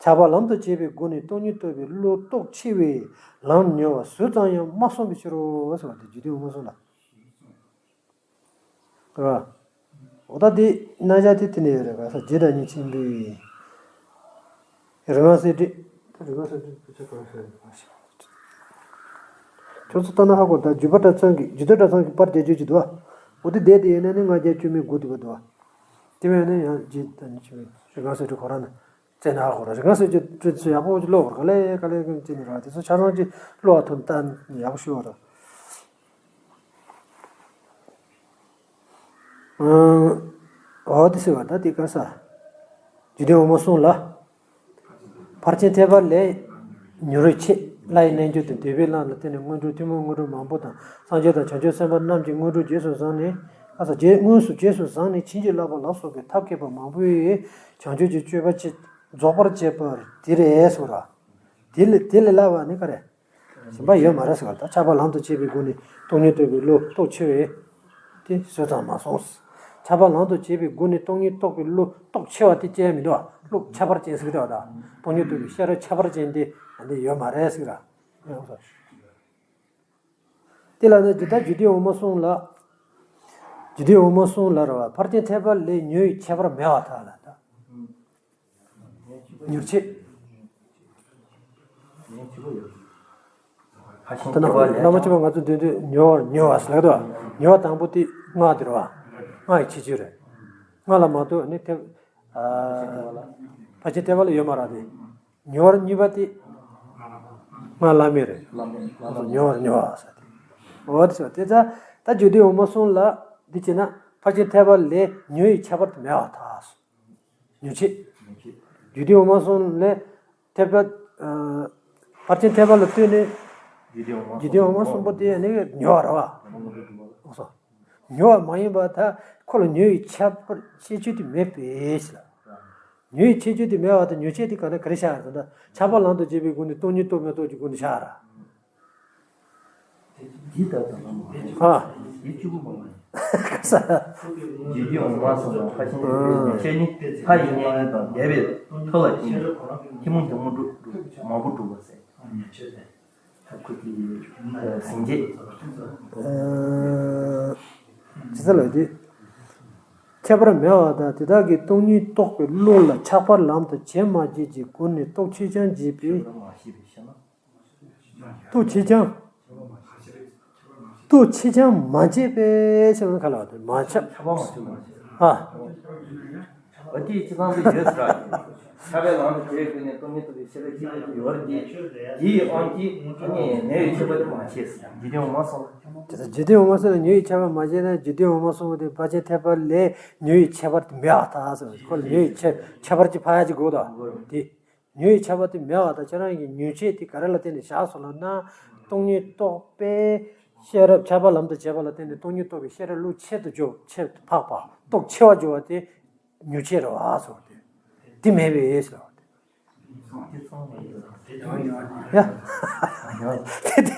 ཁྱབ་པ་ལམ་དུ་བྱེད་པའི་སྒོ་ནས་སྟོང་ཉིད་རྟོགས་པའི་བློ་རྟོགས་ཆེ་བས་ལམ་མྱུར་བ་ཟུར་ཙམ་ཡང་མ་གསུངས་པའི་ཕྱིར་རོ་ཟེར་བ་དེ་རྒྱུད་སྡེ་འོག་མ་གསུམ་ལ། རེད་བ། འོ་ད་དེ་རྣམ་གཞག་དེ་དེ་ནས་ཡོད་རེད་ག་ས་རྗེ་བདག་ཉིད་ཆེན་པོའི། རིག་སྔགས་གསེར་བྲིས། རིག་སྔགས་གསེར་བྲིས་ཁྱོད་ཚོ་ལྟ་ན་ཧ་གོ་ད་རྒྱུད་པ་གྲྭ་ཚང་གི་རྒྱུད་སྟོད་གྲྭ་ཚང་གི་པར་རྒྱག་རྒྱུ་ཅིག་འདུག་བ། འོ་དེ་བསྡད་དེ་ཡིན་ན་ནི་ལྔ་བརྒྱ་བཅུ་མེད་དགུ་འདུག་བ་འདུག་བ། དེ་བས་ནི་ཡང་རྗེ་བདག་ཉིད་ཆེན་པོའི་རིག་སྔགས་གསེར་བྲིས་ཁོ་རང་ནི་བཙལ་ན་ཧ་གོ་ར་རིག་སྔགས་གསེར་བྲིས་ཚོ་ཡག་པོ་ཅིག་ཀློག་དགོས་ར་ག་ལེ་ག་ལེ་གི་ཅི་ནི་ར་དེ་ཚོ་ཆ་ཚང་ཅིག་ཀློག་བ་ཐོན་ལྟ་ཡག་པོ་ཞུ་བ་ར། འོ་དེ་ཟེར་བ་ད་དེ་ག་ས། རྒྱུད་སྡེ་འོག་མ་གསུམ་ལ། ཕར་ཕྱིན་ཐེག་པ་ལས་མྱུར་བའི་ཆེད་ལྷ་ཡི་རྣལ་འབྱོར་དང་འདོད་པའི་ལམ་ལ་བརྟེན་ནས་དངོས་གྲུབ་ཐུན་མོང་དངོས་གྲུབ་མང་པོ་དང་སངས་རྒྱས་དང་བྱང་ཆུབ་སེམས་དཔའ་རྣམས་ཀྱིས་དངོས་གྲུབ་རྗེས་སུ་བཟུང་ནས་ག་ས་རྗེས་དངོས་སུ་རྗེས་སུ་བཟུང་ནས་བྱིན་གྱིས་བརླབས་པ་ལ་སོགས་པའི་ཐབས་མཁས་པ་མང་པོས་བྱང་ཆུབ་ཀྱི་སྤྱོད་པ་ཅིག་རྫོགས་པར་བྱེད་པ་དེ་རེད་ཟེར་བ། དེ་ལས་དེ་ལས་སླ་བ་ནི་ག་རེ། གཞན་པ་ཡོད་མ་རེད་ཟེར་བ་དང་ཁྱབ་པ་ལམ་དུ་བྱེད་པའི་སྒོ་ནས་སྟོང་ཉིད་རྟོགས་པའི་བློ་རྟོགས་ཆེ་བས། དེ་བཟོད་ཙམ་མ་གསུངས། ཁྱབ་པ་ལམ་དུ་བྱེད་པའི་སྒོ་ནས་སྟོང་ཉིད་རྟོགས་པའི་བློ་རྟོགས་ཆེ་བ་དེ་ཅན་མི་འདུག་བ། བློ་ཁྱད་པར་ཅན་ཟེར་གི་འདུག་བ་དང་སྟོང་ཉིད་རྟོགས་པའི་ཤེས་རབ་ཁྱད་པར་ཅན་དེ་འདི་ཡོད་མ་རེད་ཟེར་གི་ར། དེ་ལ་ནི་འདི་ལྟར་རྒྱུད་སྡེ་འོག་མ་གསུམ་ལ། རྒྱུད་སྡེ་འོག་མ་གསུམ་ལ་ར་བ་ཕར་ཕྱིན་ཐེག་པ་ལས་མྱུར་བའི་ཁྱད་པར་མེད་པར་ཐལ་ལ་ད། མྱུར་ཆེ། ད་ནང་བླ་མ་ཆོས་པ་ང་ཚོ་འདོན་དུས་མྱུར་བར་མྱུར་བ་ཟེར་ལ་འདུག་མྱུར་བ་དང་པོ་དེ་སྔགས་དེ་རེད་བ། སྔགས་ཀྱི་ཁྱད་ཆོས་རེད། སྔགས་ལ་མ་གཏོགས་ནི་ཐེག་ཕར་ཕྱིན་ཐེག་པ་ལ་ཡོད་མ་རེད་དེ། མྱུར་བར་གཉིས་པ་དེ། སྔགས་བླ་མེད་རེད། མྱུར་བར་མྱུར་བ་ཟེར་དེ། འོ་དེ་ཟེར་དེ་ད་ད་རྒྱུད་སྡེ་འོག་མ་གསུམ་ལ་འདི་བྱས་ན་ཕར་ཕྱིན་ཐེག་པ་ལས་མྱུར་བའི་ཁྱད་པར་དུ་མེད་པར་ཐལ། མྱུར་ཆེ། རྒྱུད་སྡེ་འོག་མ་གསུམ་ལས་ཐེག་པ། ཕར་ཕྱིན་ཐེག་པ་ལ་ལྟོས་ནས། རྒྱུད་སྡེ་འོག་མ་གསུམ་པོ་དེ་ནི་མྱུར་བ་རེད་བ། མྱུར་བ་མ་ཡིན་པ་ད་ཁོ་ལ་མྱུར་བའི་ཁྱད་པར་ཤེས་ཆོས་དེ་མེད་པས་ཟེར། མྱུར་བའི་ཁྱད་ཆོས་དེ་མེད་པ་དང་མྱུར་ཆེ་དེ་ག་ནས་ག་རེ་བཞག་ཡོད་ད་ཁྱབ་པ་ལམ་དུ་བྱེད་པའི་སྒོ་ནས་སྟོང་ཉིད་རྟོགས་མི་རྟོགས་ཀྱི་སྒོ་ནས་བཞག་ར། འདི་ལྟར་དུ་ལམ་མ་ཨ། འདི་བཅུ་པོ་མ་མ་ཡིན། རྒྱུད་སྡེ་འོག་མ་གསུམ་ལ་ཕར་ཕྱིན་ཐེག་པའི་མྱུར་ཆེ་ནི་ལྷ་ཡི་མངོན་དང་འདས་པའི་ཐོབ་ལ་བརྟེན་ནས་ཐུན་མོང་གི་དངོས་གྲུབ་མང་པོ་སྒྲུབ་པ་ཟེར། ཁོ་གི་སེང་གེ་ཇི་ལྟར་ལབ་དུས། ཁྱད་པར་མེད་པ་དང་དེ་དག་གི་སྟོང་ཉིད་རྟོགས་པའི་བློ་ལ་ཆགས་པ་ལམ་དུ་བྱེད་མ་བྱེད་ཀྱི་སྒོ་ནས་རྟོགས་ཆེ་ཆུང་བྱེད་པའི། རྟོགས་ཆེ་ཆུང་། རྟོགས་ཆེ་ཆུང་མ་བྱེད་པའི་ཕྱིར་ན་ག་ལ་བ་དེ་མ་ཁྱབ། ཁྱབ་པ་མ་བྱེད་མ་བྱེད། ཨ། འོ་དེ་སྤྱི་བཏང་དུ་ཡོད་ཟེར་བ། ཁྱབ་པའི་ལམ་དུ་བྱེད་དགོས་ནས་སྟོང་ཉིད་རྟོགས་པའི་ཤེས་རབ་ཀྱི་ཡོད་རེད་དེ། དེའི་དབང་གིས་ཨ་ནི་མྱུར་བའི་ཁྱད་པར་དེ་མ་བྱེད་ཟེར། རྒྱུད་སྡེ་འོག་མ་གསུམ། དེ་ཚོ་རྒྱུད་སྡེ་འོག་མ་གསུམ་ལ་མྱུར་བའི་ཁྱད་པར་མ་བྱེད་ན་རྒྱུད་སྡེ་འོག་མ་གསུམ་པོ་དེ་ཕར་ཕྱིན་ཐེག་པ་ལས་མྱུར་བའི་ཁྱད་པར་དེ་མེད་པར་ཐལ་ཟེར་བ། ཁོ་ལ་མྱུར་བའི་ཁྱད་ཁྱད་པར་གྱི་ཕ་ཡ་གཅིག་དགོས་དོ། དེ། མྱུར་བའི་ཁྱད་པར་དེ་མེད་པ་དང་ཁྱེད་རང་གི་མྱུར་ཆེ་དེ་ག་རེ་ལ་བརྟེན་ནས་བཞག་སོང་ལབ་ན། སྟོང་ཉིད་རྟོགས་པའི་ཤེས་རབ་ཁྱབ་པ་ལམ་དུ་བྱེད་པ་ལ་བརྟེན་ནས་སྟོང་ཉིད་རྟོགས་པའི་ཤེས་རབ་བློ་ཆེ་དུ་འཇོག་ཆེ་དུ་འཕགས་པ་རྟོགས་ཆེ་བ་འཇོག་པ་དེ་མྱུར་ཆེ་རེད་བ་ཟེར་བ་དེ། དེ་མེད་པས་ཟེར་བ་དེ། ཡ། དེ་དེ་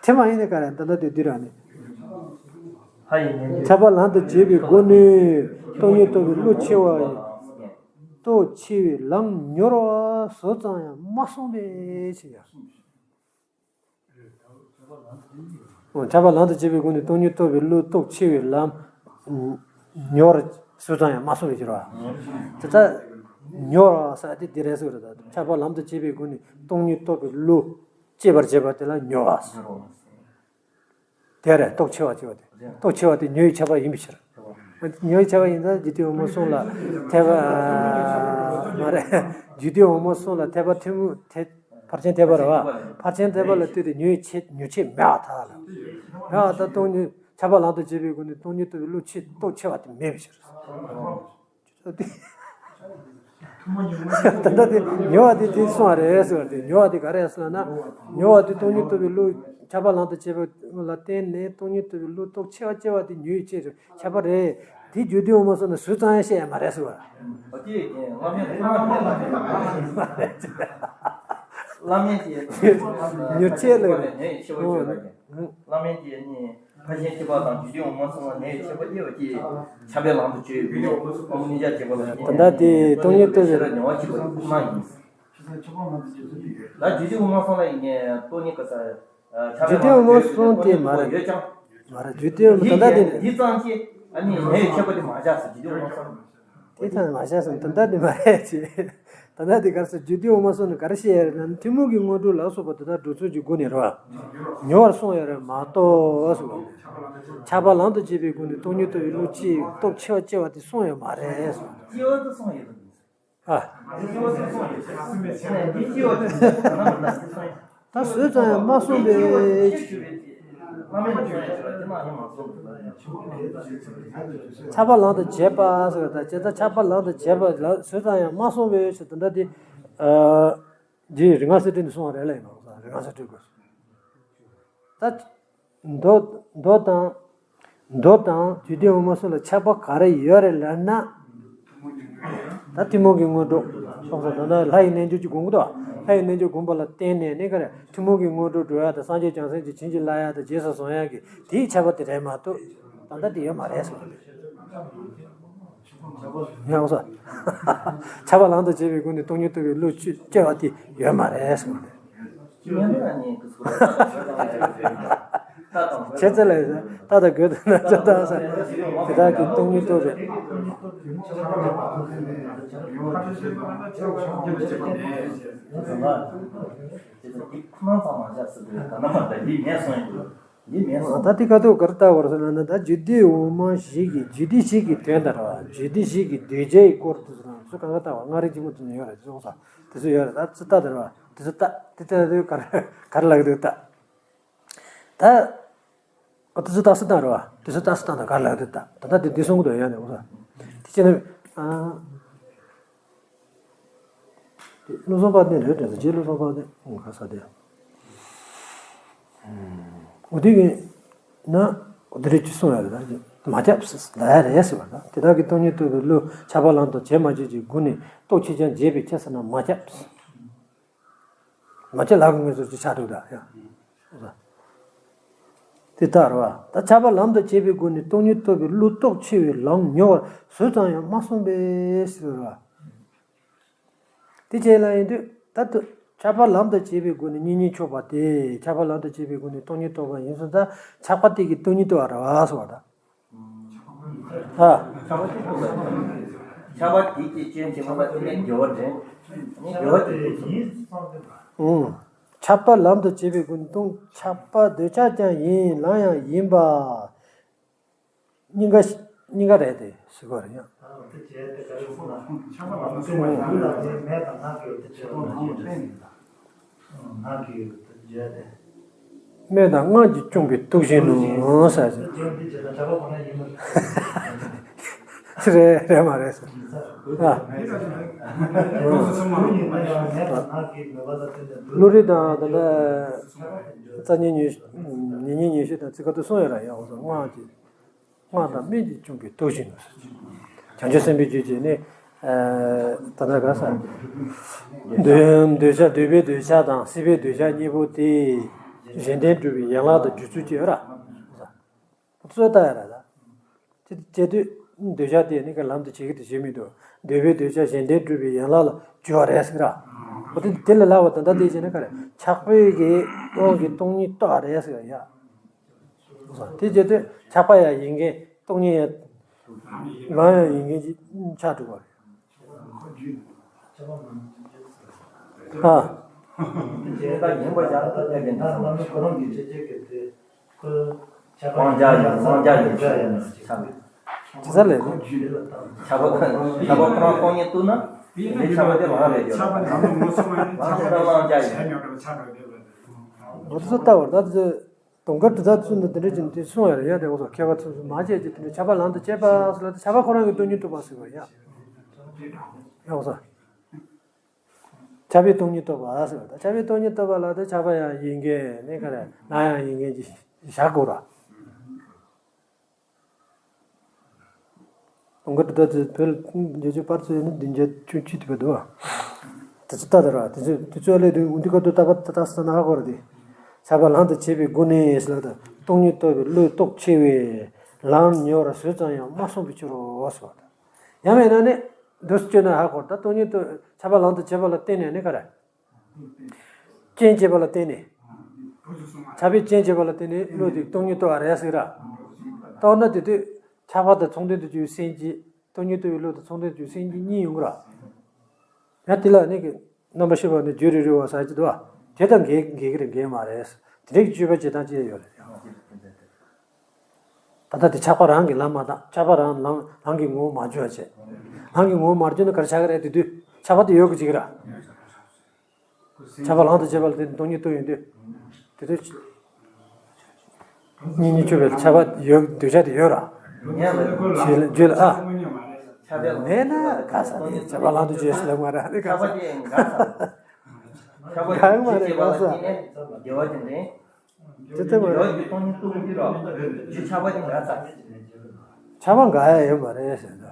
དེ་མ་ཡིན་ནི་ག་རེ་ད་ལྟ་དེ་འདི་ར་ནི། ཁྱབ་པ་ལམ་དུ་བྱས་པའི་སྒོ་ནས་སྟོང་ཉིད་རྟོགས་པའི་བློ་ཆེ་བ་ཡིན། རྟོགས་ཆེ་བའི་ལམ་མྱུར་བ་ཟུར་ཙམ་ཡང་མ་སོང་བས་ཞེས་ཡང་། ཁྱབ་པ་ལམ་དུ་བྱས་པའི་སྒོ་ནས་སྟོང་ཉིད་རྟོགས་པའི་བློ་རྟོགས་ཆེ་བའི་ལམ་མྱུར་བ་ཟུར་ཙམ་ཡང་མ་སོང་བས་ཟེར་བ། དེ་ལྟར་མྱུར་བ་ཟེར་དེ་འདི་རེད་ཟེར་བ་རེད། ཁྱབ་པ་ལམ་དུ་བྱས་པའི་སྒོ་ནས་སྟོང་ཉིད་རྟོགས་པའི་བློ་སྐྱེད་པར་བྱེད་པ་དེ་ལ་མྱུར་བ་ཟེར། དེ་རེད། རྟོགས་ཆེ་བ་ཆེ་བ་དེ། རྟོགས་ཆེ་བ་དེ་མྱུར་བའི་ཁྱབ་པ་ཡིན་པའི་ཕྱིར། མྱུར་བའི་ཁྱབ་པ་ཡིན་ཙང་རྒྱུད་སྡེ་འོལ་མོ་གསུམ་ལ་འཐད་པ། མ་རེད། རྒྱུད་སྡེ་འོལ་མོ་གསུམ་ལ་འཐད་པ་ཐུན་མོང་འཐད། ཕར་ཕྱིན་འཐད་པ་རེད་བ། ཕར་ཕྱིན་འཐད་པ་ལ་ལྟོས་ཏེ་མྱུར་བའི་ཆེ་མྱུར་ཆེ་མེད་པར་ཐལ་ལ། མེད་པར་ཐལ། སྟོང་ཉིད་ཁྱབ་པ་ལམ་དུ་བྱས་པའི་སྒོ་ནས་སྟོང་ཉིད་རྟོགས་པའི་བློ་ཆེ་རྟོགས་ཆེ་བ་དེ་མེད་པའི་ཕྱིར། ད་ལྟ་དེ་མྱུར་བ་དེ་དེ་གསུངས་པ་རེད་ཟེར་བ་དེ། མྱུར་བ་དེ་ག་རེ་ཟེར་ན། མྱུར་བ་དེ་སྟོང་ཉིད་རྟོགས་པའི་བློ་ཁྱབ་པ་ལམ་དུ་བྱས་པ་ལ་བརྟེན་ནས་སྟོང་ཉིད་རྟོགས་པའི་བློ་རྟོགས་ཆེ་བ་སྐྱེ་བ་དེ་མྱུར་བའི་ཆེད་དུ་ཁྱབ་པ་རེད། དེ་རྒྱུད་སྡེ་འོལ་མོ་གསུམ་ནས་ཟུར་ཙམ་ཡང་བཤད་ཡ་མ་རེད་ཟེར་བ། ཨོ་དེ་ཡོད་ཀྱང་བླ་མེད་བླ་མེད་བླ་མེད་ཀྱི་མྱུར་ཆེ་ལ་ནས་ཆེ་བ་ཆེ་བ་ཀྱང་བླ་མེད་ཀྱི་ནི། ཕར་ཕྱིན་ཐེག་པ་དང་རྒྱུད་སྡེ་འོལ་མོ་གསུམ་ལ་ནས་ཆེ་བ་སྐྱེ་བ་ཀྱིས་ཁྱབ་པའི་ལམ་དུ་བྱས་ཡོད་པའི་དབང་པོ་གཉིས་ཆར་བྱེད་པ་ལ་བརྟེན་ད་ལྟ་དེ་སྟོང་ཉིད་རྟོགས་པའི་ཆེ་ར་ཉེ་བར་བྱེད་པ་ཁོ་ན་ཡིན། ད་རྒྱུད་སྡེ་འོལ་མོ་གསུམ་ལ་ཡིན་ནའི་སྟོང་ཉིད་ཀྱི་ས། རྒྱུད་སྡེ་འོལ་མོ་གསུམ་དེ་མ་རེད། ཡོད་ཀྱང་། མ་རེད། རྒྱུད་སྡེ་འོལ་མོ་ད་ལྟ་དེ་འདི་ཙམ་གྱིས་ཨ་ནི་ནས་ཆེ་བ་དེ་མ་བཞག་ཟེར། རྒྱུད་སྡེ་འོལ་མོ་གསུམ། དེ་ཙམ་མ་བྱས་སོང་། དོན་དག་དེ་མ་རེད་ཅེས། དོན་དག་དེ་ག་རེ་ཟེར། རྒྱུད་སྡེ་འོལ་མོ་གསུམ་ནི་ག་རེ་བཤད་ཡ་རེད་ན། ཐུན་མོང་གི་དངོས་གྲུབ་ལ་སོགས་པ་དེ་དག་སྒྲུབ་ཚུལ་གྱི་སྒོ་ནས་རེད་བ། མྱུར་བར་གསུངས་ཡོད་རེད་མ་གཏོགས་གསུངས་པ། ཁྱབ་པ་ལམ་དུ་བྱས་པའི་སྒོ་ནས་སྟོང་ཉིད་རྟོགས་པའི་བློ་ཆེ་རྟོགས་ཆེ་བ་སྐྱེ་བ་དེ་གསུངས་ཡོད་མ་རེད་གསུངས། སྐྱེ་བ་དེ་གསུངས་ཡོད་རེད། ཨ། སྐྱེ་བ་དེ་གསུངས་ཡོད་རེད། འདི་སྐྱེ་བ་དེ་གསུངས་ཡོད་རེད། ད་ཟོས་ཙམ་ཡང་མ་གསུངས་པས། ཁྱབ་པ་ལམ་དུ་བྱས་པ་ཟེར་བ་དང་། བྱས་ཙང་ཁྱབ་པ་ལམ་དུ་བྱས་པ་ལ་ཟོས་ཙམ་ཡང་མ་གསུངས་པས་ཞེས་དེ་འདྲ་དེ། ཨ། འདི་རིག་སྔགས་གསལ་འགྲེལ་ནས་གསུངས་པ་རེད་ལ། ཡིན་ནོ་རིག་སྔགས་གསལ་འགྲེལ་དགོས། ད། མདོ་མདོ་དང་། མདོ་དང་རྒྱུད་སྡེ་འོལ་མོ་གསུམ་ལ་ཁྱད་པར་ག་རེ་ཡོད་རེད་ལབ་ན། ད་ཐུན་མོང་གི་དངོས་གྲུབ་སོང་ཙང་། ད་ལྟ་ལྷ་ཡི་རྣལ་འབྱོར་གྱི་དགོངས་ཀྱི་འདུག་ལྷ་ཡི་རྣལ་འབྱོར་བསྒོམས་པ་ལ་བརྟེན་ནས་ནི་ག་རེ། ཐུན་མོང་གི་དངོས་གྲུབ་སྒྲུབ་ཡ་དང་། སངས་རྒྱས་བྱང་སེམས་ཀྱི་བྱིན་གྱིས་བརླབས་ཡ་དང་། རྗེས་སུ་བཟུང་ཡ་གི་དེའི་ཁྱད་པར་དེ་རེད་མ་གཏོགས། ད་ལྟ་དེ་ཡོད་མ་རེད་གསུངས། ཡང་སོ། ཁྱབ་པ་ལམ་དུ་བྱས་པའི་སྒོ་ནས་སྟོང་ཉིད་རྟོགས་པའི་བློ་སྐྱེ་བ་དེ་ཡོད་མ་རེད་གསུངས། ཁྱེད་ཚོ་ལ་ད་ལྟ་དགོས་དོན་ན་ཅོ་ད་ས་དེ་དག་གི་སྟོང་ཉིད་རྟོགས་པའི། ད་དེ་ཁ་ཐུག་ག་རེ་ལྟ་བར་ཟེར་ན། ད་རྒྱུད་སྡེ་འོག་མ་བཞི་གི་རྒྱུད་སྡེ་བཞི་གི་དོན་དང་ར་བ། རྒྱུད་སྡེ་བཞི་གི་གདུལ་བྱའི་སྐོར་དུ་ཟེར་ན་ཚུར་གང་ག་ལྟ་བ། སྔགས་རིག་སྤྱི་མོ་དེ་ནས་ཡོད་རེད་ཚུར་སོང་ས། དེ་ཚོ་ཡོད་རེད། ད་ཚུར་ལྟ་དེ་ར་བ། དེ་ཚོ་ལྟ་དེ་ལྟ་དུས་ག་རེ་ག་རེ་ལབ་ཀྱི་འདུག་ལྟ། ད། ཨོ་དེ་ཚོ་རྟགས་གསལ་བཏང་རེད་བ། དེ་ཚོ་རྟགས་གསལ་བཏང་དང་ག་རེ་ལབ་ཀྱི་འདུག་ལྟ། ད་ལྟ་དེ་འདི་གསུང་གི་འདུག་ཡ་ནས་འོ་ས། དེ་ཅི་ནས། ཨ། བློ་བཟང་དཔལ་ལྡན་རེད་དྲན་སོང་། རྗེ་བློ་བཟང་དཔལ་ལྡན་ཁ་ས་དེ། འོ་དེ་གི་ན་འོ་དེ་རེད་ཅེས་གསུངས་ཡ་རེད། ད་མ་ཁྱབ་ཟེར་ལ་ཡ་རེད་ཟེར་བ་ད། དེ་དག་གི་སྟོང་ཉིད་རྟོགས་པའི་བློ་ཁྱབ་པ་ལམ་དུ་བྱེད་མ་བྱེད་ཀྱི་སྒོ་ནས་རྟོགས་ཆེ་ཆུང་འབྱེད་པའི་ཕྱིར་ཟེར་ན་མ་ཁྱབ། མ་ཁྱབ་ལ་གི་ངེས་སོ་ཅིག་ཆགས་འདུག་ད་ཡ། དེ་ལྟར་བ། ད་ཁྱབ་པ་ལམ་དུ་བྱེད་པའི་སྒོ་ནས་སྟོང་ཉིད་རྟོགས་པའི་བློ་རྟོགས་ཆེ་བའི་ལམ་མྱུར་བར་ཟུར་ཙམ་ཡང་མ་སོང་པས་ཟེར་བ། དེ་བྱས་ལ་ཡིན་དུས་ད་ལྟ་ཁྱབ་པ་ལམ་དུ་བྱེད་པའི་སྒོ་ནས་གཉིས་གཉིས་ཕྱོགས་པ་དེ། ཁྱབ་པ་ལམ་དུ་བྱེད་པའི་སྒོ་ནས་སྟོང་ཉིད་རྟོགས་པ་ཡིན་སོང་ཙང་ཁྱབ་པ་དེ་གིས་སྟོང་ཉིད་རྟོགས་པ་རེད་བ་ཟེར་བ་ད། ཨ། ཁྱབ་པ་དེ་རྟོགས་པ་ཡིན། ཁྱབ་པ་དེ་གིས་སྐྱོན་ཆེན་པོ་ལ་བརྟེན་ནས་དགེ་བ་འདྲེན། ནི་དགེ་བ་དེ་རྟོགས་པ་ཡིན། ཨང་། ཁྱབ་པ་ལམ་དུ་བྱེད་པའི་སྒོ་ནས་སྟོང་། ཁྱབ་པ་འདོད་ཆགས་ཀྱང་ཡིན་ལམ་ཡང་ཡིན་པ། གཉིས་ཀ་གཉིས་ཀ་རེད་དེ་ཟེར་གོ་རེད་ཡང་། སྨོན་དང་སྔགས་ཀྱིས་སྐྱོང་བའི་སྟོབས་བཞིན་ནོ་ཟེར། རེད་རེད་མ་རེད་ཟེར། ཨ། བློ་རིག་དང་ད་ལྟ་རྩ་ཉིད་ཉི་ཉི་ཉི་ཤུ་དང་ཚིག་ཁ་ཐུག་གསུངས་ཡོད་ར་ཡང་སྔགས་ཀྱི། སྔགས་དང་སྨན་གྱིས་སྐྱོང་བའི་སྟོབས་བཞིན་ནོ། བྱང་ཆུབ་སེམས་དཔའི་རྒྱུད་ཀྱི་ནི། ད་ལྟ་ག་ས། འདོད་འདོད་ཆགས་འདོད་པའི་འདོད་ཆགས་དང་སྲིད་པའི་འདོད་ཆགས་གཉིས་པོ་དེ་གཞན་དོན་སྒྲུབ་པའི་ཡན་ལག་དང་རྒྱུ་ཚུལ་གཅིག་ཡོད་ར། ཚོད་ལྟ་ཡ་ར་ད། དེ་བྱེད་དུས་འདོད་ཆགས་དེ་ནི་ག་ལམ་དུ་བྱེད་ཀྱི་དེ་བྱེད་མི་འདུག་འདོད་པའི་འདོད་ཆགས་གཞན་དོན་སྒྲུབ་པའི་ཡན་ལག་ལ་སྦྱོར་བ་རེད་ཟེར་གི་ར། འོ་དེ་དེ་ལས་ལྷག་པ་ད་ལྟ་དེ་བྱས་ན་ག་རེ། ཆགས་པའི་གི་དབང་གིས་སྟོང་ཉིད་རྟོགས་རེད་ཟེར་ཡ། དེ་བྱེད་དུས་ཆགས་པ་ཡང་ཡིན་མཁན་སྟོང་ཉིད་ཡང་ལམ་ཡང་ཡིན་མཁན་ཅིག་ཆགས་འགྲོ་བ་རེད། ཨ། ད་ཡིན་པ་ཡང་ད་གནས་པའི་འདི་ཚང་མ། དབང་ཆ་ཡིན་དབང་ཆ་ཡིན་ཆགས་པའི། དེ་ས་ལས་ནི། ཆགས་པ་ཆགས་པ་ཁོ་རང་སྟོང་ཉིད་རྟོགས་ན་དེ་ནི་ཆགས་པ་དེ་ལམ་རེད་ཡོད། ལམ་ཁོ་རང་བླང་བྱ་ཡིན། འོ་དེ་ཚོ་ལྟ་བར་ད་དེ་ཚོ་དུང་དཀར་གྲུབ་རྟགས་ཚུལ་འདི་འདི་འདྲ་ཅིག་དེ་གསུང་ཡ་རེད་ཡ། དེ་འོ་ཚོ་མཁས་པ་ཚོས་མ་བྱས་ཀྱི་དེ་འདྲ་ཆགས་པ་ལམ་དུ་བྱེད་པ་ཟེར་ལ་དེ་ཆགས་པ་ཁོ་རང་གི་སྟོང་ཉིད་རྟོགས་པ་ཟེར་བ་ཡ། ཡ་འོ་ཚོ། ཆགས་པའི་སྟོང་ཉིད་རྟོགས་པ་ཟེར་བ་དང་། ཆགས་པའི་སྟོང་ཉིད་རྟོགས་པ་ལ་དེ་ཆགས་པ་ཡང་ཡིན་མཁན་ནི་ག་རེ་ལམ་ཡང་ཡིན་མཁན་གྱི་བཞག་དགོས་ར། དུང་དཀར་གྲུབ་རྟགས་ཚུལ་བོད་ལ་འགྱུར་བཅོས་པར་ཚུལ་ནི་བདུན་བརྒྱ་བཅུ་གཅིག་དུ་བོད་དུ་བ། དེ་ཚོ་ལྟ་དེ་ར་དེ་ཚོ་དེ་ཚོ་ལས་དུས་འདི་ཁ་ཐུག་ལྟ་བ་ལྟ་ས་ན་ཧ་གོ་ར་དེ། ཆགས་པ་ལམ་དུ་བྱེད་པའི་སྒོ་ནས་ལ་དང་སྟོང་ཉིད་རྟོགས་པའི་བློའི་རྟོགས་ཆེ་བས་ལམ་ཉེ་བར་བཟོད་ཙམ་ཡང་མ་གསུངས་པའི་ཕྱིར་རོ་ཟེར་བ་དང་། ཡང་མིན་ན་ནི་འདུ་བཅོས་ན་ཧ་གོ་ར་ད་སྟོང་ཉིད་རྟོགས་ཆགས་པ་ལམ་དུ་བྱེད་པ་ལ་བརྟེན་ནས་ནི་ག་རེ། རྐྱེན་བྱེད་པ་ལ་བརྟེན་ནས། ཆགས་པའི་རྐྱེན་བྱེད་པ་ལ་བརྟེན་ནས་བློ་དེ་སྟོང་ཉིད་རྟོགས་པ་རེད་ཟེར་ར། རྟོགས་ན་དེ་དུས་ཆགས་པ་དང་མཚུངས་ལྡན་དུ་གྱུར་སེམས་ཀྱི་སྟོང་ཉིད་རྟོགས་པའི་བློ་དང་མཚུངས་ལྡན་དུ་གྱུར་སེམས་ཀྱི་གཉིས་ཡོང་གི་ར། ཡང་དེ་ལ་ནི་གི་རྣམ་པར་ཤེས་པ་ནི་རྒྱུ་རེ་རེ་བ་ཟ་གྱི་འདུག་བ། དེ་དང་འགལ་འགལ་གྱི་རེད་འགལ་མ་རེད། དེ་འདྲའི་སྤྱོད་པ་བྱེད་སྟངས་ཅི་ཡོད་རེད། ད་ལྟ་དེ་ཆགས་པ་རང་གི་ལམ་མ་བཏང་། ཆགས་པ་རང་ལམ་རང་གི་ངོ་བོ་མ་བརྗོད་བྱས། རང་གི་ངོ་བོ་མ་བརྗོད་ན་ག་རེ་ཆགས་ཀྱི་རེད། དེ་དུས་ཆགས་པ་དེ་ཡོད་གི་ཅིག་ར། ཆགས་པ་ལམ་དུ་བྱེད་པ་ལ་དེ་སྟོང་ཉིད་རྟོགས་ཡོང་དུས། དེ་དུས། གཉིས་གཉིས་ཆོད་པའི་ཆགས་པ་ཡོད་འདོད་ཆགས་དེ་ཡོད་ར། ཞེས་ལ་བརྗོད་ལ་ཨ། མེད་ན་ག་ས་ནས་ཆགས་པ་ལམ་དུ་བྱེད་ཟེར་ལབ་མ་ར་ནི་ག་ས། གང་མ་རེད་ག་ས། དེ་ལྟ་བུ་རེད། ཆགས་པ་འགག་ཡ་ཡོད་མ་རེད་ཟེར་ད།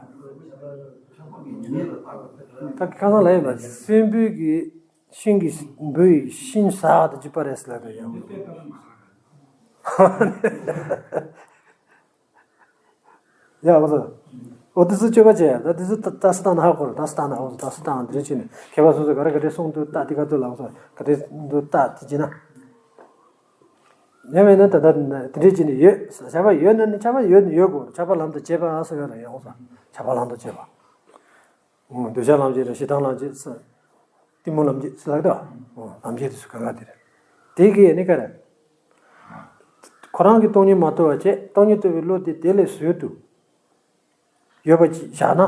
ད་ཁ་སང་ལ་ཡོད་པ་སྲིན་པོའི་གི་ཤིང་གི་འབུ་ཡི་ཤིང་ཟ་བ་དང་གཅིག་པ་རེད་ཟེར་ལབ་པ་ཡང་། ཡ་འོ་ཟེར། འོ་དེ་ཚོ་སྤྱོད་པ་བྱས་ད་དེ་ཚོ་ལྟ་ས་བཏང་ན་ཧ་གོ་རེད། ལྟ་ས་བཏང་ན་འོ་ལྟ་ས་བཏང་དེ་རེད་བྱས་ནས་མཁས་པ་སོ་སོ་ག་རེ་ག་རེ་གསུང་འདུག་ལྟ་དེ་ག་འདུག་ལ་འོ་ཟེར་ག་རེ་འདུག་ལྟ་དེ་བྱས་ན། ཡང་མིན་ན་ད་ལྟ་དེ་འདྲས་བྱས་ནས་ཡོད། ཆགས་པ་ཡོད་ན་ནི་ཆགས་པ་ཡོད་ན་ཡོད་དགོས། ཆགས་པ་ལམ་དུ་བྱེད་པ་ཟེར་ཡ་ལ་ཡང་འོ་ཟེར་ཆགས་པ་ལམ་དུ་བྱེད་པ། འདོད་ཆགས་ལམ་བྱེད་དང་ཞེ་སྡང་ལམ་བྱེད་ཟེར། གཏི་མུག་ལམ་བྱེད་ཟེར་ལབ་ཀྱི་འདུག་ལམ་བྱེད་དེ་ཚོ་གང་ག་དེ་རེད། དེ་གིས་ནི་ག་རེ། ཁོ་རང་གིས་སྟོང་ཉིད་མ་རྟོགས་པ་བྱས། སྟོང་ཉིད་རྟོགས་པའི་བློ་དེ་དེ་ལས་བཟོད་དུ་ཡོད་པ་ཅིག་བཞག་ན།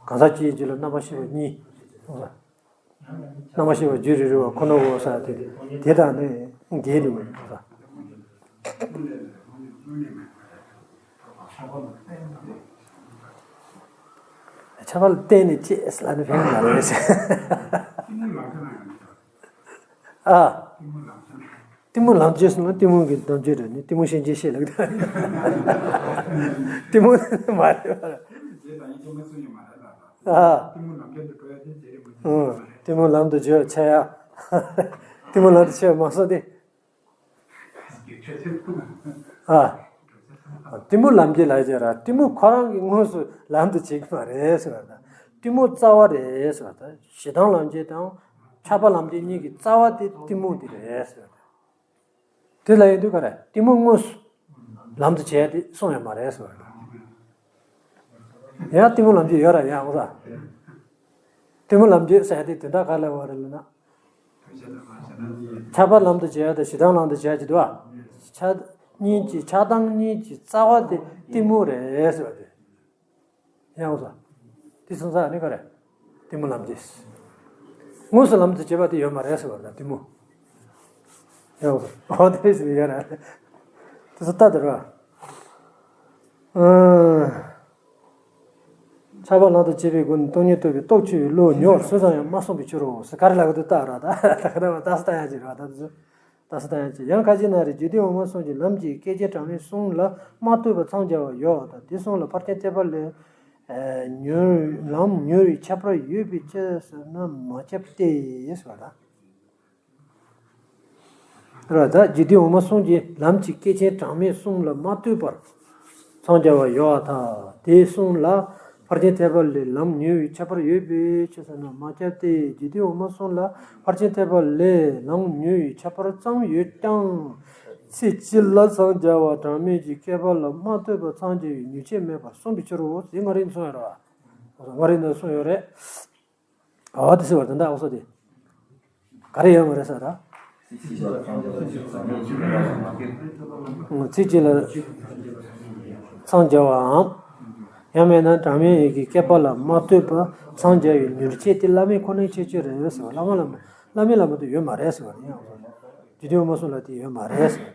གང་ཟག་གཅིག་གི་རྒྱུད་ལ་རྣམ་པར་ཤེས་པ་གཉིས། རྣམ་པར་ཤེས་པ་རྒྱུད་རེ་རེ་བ་ཁོ་ན་བོ་ས་དེ་དེ་དང་ནི་འགལ་ནི་མ་རེད་ས། ཆགས་པ་ལ་བརྟེན་ནས་སྐྱེས་ལབ་ནི་ཕན་གྱི་མ་རེད་ཟེར། ཨ། གཏི་མུག་ལམ་བྱེད་ཟེར་ན་གཏི་མུག་གི་ལམ་བྱེད་རེད་ནི་གཏི་མུག་ཤན་འབྱེད་བཤད་ལབ་ཀྱི་འདུག་གཏི་མུག་ནི་མ་རེད་པ། ཨ། གཏི་མུག་ལམ་དུ་བྱེད་ཡ། གཏི་མུག་ལམ་དུ་བྱེད་པ་མ་སོང་སྟེ། ཨ། གཏི་མུག་ལམ་བྱེད་ལབ་ཀྱི་ར་གཏི་མུག་ཁོ་རང་གིས་དངོས་སུ་ལམ་དུ་བྱེད་ཀྱི་མ་རེད་ཟེར་བ་དང་གཏི་མུག་རྩ་བ་རེད་ཟེར་བ་དང་ཞེ་སྡང་ལམ་བྱེད་དང་ཆགས་པ་ལམ་བྱེད་གཉིས་ཀྱི་རྩ་བ་དེ་གཏི་མུག་དེ་རེད་ཟེར་བ་དང་། དེ་ལ་ཡིན་དུས་ག་རེ་གཏི་མུག་དངོས་སུ་ལམ་དུ་བྱེད་ཡ་དེ་གསུངས་ཡོད་མ་རེད་ཟེར་བ་དང་། ཡང་གཏི་མུག་ལམ་བྱེད་ཡོད་ར་ཡང་འོ་ས། གཏི་མུག་ལམ་བྱེད་ཟེར་ཡ་དེ་དོན་དག་ག་ལ་བ་རེད་ལབ་ན། ཆགས་པ་ལམ་དུ་བྱེད་ཡ་དང་ཞེ་སྡང་ལམ་དུ་བྱེད་ཡ་ཅིག་འདུག་བ། ཆགས་གཉིས་ཀྱི་ཆགས་སྡང་གཉིས་ཀྱི་རྩ་བ་དེ་གཏི་མུག་རེད་ཟེར་བ་དེ། ཡང་འོ་ས། དེ་སོང་ཙང་ནི་ག་རེ། གཏི་མུག་ལམ་བྱེད། དངོས་སུ་ལམ་དུ་བྱེད་པ་དེ་ཡོད་མ་རེད་ཟེར་བ་དང་གཏི་མུག་ཡང་འོ་ས། འོ་དེ་ཟེར་ཡ་རེད། དེ་ཚོ་ལྟ་དེ་རེད་བ། ཨང་། ཆགས་པ་ལམ་དུ་བྱེད་པའི་སྒོ་ནས་སྟོང་ཉིད་རྟོགས་པའི་རྟོགས་ཆེ་བའི་བློ་ཉེ་བར་བཟོད་ཙམ་ཡང་མ་གསུངས་པའི་ཕྱིར་རོ་ཟེར་ག་རེ་ལབ་ཀྱི་འདུག་ལྟ་ར་ད་ད་ག་རེ་བ་ལྟ་ས་ལྟ་ཡ་ཅིག་རེད་བ་ད་དེ་ཚོ་ལྟ་ས་ལྟ་ཡ་ཅིག་ཡང་ཁ་ཅིག་ན་རེ་རྒྱུད་སྡེ་འོག་མ་གསུམ་གྱི་ལམ་གྱི་སྐད་ཅིག་གྲངས་མེད་གསུམ་ལ་མ་ལྟོས་པར་འཚང་རྒྱ་བ་ཡོད་དང་དེ་གསུམ་ལ་ཕར་ཕྱིན་ཐེག་པ་ལས་ མྱུར་ལམ་མྱུར་བའི་ཁྱད་པར་ཡོད་པའི་ཕྱིར་ཟེར་ན་མ་ཁྱབ་སྟེ་ཟེར་བ་དང་། ར་ད་རྒྱུད་སྡེ་འོག་མ་གསུམ་གྱི་ལམ་གྱི་སྐད་ཅན་གྲངས་མེད་གསུམ་ལ་མ་ལྟོས་པར་འཚང་རྒྱ་བ་ཡོད་པར་ཐལ། དེ་གསུམ་ལ་ཕར་ཕྱིན་ཐེག་པ་ལས་ལམ་མྱུར་བའི་ཁྱད་པར་ཡོད་པའི་ཕྱིར་ཟེར་ན་མ་ཁྱབ་སྟེ། རྒྱུད་སྡེ་འོག་མ་གསུམ་ལ་ཕར་ཕྱིན་ཐེག་པ་ལས་ལམ་མྱུར་བའི་ཁྱད་པར་ཙམ་ཡོད་ཀྱང་། ཚེ་གཅིག་ལ་འཚང་རྒྱ་བ་གྲངས་མེད་ཀྱི་བསྐལ་པ་ལ་མ་ལྟོས་པར་འཚང་རྒྱ་བའི་མྱུར་ཁྱད་མེད་པར་གསུངས་པའི་ཕྱིར་རོ། དེ་སྔ་རིང་གསུངས་ཡོད་རེད་བ། སྔ་རིང་ནས་གསུངས་ཡོད་རེད། འོ་དེ་ཟེར་བ་དེ་འདྲ་འོ་སོ་དེ། ག་རེ་ཡོད་མ་རེད་ཟེར་ད། ཚིག་གཅིག་ལ་འཚང་རྒྱ་བའམ། ཡང་མིན་ན་གྲངས་མེད་ཀྱི་བསྐལ་པ་ལ་མ་ལྟོས་པར་འཚང་རྒྱ་བའི་མྱུར་ཁྱད་དེ་བླ་མེད་ཁོ་ནའི་ཁྱད་ཆོས་རེད་ཟེར་བ། བླ་མ་ལ་མ་བླ་མེད་ལ་མ་གཏོགས་ཡོད་མ་རེད་ཟེར་བ་རེད། ཡང་རྒྱུད་སྡེ་འོག་མ་གསུམ་ལ་དེ་ཡོད་མ་རེད་ཟེར་བ་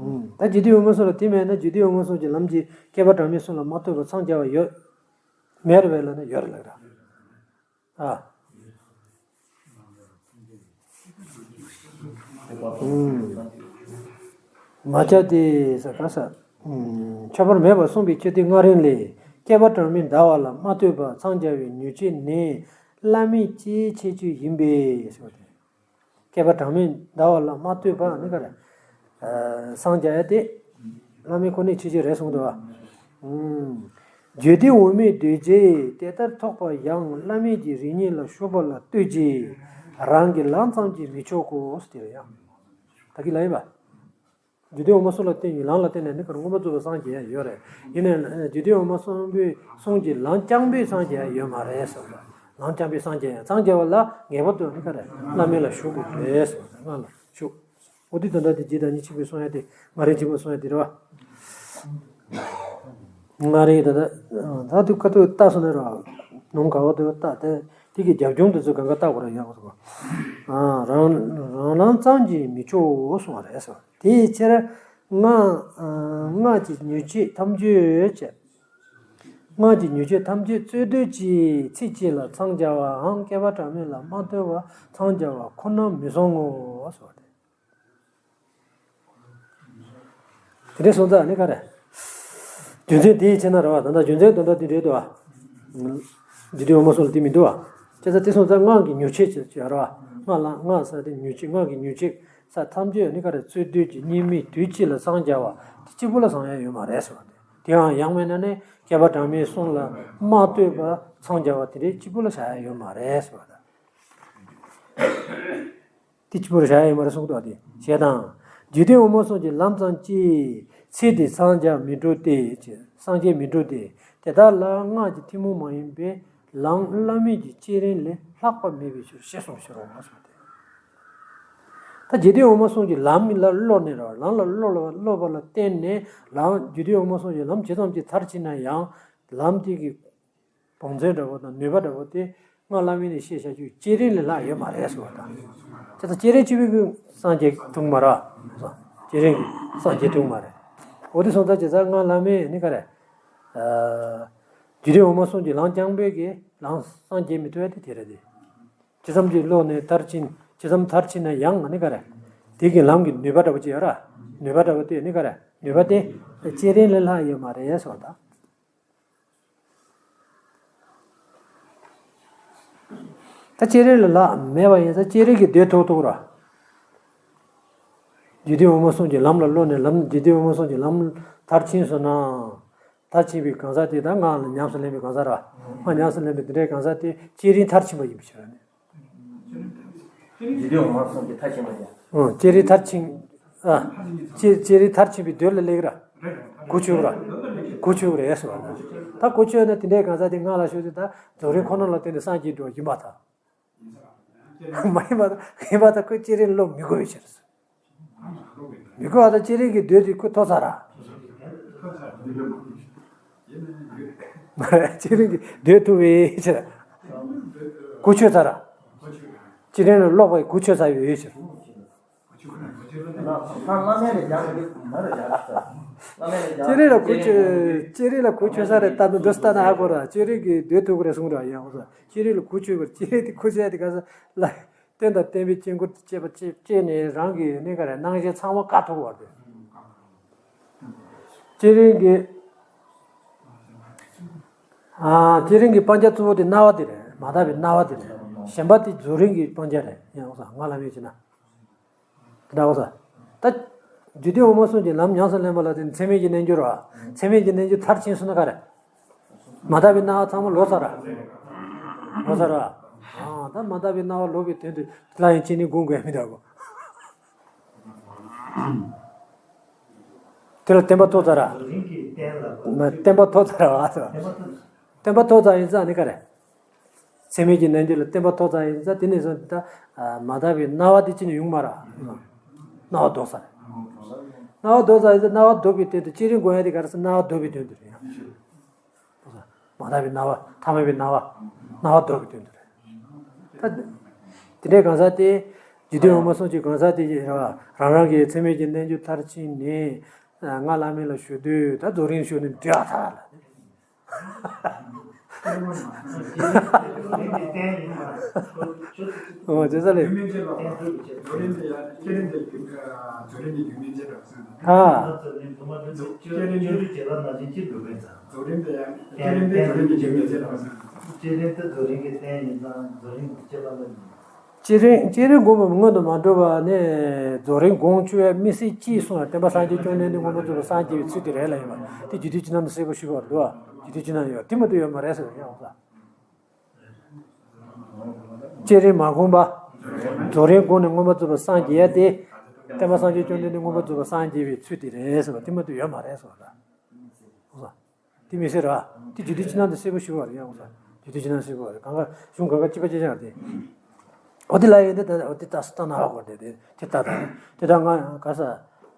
ད། ད་རྒྱུད་སྡེ་འོག་མ་གསུམ་ལ་དེ་མེད་ན་རྒྱུད་སྡེ་འོག་མ་གསུམ་གྱི་ལམ་གྱི་བསྐལ་པ་གྲངས་མེད་གསུམ་ལ་མ་ལྟོས་པར་འཚང་རྒྱ་བ་ཡོད། མེད་རེད་པས་ལབ་ན་ཡོད་རེད་ལབ་ར། ཨ། མ་ཁྱབ་སྟེ་ཟེར་ག་ས། ཁྱད་པར་མེད་པར་གསུངས་པའི་ཕྱིར་ཏེ། སྔ་རིང་ལས་བསྐལ་པ་གྲངས་མེད་འདའ་བ་ལ་མ་ལྟོས་པར་འཚང་རྒྱ་བའི་མྱུར་ཁྱད་ནི་བླ་མེད་ཀྱི་ཁྱད་ཆོས་ཡིན་པས་ཟེར་བ་སྟེ། བསྐལ་པ་གྲངས་མེད་འདའ་བ་ལ་མ་ལྟོས་པར་ནི་ག་རེ། འཚང་རྒྱ་ཡ་དེ་བླ་མེད་ཁོ་ནའི་ཁྱད་ཆོས་རེད་གསུངས་འདུག་བ། རྒྱུད་སྡེ་འོག་མའི་གདུལ་བྱས་དེ་ལྟར་ཐོགས་པ་ཡང་བླ་མེད་ཀྱི་རིགས་ངེས་ལ་ཞུགས་པ་ལ་ལྟོས་ཀྱི་རང་གི་ལམ་ཙམ་གྱིས་མི་ཆོག་གོ་ཟེར་ཡང་། ད་གི་ལ་ཡིན་པ། རྒྱུད་སྡེ་འོག་མ་གསུམ་ལ་བརྟེན་ཡོད། ལམ་ལ་བརྟེན་ནས་ནི་ག་རེ་མངོན་པར་རྫོགས་པར་སངས་རྒྱས་ཡ་ཡོད་རེད། ཡིན་ནའི་རྒྱུད་སྡེ་འོག་མ་གསུམ་པོའི་གསུམ་གྱི་ལམ་རྐྱང་པས་སངས་རྒྱས་ཡ་ཡོད་མ་རེད་ཟེར་བ། ལམ་རྐྱང་པས་སངས་རྒྱས་ཡ་སངས་རྒྱས་པ་ལ་ངེས་པར་དུ་ནི་ག་རེ་བླ་མེད་ལ་ཞུགས་དགོས་རེད་ཟེར་བ། སྔགས་ལ་ཞུགས། འོ་དེ་དོན་དག་དེ་རྗེ་བདག་ཉིད་ཆེན་པོས་གསུངས་ཡ་དེ་སྔ་རིང་ཆེན་པོས་གསུངས་ཡ་དེ་རེད་བ། སྔ་རིང་ད་ལྟ་ད་དུ་ཀ་ཏུ་ལྟ་སོང་ན་ར་ནོམ་ག་བ་དུ་ལྟ་དེ་དེ་གི་རྒྱབ་ལྗོངས་དེ་ཚོ་གང་ག་ལྟ་དགོས་ར་ཡག་སོང་། རང་རང་ལམ་ཙམ་གྱིས་མི་ཆོག་གསུངས་པ་རེད་ཟེར། དེའི་ཕྱིར་སྔགས་སྔགས་ཀྱི་མྱུར་ཁྱད་ཐམས་ཅད་བྱས། སྔགས་ཀྱི་མྱུར་ཁྱད་ཐམས་ཅད་རྩོད་ཟློས་ཀྱིས་ཚིག་གཅིག་ལ་འཚང་རྒྱ་བའམ་བསྐལ་པ་གྲངས་མེད་ལ་མ་ལྟོས་པར་འཚང་རྒྱ་བ་ཁོ་ན་མི་གསུང་ངོ་ཟེར་བ་སྟེ། དེ་འདྲའི་སོང་ཙང་ནི་ག་རེ། རྒྱུ་མཚན་དེའི་ཕྱིར་ན་རེད་བ། ད་ལྟ་རྒྱུ་མཚན་དོན་དག་དེ་འདྲའི་འདུག་བ། རྒྱུ་དེ་འོ་མ་སོང་ལ་དེ་མི་འདུག་བ། བྱས་ཙང་དེ་སོང་ཙང་སྔགས་ཀྱི་མྱུར་ཁྱད་ཅེས་བྱ་རེད་བ། སྔགས་ལ་སྔགས་ཟེར་དེ་མྱུར་ཁྱད། སྔགས་ཀྱི་མྱུར་ཁྱད་ས་ཐམས་ཅད་ནི་ག་རེ་རྩོད་ཟློས་ཀྱིས་གཉིས་མེད་དུས་གཅིག་ལ་འཚང་རྒྱ་བ་དེ་གཅིག་པུ་ལ་འཚང་ཡ་ཡོད་མ་རེད་ཟེར་བ་དེ། དེའང་ཡང་མིན་ན་ནི་བསྐལ་པ་གྲངས་མེད་གསུམ་ལ་མ་ལྟོས་པར་འཚང་རྒྱ་བ་དེ་འདྲའི་གཅིག་པུ་ལ་བྱ་ཡ་ཡོད་མ་རེད་ཟེར་བ་དང་། དེ་གཅིག་པུར་བཞག་ཡོད་མ་རེད་གསུངས་འདུག་སྟེ། ཞེས་དང་། རྒྱུད་སྡེ་འོག་མ་གསུམ་གྱི་ལམ་ཙམ་གྱིས་ཚེ་འདི་སངས་རྒྱས་མི་འགྲུབ་སྟེ། སངས་རྒྱས་མི་འགྲུབ་སྟེ། དེ་དག་ལ་སྔགས་ཀྱི་ཐུན་མོང་མ་ཡིན་པའི་ལམ་བླ་མེད་ཀྱི་བསྐྱེད་རིམ་ལས་ལྷག་པ་མེད་པའི་ཕྱིར་ཞེས་གསུངས་ཕྱིར་རོ་གསུངས་ཏེ། ད་རྒྱུད་སྡེ་འོག་མ་གསུམ་གྱི་ལམ་ལ་བསླབས་ནས་རོ། ལམ་ལ་བསླབས་ལ་བསླབས་པ་ལ་བརྟེན་ནས་ལམ་རྒྱུད་སྡེ་འོག་མ་གསུམ་གྱི་ལམ་ཇི་ཙམ་གྱིས་མཐར་ཕྱིན་ན་ཡང་ལམ་དེ་གི་བང་མཛོད་འདྲ་པོ་དང་ནུས་པ་འདྲ་པོ་དེ་སྔགས་བླ་མེད་ནས་ཤེས་བྱ་རྒྱུ་བསྐྱེད་རིམ་ལས་ལྷག་ཡོད་མ་རེད་ཟེར་བ་དང་། དེ་ལྟར་བསྐྱེད་རིམ་གཅིག་པུས་སངས་རྒྱས་ཐུབ་མ་རེད། བསྐྱེད་རིམ་གྱིས་སངས་རྒྱས་ཐུབ་མ་རེད། འོ་དེ་སོང་ཙང་བྱས་ཙང་སྔགས་བླ་མེད་ནི་ག་རེ། རྒྱུད་སྡེ་འོག་མ་གསུམ་གྱི་ལམ་རྐྱང་པའི་གི་ལམ་སངས་རྒྱས་མི་ཐུབ་ཡ་དེ་དེ་རེད་དེ། ཇི་ཙམ་གྱི་བསླབས་ནས་མཐར་ཕྱིན་ཇི་ཙམ་མཐར་ཕྱིན་ན་ཡང་ནི་ག་རེ། དེ་གི་ལམ་གྱི་ནུས་པ་འདྲ་པོ་ཅིག་ཡོད་ར། ནུས་པ་འདྲ་པོ་དེ་ནི་ག་རེ་ནུས་པ་དེ་བསྐྱེད་རིམ་ལས་ལྷག་ཡོད་མ་རེད་ཟེར་བ་དང་། ད་བསྐྱེད་རིམ་ལས་ལྷག་མེད་པ་ཡིན་ཙང་བསྐྱེད་རིམ་གྱིས་སྡོད་ཐུབ་ཐུབ་ར། རྒྱུད་སྡེ་འོག་མ་གསུམ་གྱི་ལམ་ལ་བསླབས་ནས་ལམ་རྒྱུད་སྡེ་འོག་མ་གསུམ་གྱི་ལམ་མཐར་ཕྱིན་སོང་ན། མཐར་ཕྱིན་པའི་གང་ཟག་དེ་དང་སྔགས་ལ་ཉམས་སུ་ལེན་པའི་གང་ཟག་ར། སྔགས་ཉམས་སུ་ལེན་པའི་དེ་འདྲའི་གང་ཟག་དེ་བསྐྱེད་རིམ་མཐར་ཕྱིན་པ་ཡིན་པའི་ཕྱིར་ནི། རྒྱུད་སྡེ་འོག་མ་གསུམ་གྱི་མཐར་ཕྱིན་པ་ཡིན། ཨང་། བསྐྱེད་རིམ་མཐར་ཕྱིན། ཨ། བསྐྱེད་བསྐྱེད་རིམ་མཐར་ཕྱིན་པའི་དོན་ལ་སླེབས་ར། གོ་ཆོད་ར། གོ་ཆོད་རེད་ཟེར་བ་ན། ད་གོ་ཆོད་ན་དེ་འདྲའི་གང་ཟག་དེ་སྔགས་ལ་ཞུགས་ཏེ་ད་རྫོགས་རིམ་ཁོ་ན་ལ་བརྟེན་ནས་སངས་རྒྱས་འགྲོ་བ་ཡིན་པར་ཐལ། མ་ཡིན་པར་ཐལ། ཡིན་པར་ཐལ། ཁོས་བསྐྱེད་རིམ་སློབ་མི་དགོས་པའི་ཕྱིར། མི་དགོས་པར་ཐལ། བསྐྱེད་རིམ་གྱི་དོན་དེ་ཁོས་ཐོབ་ཚར་ར། མ་རེད། བསྐྱེད་རིམ་གྱི་དོན་ཐོབ་པའི་ཕྱིར། གོ་ཆོད་ཚར་ར། བསྐྱེད་རིམ་ལ་སློབ་པའི་གོ་ཆོད་ཚར་བའི་ཕྱིར། བསྐྱེད་རིམ་ལ་གོ་ཆོད། བསྐྱེད་རིམ་ལ་གོ་ཆོད་ས་རེད། ལྟ་ན་འདུག་ལྟ་ན་ཧ་གོ་ར། བསྐྱེད་རིམ་གྱི་དོན་ཐོབ་ཀྱི་རེད་གསུངས་ར། ཡང་ཧོ་ས་བསྐྱེད་རིམ་ལ་གོ་ཆོད་པར། བསྐྱེད་རིམ་དེ་གོ་ཆོད་ཡ་དེ་ག་ས་ལ། རྟེན་དང་བརྟེན་པའི་དཀྱིལ་འཁོར་དུ་བསྐྱེད་པ་བསྐྱེད་བསྐྱེད་ནས་རང་གི་ནི་ག་རེ་སྣང་ཞེན་ཚང་མ་བཀག་ཐུབ་པ་རེད། བསྐྱེད་རིམ་གྱི་ ཨ། བསྐྱེད་རིམ་གྱི་སྤང་བྱ་གཙོ་བོ་དེ་སྣང་བ་དེ་རེད། མ་དག་པའི་སྣང་བ་དེ་རེད། གཞན་པ་དེ་རྫོགས་རིམ་གྱི་སྤང་བྱ་རེད། ཡང་ས་ང་ལ་མེད་ཅེ་ན། དེ་འདྲ་འོ་ས། ད། རྒྱུད་སྡེ་འོག་མ་གསུམ་གྱི་ལམ་ཉམས་སུ་ལེན་པ་ལ་བརྟེན་ཚད་མེད་ཀྱི་རྣལ་འབྱོར་བ། ཚད་མེད་ཀྱི་རྣལ་འབྱོར་མཐར་ཕྱིན་སོང་ན་ག་རེ། མ་དག་པའི་སྣང་བ་ཚང་མ་ལོག་ཚར་ར། ལོག་ཚར་ར། ཨ། ད་མ་དག་པའི་སྣང་བ་ལོག་པའི་དོན་དུ་སླར་ཡང་བསྐྱེད་རིམ་སྒོམ་དགོས་མི་འདུག་གོ། དེ་ལ་བརྟན་པ་ཐོབ་ཚར་ར། རྫོགས་རིམ་གྱི་རྟེན་ལ། བརྟན་པ་ཐོབ་ཚར་ར་བ། བརྟན་པ་ཐོབ། བརྟན་པ་ཐོབ་ཚར་ཡིན་ཙང་ནི་ག་རེ། ཚད་མེད་ཀྱི་རྣལ་འབྱོར་ལ་བརྟན་པ་ཐོབ་ཚར་ཡིན་ཙང་དེ་ནས་བཟུང་སྟེ་ད་མ་དག་པའི་སྣང་བ་དེ་ཅི་ནས་ཡོང་མ་ར། སྣང་བ་ལྡོག་ཚར། སྣང་བ་ལྡོག་ཚར་ཡིན་ཙང་སྣང་བ་ལྡོག་པའི་དོན་དུ་བསྐྱེད་རིམ་སྒོམ་ཡ་དེ་ག་རེ་ཟེར། སྣང་བ་ལྡོག་པའི་དོན་དུ་རེད། མ་དག་པའི་སྣང་བ། ཐ་མལ་པའི་སྣང་བ། སྣང་བ་ལྡོག་པའི་དོན་དུ་རེད། ད། དེ་འདྲའི་གང་ཟག་དེ། རྒྱུད་སྡེ་འོག་མ་གསུམ་གྱི་གང་ཟག་དེ་ཡིན་ར། རང་རང་གི་ཚད་མེད་ཀྱི་རྣལ་འབྱོར་མཐར་ཕྱིན་ནས། སྔགས་བླ་མེད་ལ་ཞུགས་དུས་ད་རྫོགས་རིམ་ཞུགས་ནས་འདྲེ་བ་ཐག་ལ། ཨོ་ཇེ་ས་ལེ། ཨ། བསྐྱེད་རིམ། བསྐྱེད་རིམ་སྒོམ་པ་སྔོན་དུ་མ་འགྲོ་བ་ནས་རྫོགས་རིམ་སྒོམ་བཅུག་པའི་དམིགས་བསལ་གྱིས་གསུངས་པ་སྟོན་པ་སངས་རྒྱས་བཅོམ་ལྡན་འདས་མངོན་པར་རྫོགས་པར་སངས་རྒྱས་པའི་ཚུལ་དེ་རེད་ལ་ཡིན་པ་དེ་རྒྱུད་སྡེ་བཅུ་ན་ནི་གསལ་པོ་ཞུས་པར་འདུག་བ། རྒྱུད་སྡེ་བཅུ་ན་ཡོད་དེ་མ་གཏོགས་ཡོད་མ་རེད་ཟེར་བ་ཡང་ས། བསྐྱེད་རིམ་མ་བསྒོམས་པ། རྫོགས་རིམ་བསྒོམས་ནས་མངོན་པར་རྫོགས་པར་སངས་རྒྱས་ཡ་དེ། སྟོན་པ་སངས་རྒྱས་བཅོམ་ལྡན་འདས་མངོན་པར་རྫོགས་པར་སངས་རྒྱས་པའི་ཚུལ་དེ་རེད་ཟེར་བ་དེ་མ་གཏོགས་ཡོད་མ་རེད་ཟེར་བ་ལ། དེ་མི་ཟེར་བ། དེ་རྒྱུད་སྡེ་བཅུ་ན་དེ་གསལ་པོ་ཞུ་བ་རེད་ཡང་ས། རྒྱུད་སྡེ་བཅུ་ན་གསལ་པོ་རེད་གང་ག་གཞུང་གང་ག་གཅིག་པ་གཅིག་རྐྱང་རེད། འོ་དེ་ལ་ཡིན་དེ་ད་འོ་དེ་ད་སྟ་ན་ཧ་གོ་དེ་དེ་དེ་ད་ད་དེ་ད་ང་ག་ས།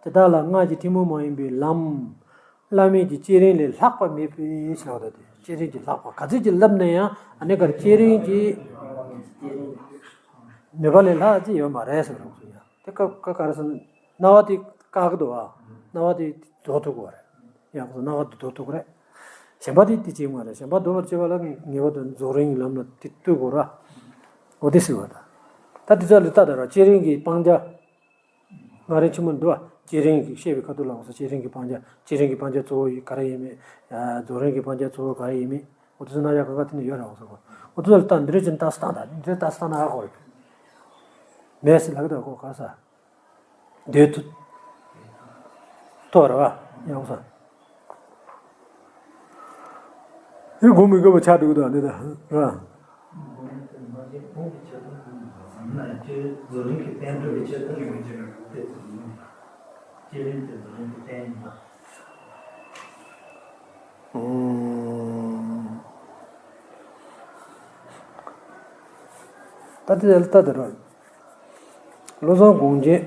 དེ་དག་ལ་སྔགས་ཀྱི་ཐུན་མོང་མ་ཡིན་པའི་ལམ། བླ་མེད་ཀྱི་བསྐྱེད་རིམ་ལས་ལྷག་པ་མེད་པའི་ཕྱིར་རོ། ད་དེ་བསྐྱེད་རིམ་གྱི་ལྷག་པ་ག་ཚོད་ཀྱི་ལབ་ན་ཡང་ཨ་ནི་གར་བསྐྱེད་རིམ་གྱི་ནུས་པ་ལས་ལྷག་ཅི་ཡོད་མ་རེད་ཟེར་རོ། ཡ་དེ་ཀ་ཀ་ག་རེ་ཟེར་ན་སྣང་བ་དེ་བཀག་གི་འདུག་བ། སྣང་བ་དེ་ལྡོག་ཐུབ་དགོས་རེད། ཡ་སྣང་བ་དེ་ལྡོག་ཐུབ་དགོས་རེད། གཞན་པ་དེ་དེ་ཅི་མ་རེད། གཞན་པ་ལྡོག་པར་བྱེད་པ་ལ་ངེས་པར་དུ་རྫོགས་རིམ་གྱི་ལམ་ལ་དེ་ལྟོས་དགོས་ར། འོ་དེ་ཟེར་བ་ད། ད་དེ་ཚོ་ལ་ལྟ་དང་ར་བསྐྱེད་རིམ་གྱི་སྤང་བྱ། སྔགས་རིམ་ཆེན་མོ་འདུག་བ། བསྐྱེད་རིམ་གྱི་བཤད་པའི་ཁ་ཐུག་ལ་འོ་ས་བསྐྱེད་རིམ་གྱི་སྤང་བྱ་བསྐྱེད་རིམ་གྱི་སྤང་བྱ་གཙོ་བོ་ཡི་ག་རེ་ཡིན་མིན། རྫོགས་རིམ་གྱི་སྤང་བྱ་གཙོ་བོ་ག་རེ་ཡིན་མིན། འོ་དེ་ཚོ་སྣང་ཡག་ག་ག་དེ་ནས་ཡོད་རེད་འོ་ས་གོ། འོ་དེ་ཚོ་ལ་ལྟ་འདི་རེ་ཅན་ལྟ་སྟངས་དང་འདི་རེ་ལྟ་སྟངས་ན་ཧ་གོ་རེད། མེད་སི་ལག་དང་གོ་ག་ས། འདོད་དུ། ཐོ་ར་བ་ཡང་ས། ཨེ་དགོངས་མི་དགོས་པ་ཆགས་འགྲོ་གི་འདུག་འདི་ད་ར། ད་དེ་ལྟ་དེ་ར། བློ་བཟང་དགོངས་རྒྱན་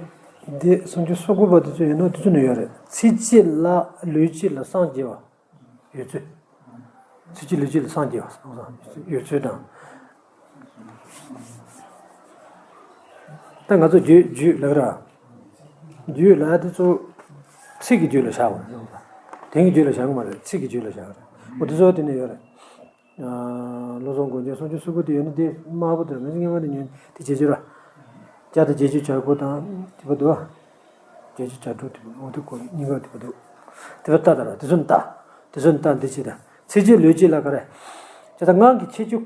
འདི་སུམ་ཅུ་སོ་དགུ་པ་དེ་ཚོ་ཡིན་ནོ་དེ་ཚོ་ནས་ཡོད་རེད། ཚིག་གཅིག་ལ་ལུས་གཅིག་ལ་སངས་རྒྱས་པ། ཡོད་ཚུལ། ཚིག་གཅིག་ལུས་གཅིག་ལ་སངས་རྒྱས་པ་ཡོད་ཚུལ་དང་། ད་ང་ཚོ་རྒྱུད་རྒྱུད་ལབ་ར། རྒྱུད་ལ་དེ་ཚོ་ཚིག་གི་རྒྱུད་ལ་བཞག་པ་རེད། དོན་གྱི་རྒྱུད་ལ་བཞག་གི་མ་རེད། ཚིག་གི་རྒྱུད་ལ་བཞག་གི་རེད། འོ་དེ་ཚོ་དེ་ནས་ཡོད་རེད། བློ་བཟང་དགོངས་རྒྱན་སུམ་ཅུ་སོ་དགུ་དེ་ཡོད་ན་དེ་དམར་པོ་དང་མི་སྔ་མ་དེ་ཉོན་དེ་བྱེད་ཀྱི་ར། བརྒྱ་དང་བརྒྱད་ཅུ་གྱ་དགུ་དང་དེ་པ་འདུག་བ། བརྒྱད་ཅུ་གྱ་དྲུག་དེ་པ་འོ་དེ་སྐོར་གཉིས་ཀ་དེ་པ་འདུག་དེ་པ་ལྟ་དང་ར་དེ་ཚོ་ལྟ། དེ་ཚོ་ལྟ་འདི་བྱེད་དང་ཚིག་གཅིག་ལུས་གཅིག་ལ་ག་རེ། བྱེད་དང་ངག་གི་ཁྱད་ཆོས།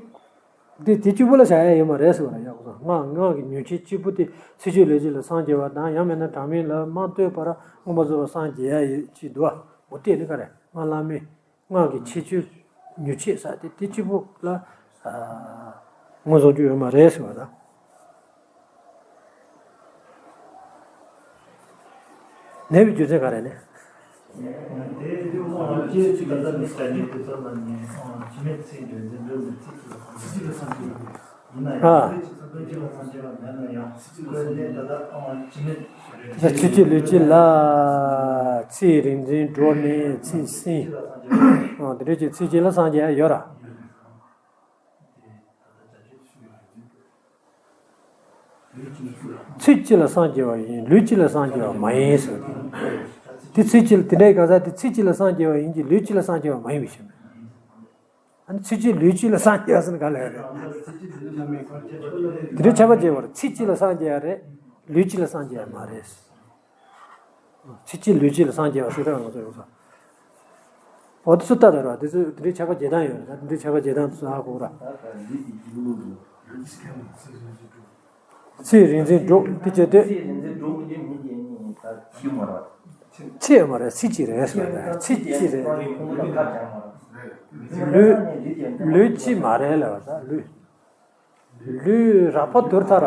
འདི་དེ་གཅིག་པུ་ལ་བྱ་ཡ་ཡོད་མ་རེད་ཟེར་བ་ལ་ཡག་པོ་སོང་། ངག་ངག་གི་ཉོན་ཆེན་གཅིག་པུ་དེ་ཚིག་གཅིག་ལུས་གཅིག་ལ་སངས་རྒྱས་པ་དང་ཡང་མིན་ན་གྲངས་མེད་ལ་མ་ལྟོས་པར་མངོན་པར་རྫོགས་པར་སངས་རྒྱས་ཡ་ཡོད་ཅིག་འདུག་བ། འོ་དེ་ནི་ག་རེ་ང་བླ་མེད། སྔགས་ཀྱི་ཁྱད་ཆོས་ཉུང་ཤས་ས་དེ་དེ་གཅིག་པུ་ལ་ངོས་བཟུང་རྒྱུ་ཡོད་མ་རེད་ཟེར་བ་དང་། ནད་པའི་རྒྱུ་མཚན་ག་རེ་ནས། ཚིག་གཅིག་ལུས་གཅིག་ལ་ཚིག་རིག་འཛིན་འགྲོ་ནས་ཚིག་སྲིད། འདི་འདྲ་ཅིག་ཚིག་གཅིག་ལ་སངས་རྒྱས་ཡོད་ར། ཚིག་གཅིག་ལ་སངས་རྒྱས་པ་ཡིན་ལུས་གཅིག་ལ་སངས་རྒྱས་པ་མ་ཡིན་ཟེར། དེ་ཚིག་གཅིག་དེ་འདྲའི་གང་ཟག་དེ་ཚིག་གཅིག་ལ་སངས་རྒྱས་པ་ཡིན་གྱི་ལུས་གཅིག་ལ་སངས་རྒྱས་པ་མ་ཡིན་པའི་ཕྱིར། ཨ་ནི་ཚིག་གཅིག་ལུས་གཅིག་ལ་སངས་རྒྱས་ཟེར་ན་ག་ལ་ཡོད་རེད། དེ་འདྲའི་ཁྱད་པར་འབྱེད་པར་ཚིག་གཅིག་ལ་སངས་རྒྱས་ཡ་རེད། ལུས་གཅིག་ལ་སངས་རྒྱས་ཡ་མ་རེད། ཚིག་གཅིག་ལུས་གཅིག་ལ་སངས་རྒྱས་པ་ཞིག་ད་ང་ཚོ་ཡོང་ས། འོ་དེ་ཚོ་ལྟ་དང་ར། དེ་ཚོ་དེ་འདྲའི་ཆ་ག་རྒྱལ་ཐང་ཡོད་རེད། ད་དེ་འདྲའི་ཆ་ག་རྒྱལ་ཐང་དེ་ཚོ་ཧ་གོ་ར། ཚིག་རིག་འཛིན་སྒྲོག་དེ་བྱས་ཏེ། ཚིག་ཡོད་མ་རེད། ཚིག་གཅིག་རེད་ཟེར་བ་དང་། ཚིག་གཅིག་རེད། ལུས། ལུས་གཅིག་མ་རེད་ལབ་པ་དང་། ལུས། ལུས་རགས་པ་དུར་ཐར་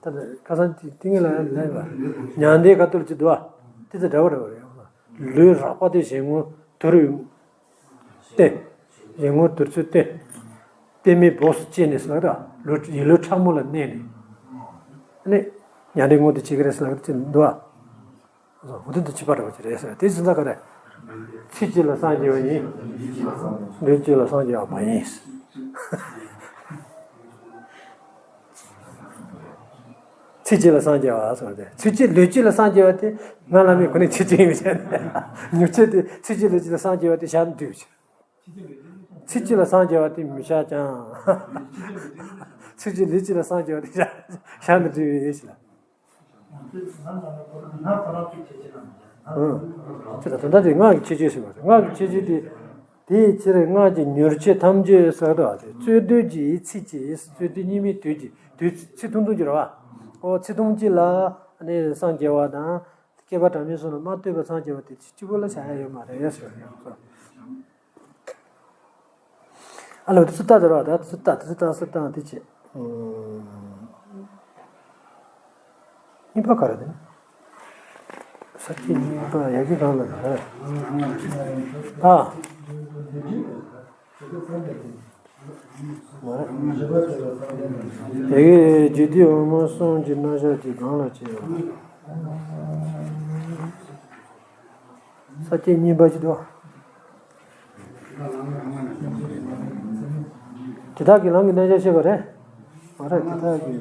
བ། ད་ཁ་སང་ཏིང་ངེ་ལ་ལ་ཡ་མྱང་འདས་ཁ་ཐུར་གྱི་འདུག་བ། དེ་ཚོ་འདྲ་བོ་འདྲ་བོ་རེད། ལུས་རགས་པ་དེ་གཞན་ངོ་དུར་སྟེ། གཞན་ངོ་དུར་ཚུལ་སྟེ། པདྨའི་སྦུབས་སུ་སྐྱེས་ནས་ཟེར་ལ་ད་ལུས་ཡིད་ལུས་ཕྲ་མོ་ལ་གནས་ནས། ནི་མྱང་འདས་ངོ་དེ་ཆེ་གི་རེད་ཟེར་ལ་ད་འདུག་བ། འོ་དེ་འདི་ཕྱི་པ་འདྲ་བ་ཅིག་རེད་ཟེར། དེ་ཚོ་ད་ག་རེ། ཚིག་གཅིག་ལ་སངས་རྒྱས་པ་ཡིན། ལུས་གཅིག་ལ་སངས་རྒྱས་པ་མ་ཡིན། ཚིག་གཅིག་ལ་སངས་རྒྱས་པ་ཟེར་བ་དེ། ཚིག་གཅིག་ལུས་གཅིག་ལ་སངས་རྒྱས་པ་དེ་ང་བླ་མའི་གོ་གནས་ཆེ་ཆེ་ཡིན་མི་བྱ་ནས། མྱུར་མཆེད་དེ་ཚིག་གཅིག་ལུས་གཅིག་ལ་སངས་རྒྱས་པ་དེ་བཞག་ན་འགྲིག་བྱ། ཚིག་གཅིག་ལ་སངས་རྒྱས་པ་དེ་མི་བཞག་ཀྱང་། ཚིག་གཅིག་ལུས་གཅིག་ལ་སངས་རྒྱས་པ་དེ་བཞག་བཞག་ན་འགྲིག་ཡོད་ཞེས་ལ། ཨང་། ཅི་ལ་དོན་དག་དེ་སྔགས་ཀྱི་ཁྱད་ཆོས་ཟེར་བ་རེད། སྔགས་ཀྱི་ཁྱད་ཆོས་དེ། དེའི་ཕྱིར་སྔགས་ཀྱི་མྱུར་མཆེད་ཐམས་ཅད་ཟེར་བ་དེ། རྩོད་བསྡུས་ཀྱི་ཚིག་གཅིག་རྩོད་བསྡུས་གཉིས་མེད་དུས་ཀྱི་དུས་ཚིག་ཐུང་ཐུང་གཅིག་རེད་བ། ཨོ་ཚིག་ཐུང་གཅིག་ལ་ནི་སངས་རྒྱས་པ་དང་། བསྐལ་པ་གྲངས་མེད་གསུམ་ལ་མ་ལྟོས་པར་སངས་རྒྱས་པ་དེ་གཅིག་པུ་ལ་བྱ་ཡ་ཡོད་མ་རེད་ཟེར་བ་རེད། ཨ་ལོ། དེ་ཚོ་ལྟ་དེ་ར། ད་དེ་ཚོ་ལྟ། དེ་ཚོ་ལྟ་ས་ལྟ་དེ་བྱེད། གཉིས་པ་ག་རེ་དེ། ས་བཅད་གཉིས་པ་ཡ་གི་གང་ལ་རེད། ཨ། མ་རེད། ཡ་གི་རྒྱུད་སྡེ་འོག་མ་གསུམ་གྱི་རྣམ་གཞག་གི་སྒང་ལ་བྱེད། ས་བཅད་གཉིས་པ་ཅིག་འདུག། དེ་དག་གི་ལམ་གྱི་རྣམ་གཞག་བཤད་པ་རེད། མ་རེད། དེ་དག་གི་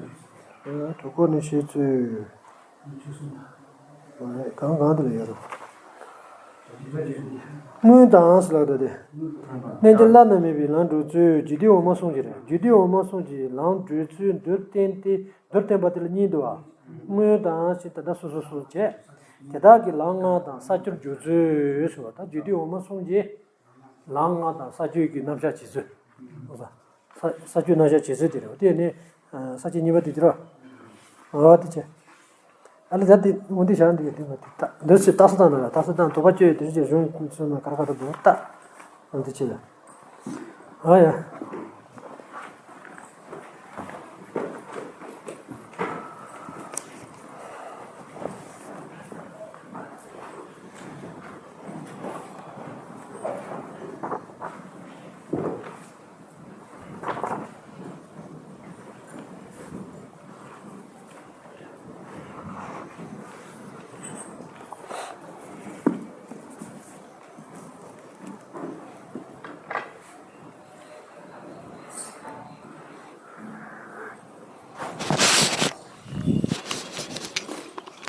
གྲོགས་པོ་ནི་བཤད་ཚུལ། མ་རེད། གང་གང་དེ་ལ་ཡོད་རེད། དངོས་དང་ཟེར་ལབ་ད་དེ། རྣལ་འབྱོར་བླ་ན་མེད་པའི་ལམ་སྒྲུབ་ཚུལ། རྒྱུད་སྡེ་འོག་མ་གསུམ་གྱི་རེད། རྒྱུད་སྡེ་འོག་མ་གསུམ་གྱི་ལམ་སྒྲུབ་ཚུལ་མདོར་བསྟན་ཏེ། མདོར་བསྟན་པ་དེ་ལ་གཉིས་འདུག་བ། དངོས་དང་ཞེས་ད་ལྟ་སོ་སོ་སོ་བྱས། དེ་དག་གི་ལམ་ལྔ་དང་ས་བཅུར་འཇུག་ཚུལ་ཞུ་བ་དང་། རྒྱུད་སྡེ་འོག་མ་གསུམ་གྱི་ལམ་ལྔ་དང་ས་བཅུ་གི་རྣམ་གཞག་བྱེད་ཚུལ། ས་ས་བཅུ་རྣམ་གཞག་བྱེད་ཚུལ་དེ་རེད་བ། དེ་ནི་ས་བཅད་གཉིས་པ་དེ་དེ་རེད་བ། འོ་དེ་བྱས། ཨ་ལས་ད་དེ་འོ་འདི་བཞག་འདི་ག་དེ་མ་དེ་ལྟ་འདི་ཚོས་ལྟ་ས་དང་ན་ལ་ལྟ་ས་དང་དོགས་པ་བཅོས་དེ་ཚོས་གཞུང་ཚོ་ན་ག་ར་ག་ར་འདུག་ལྟ། འོ་འདི་བྱས་ལ། ཨ་ཡ།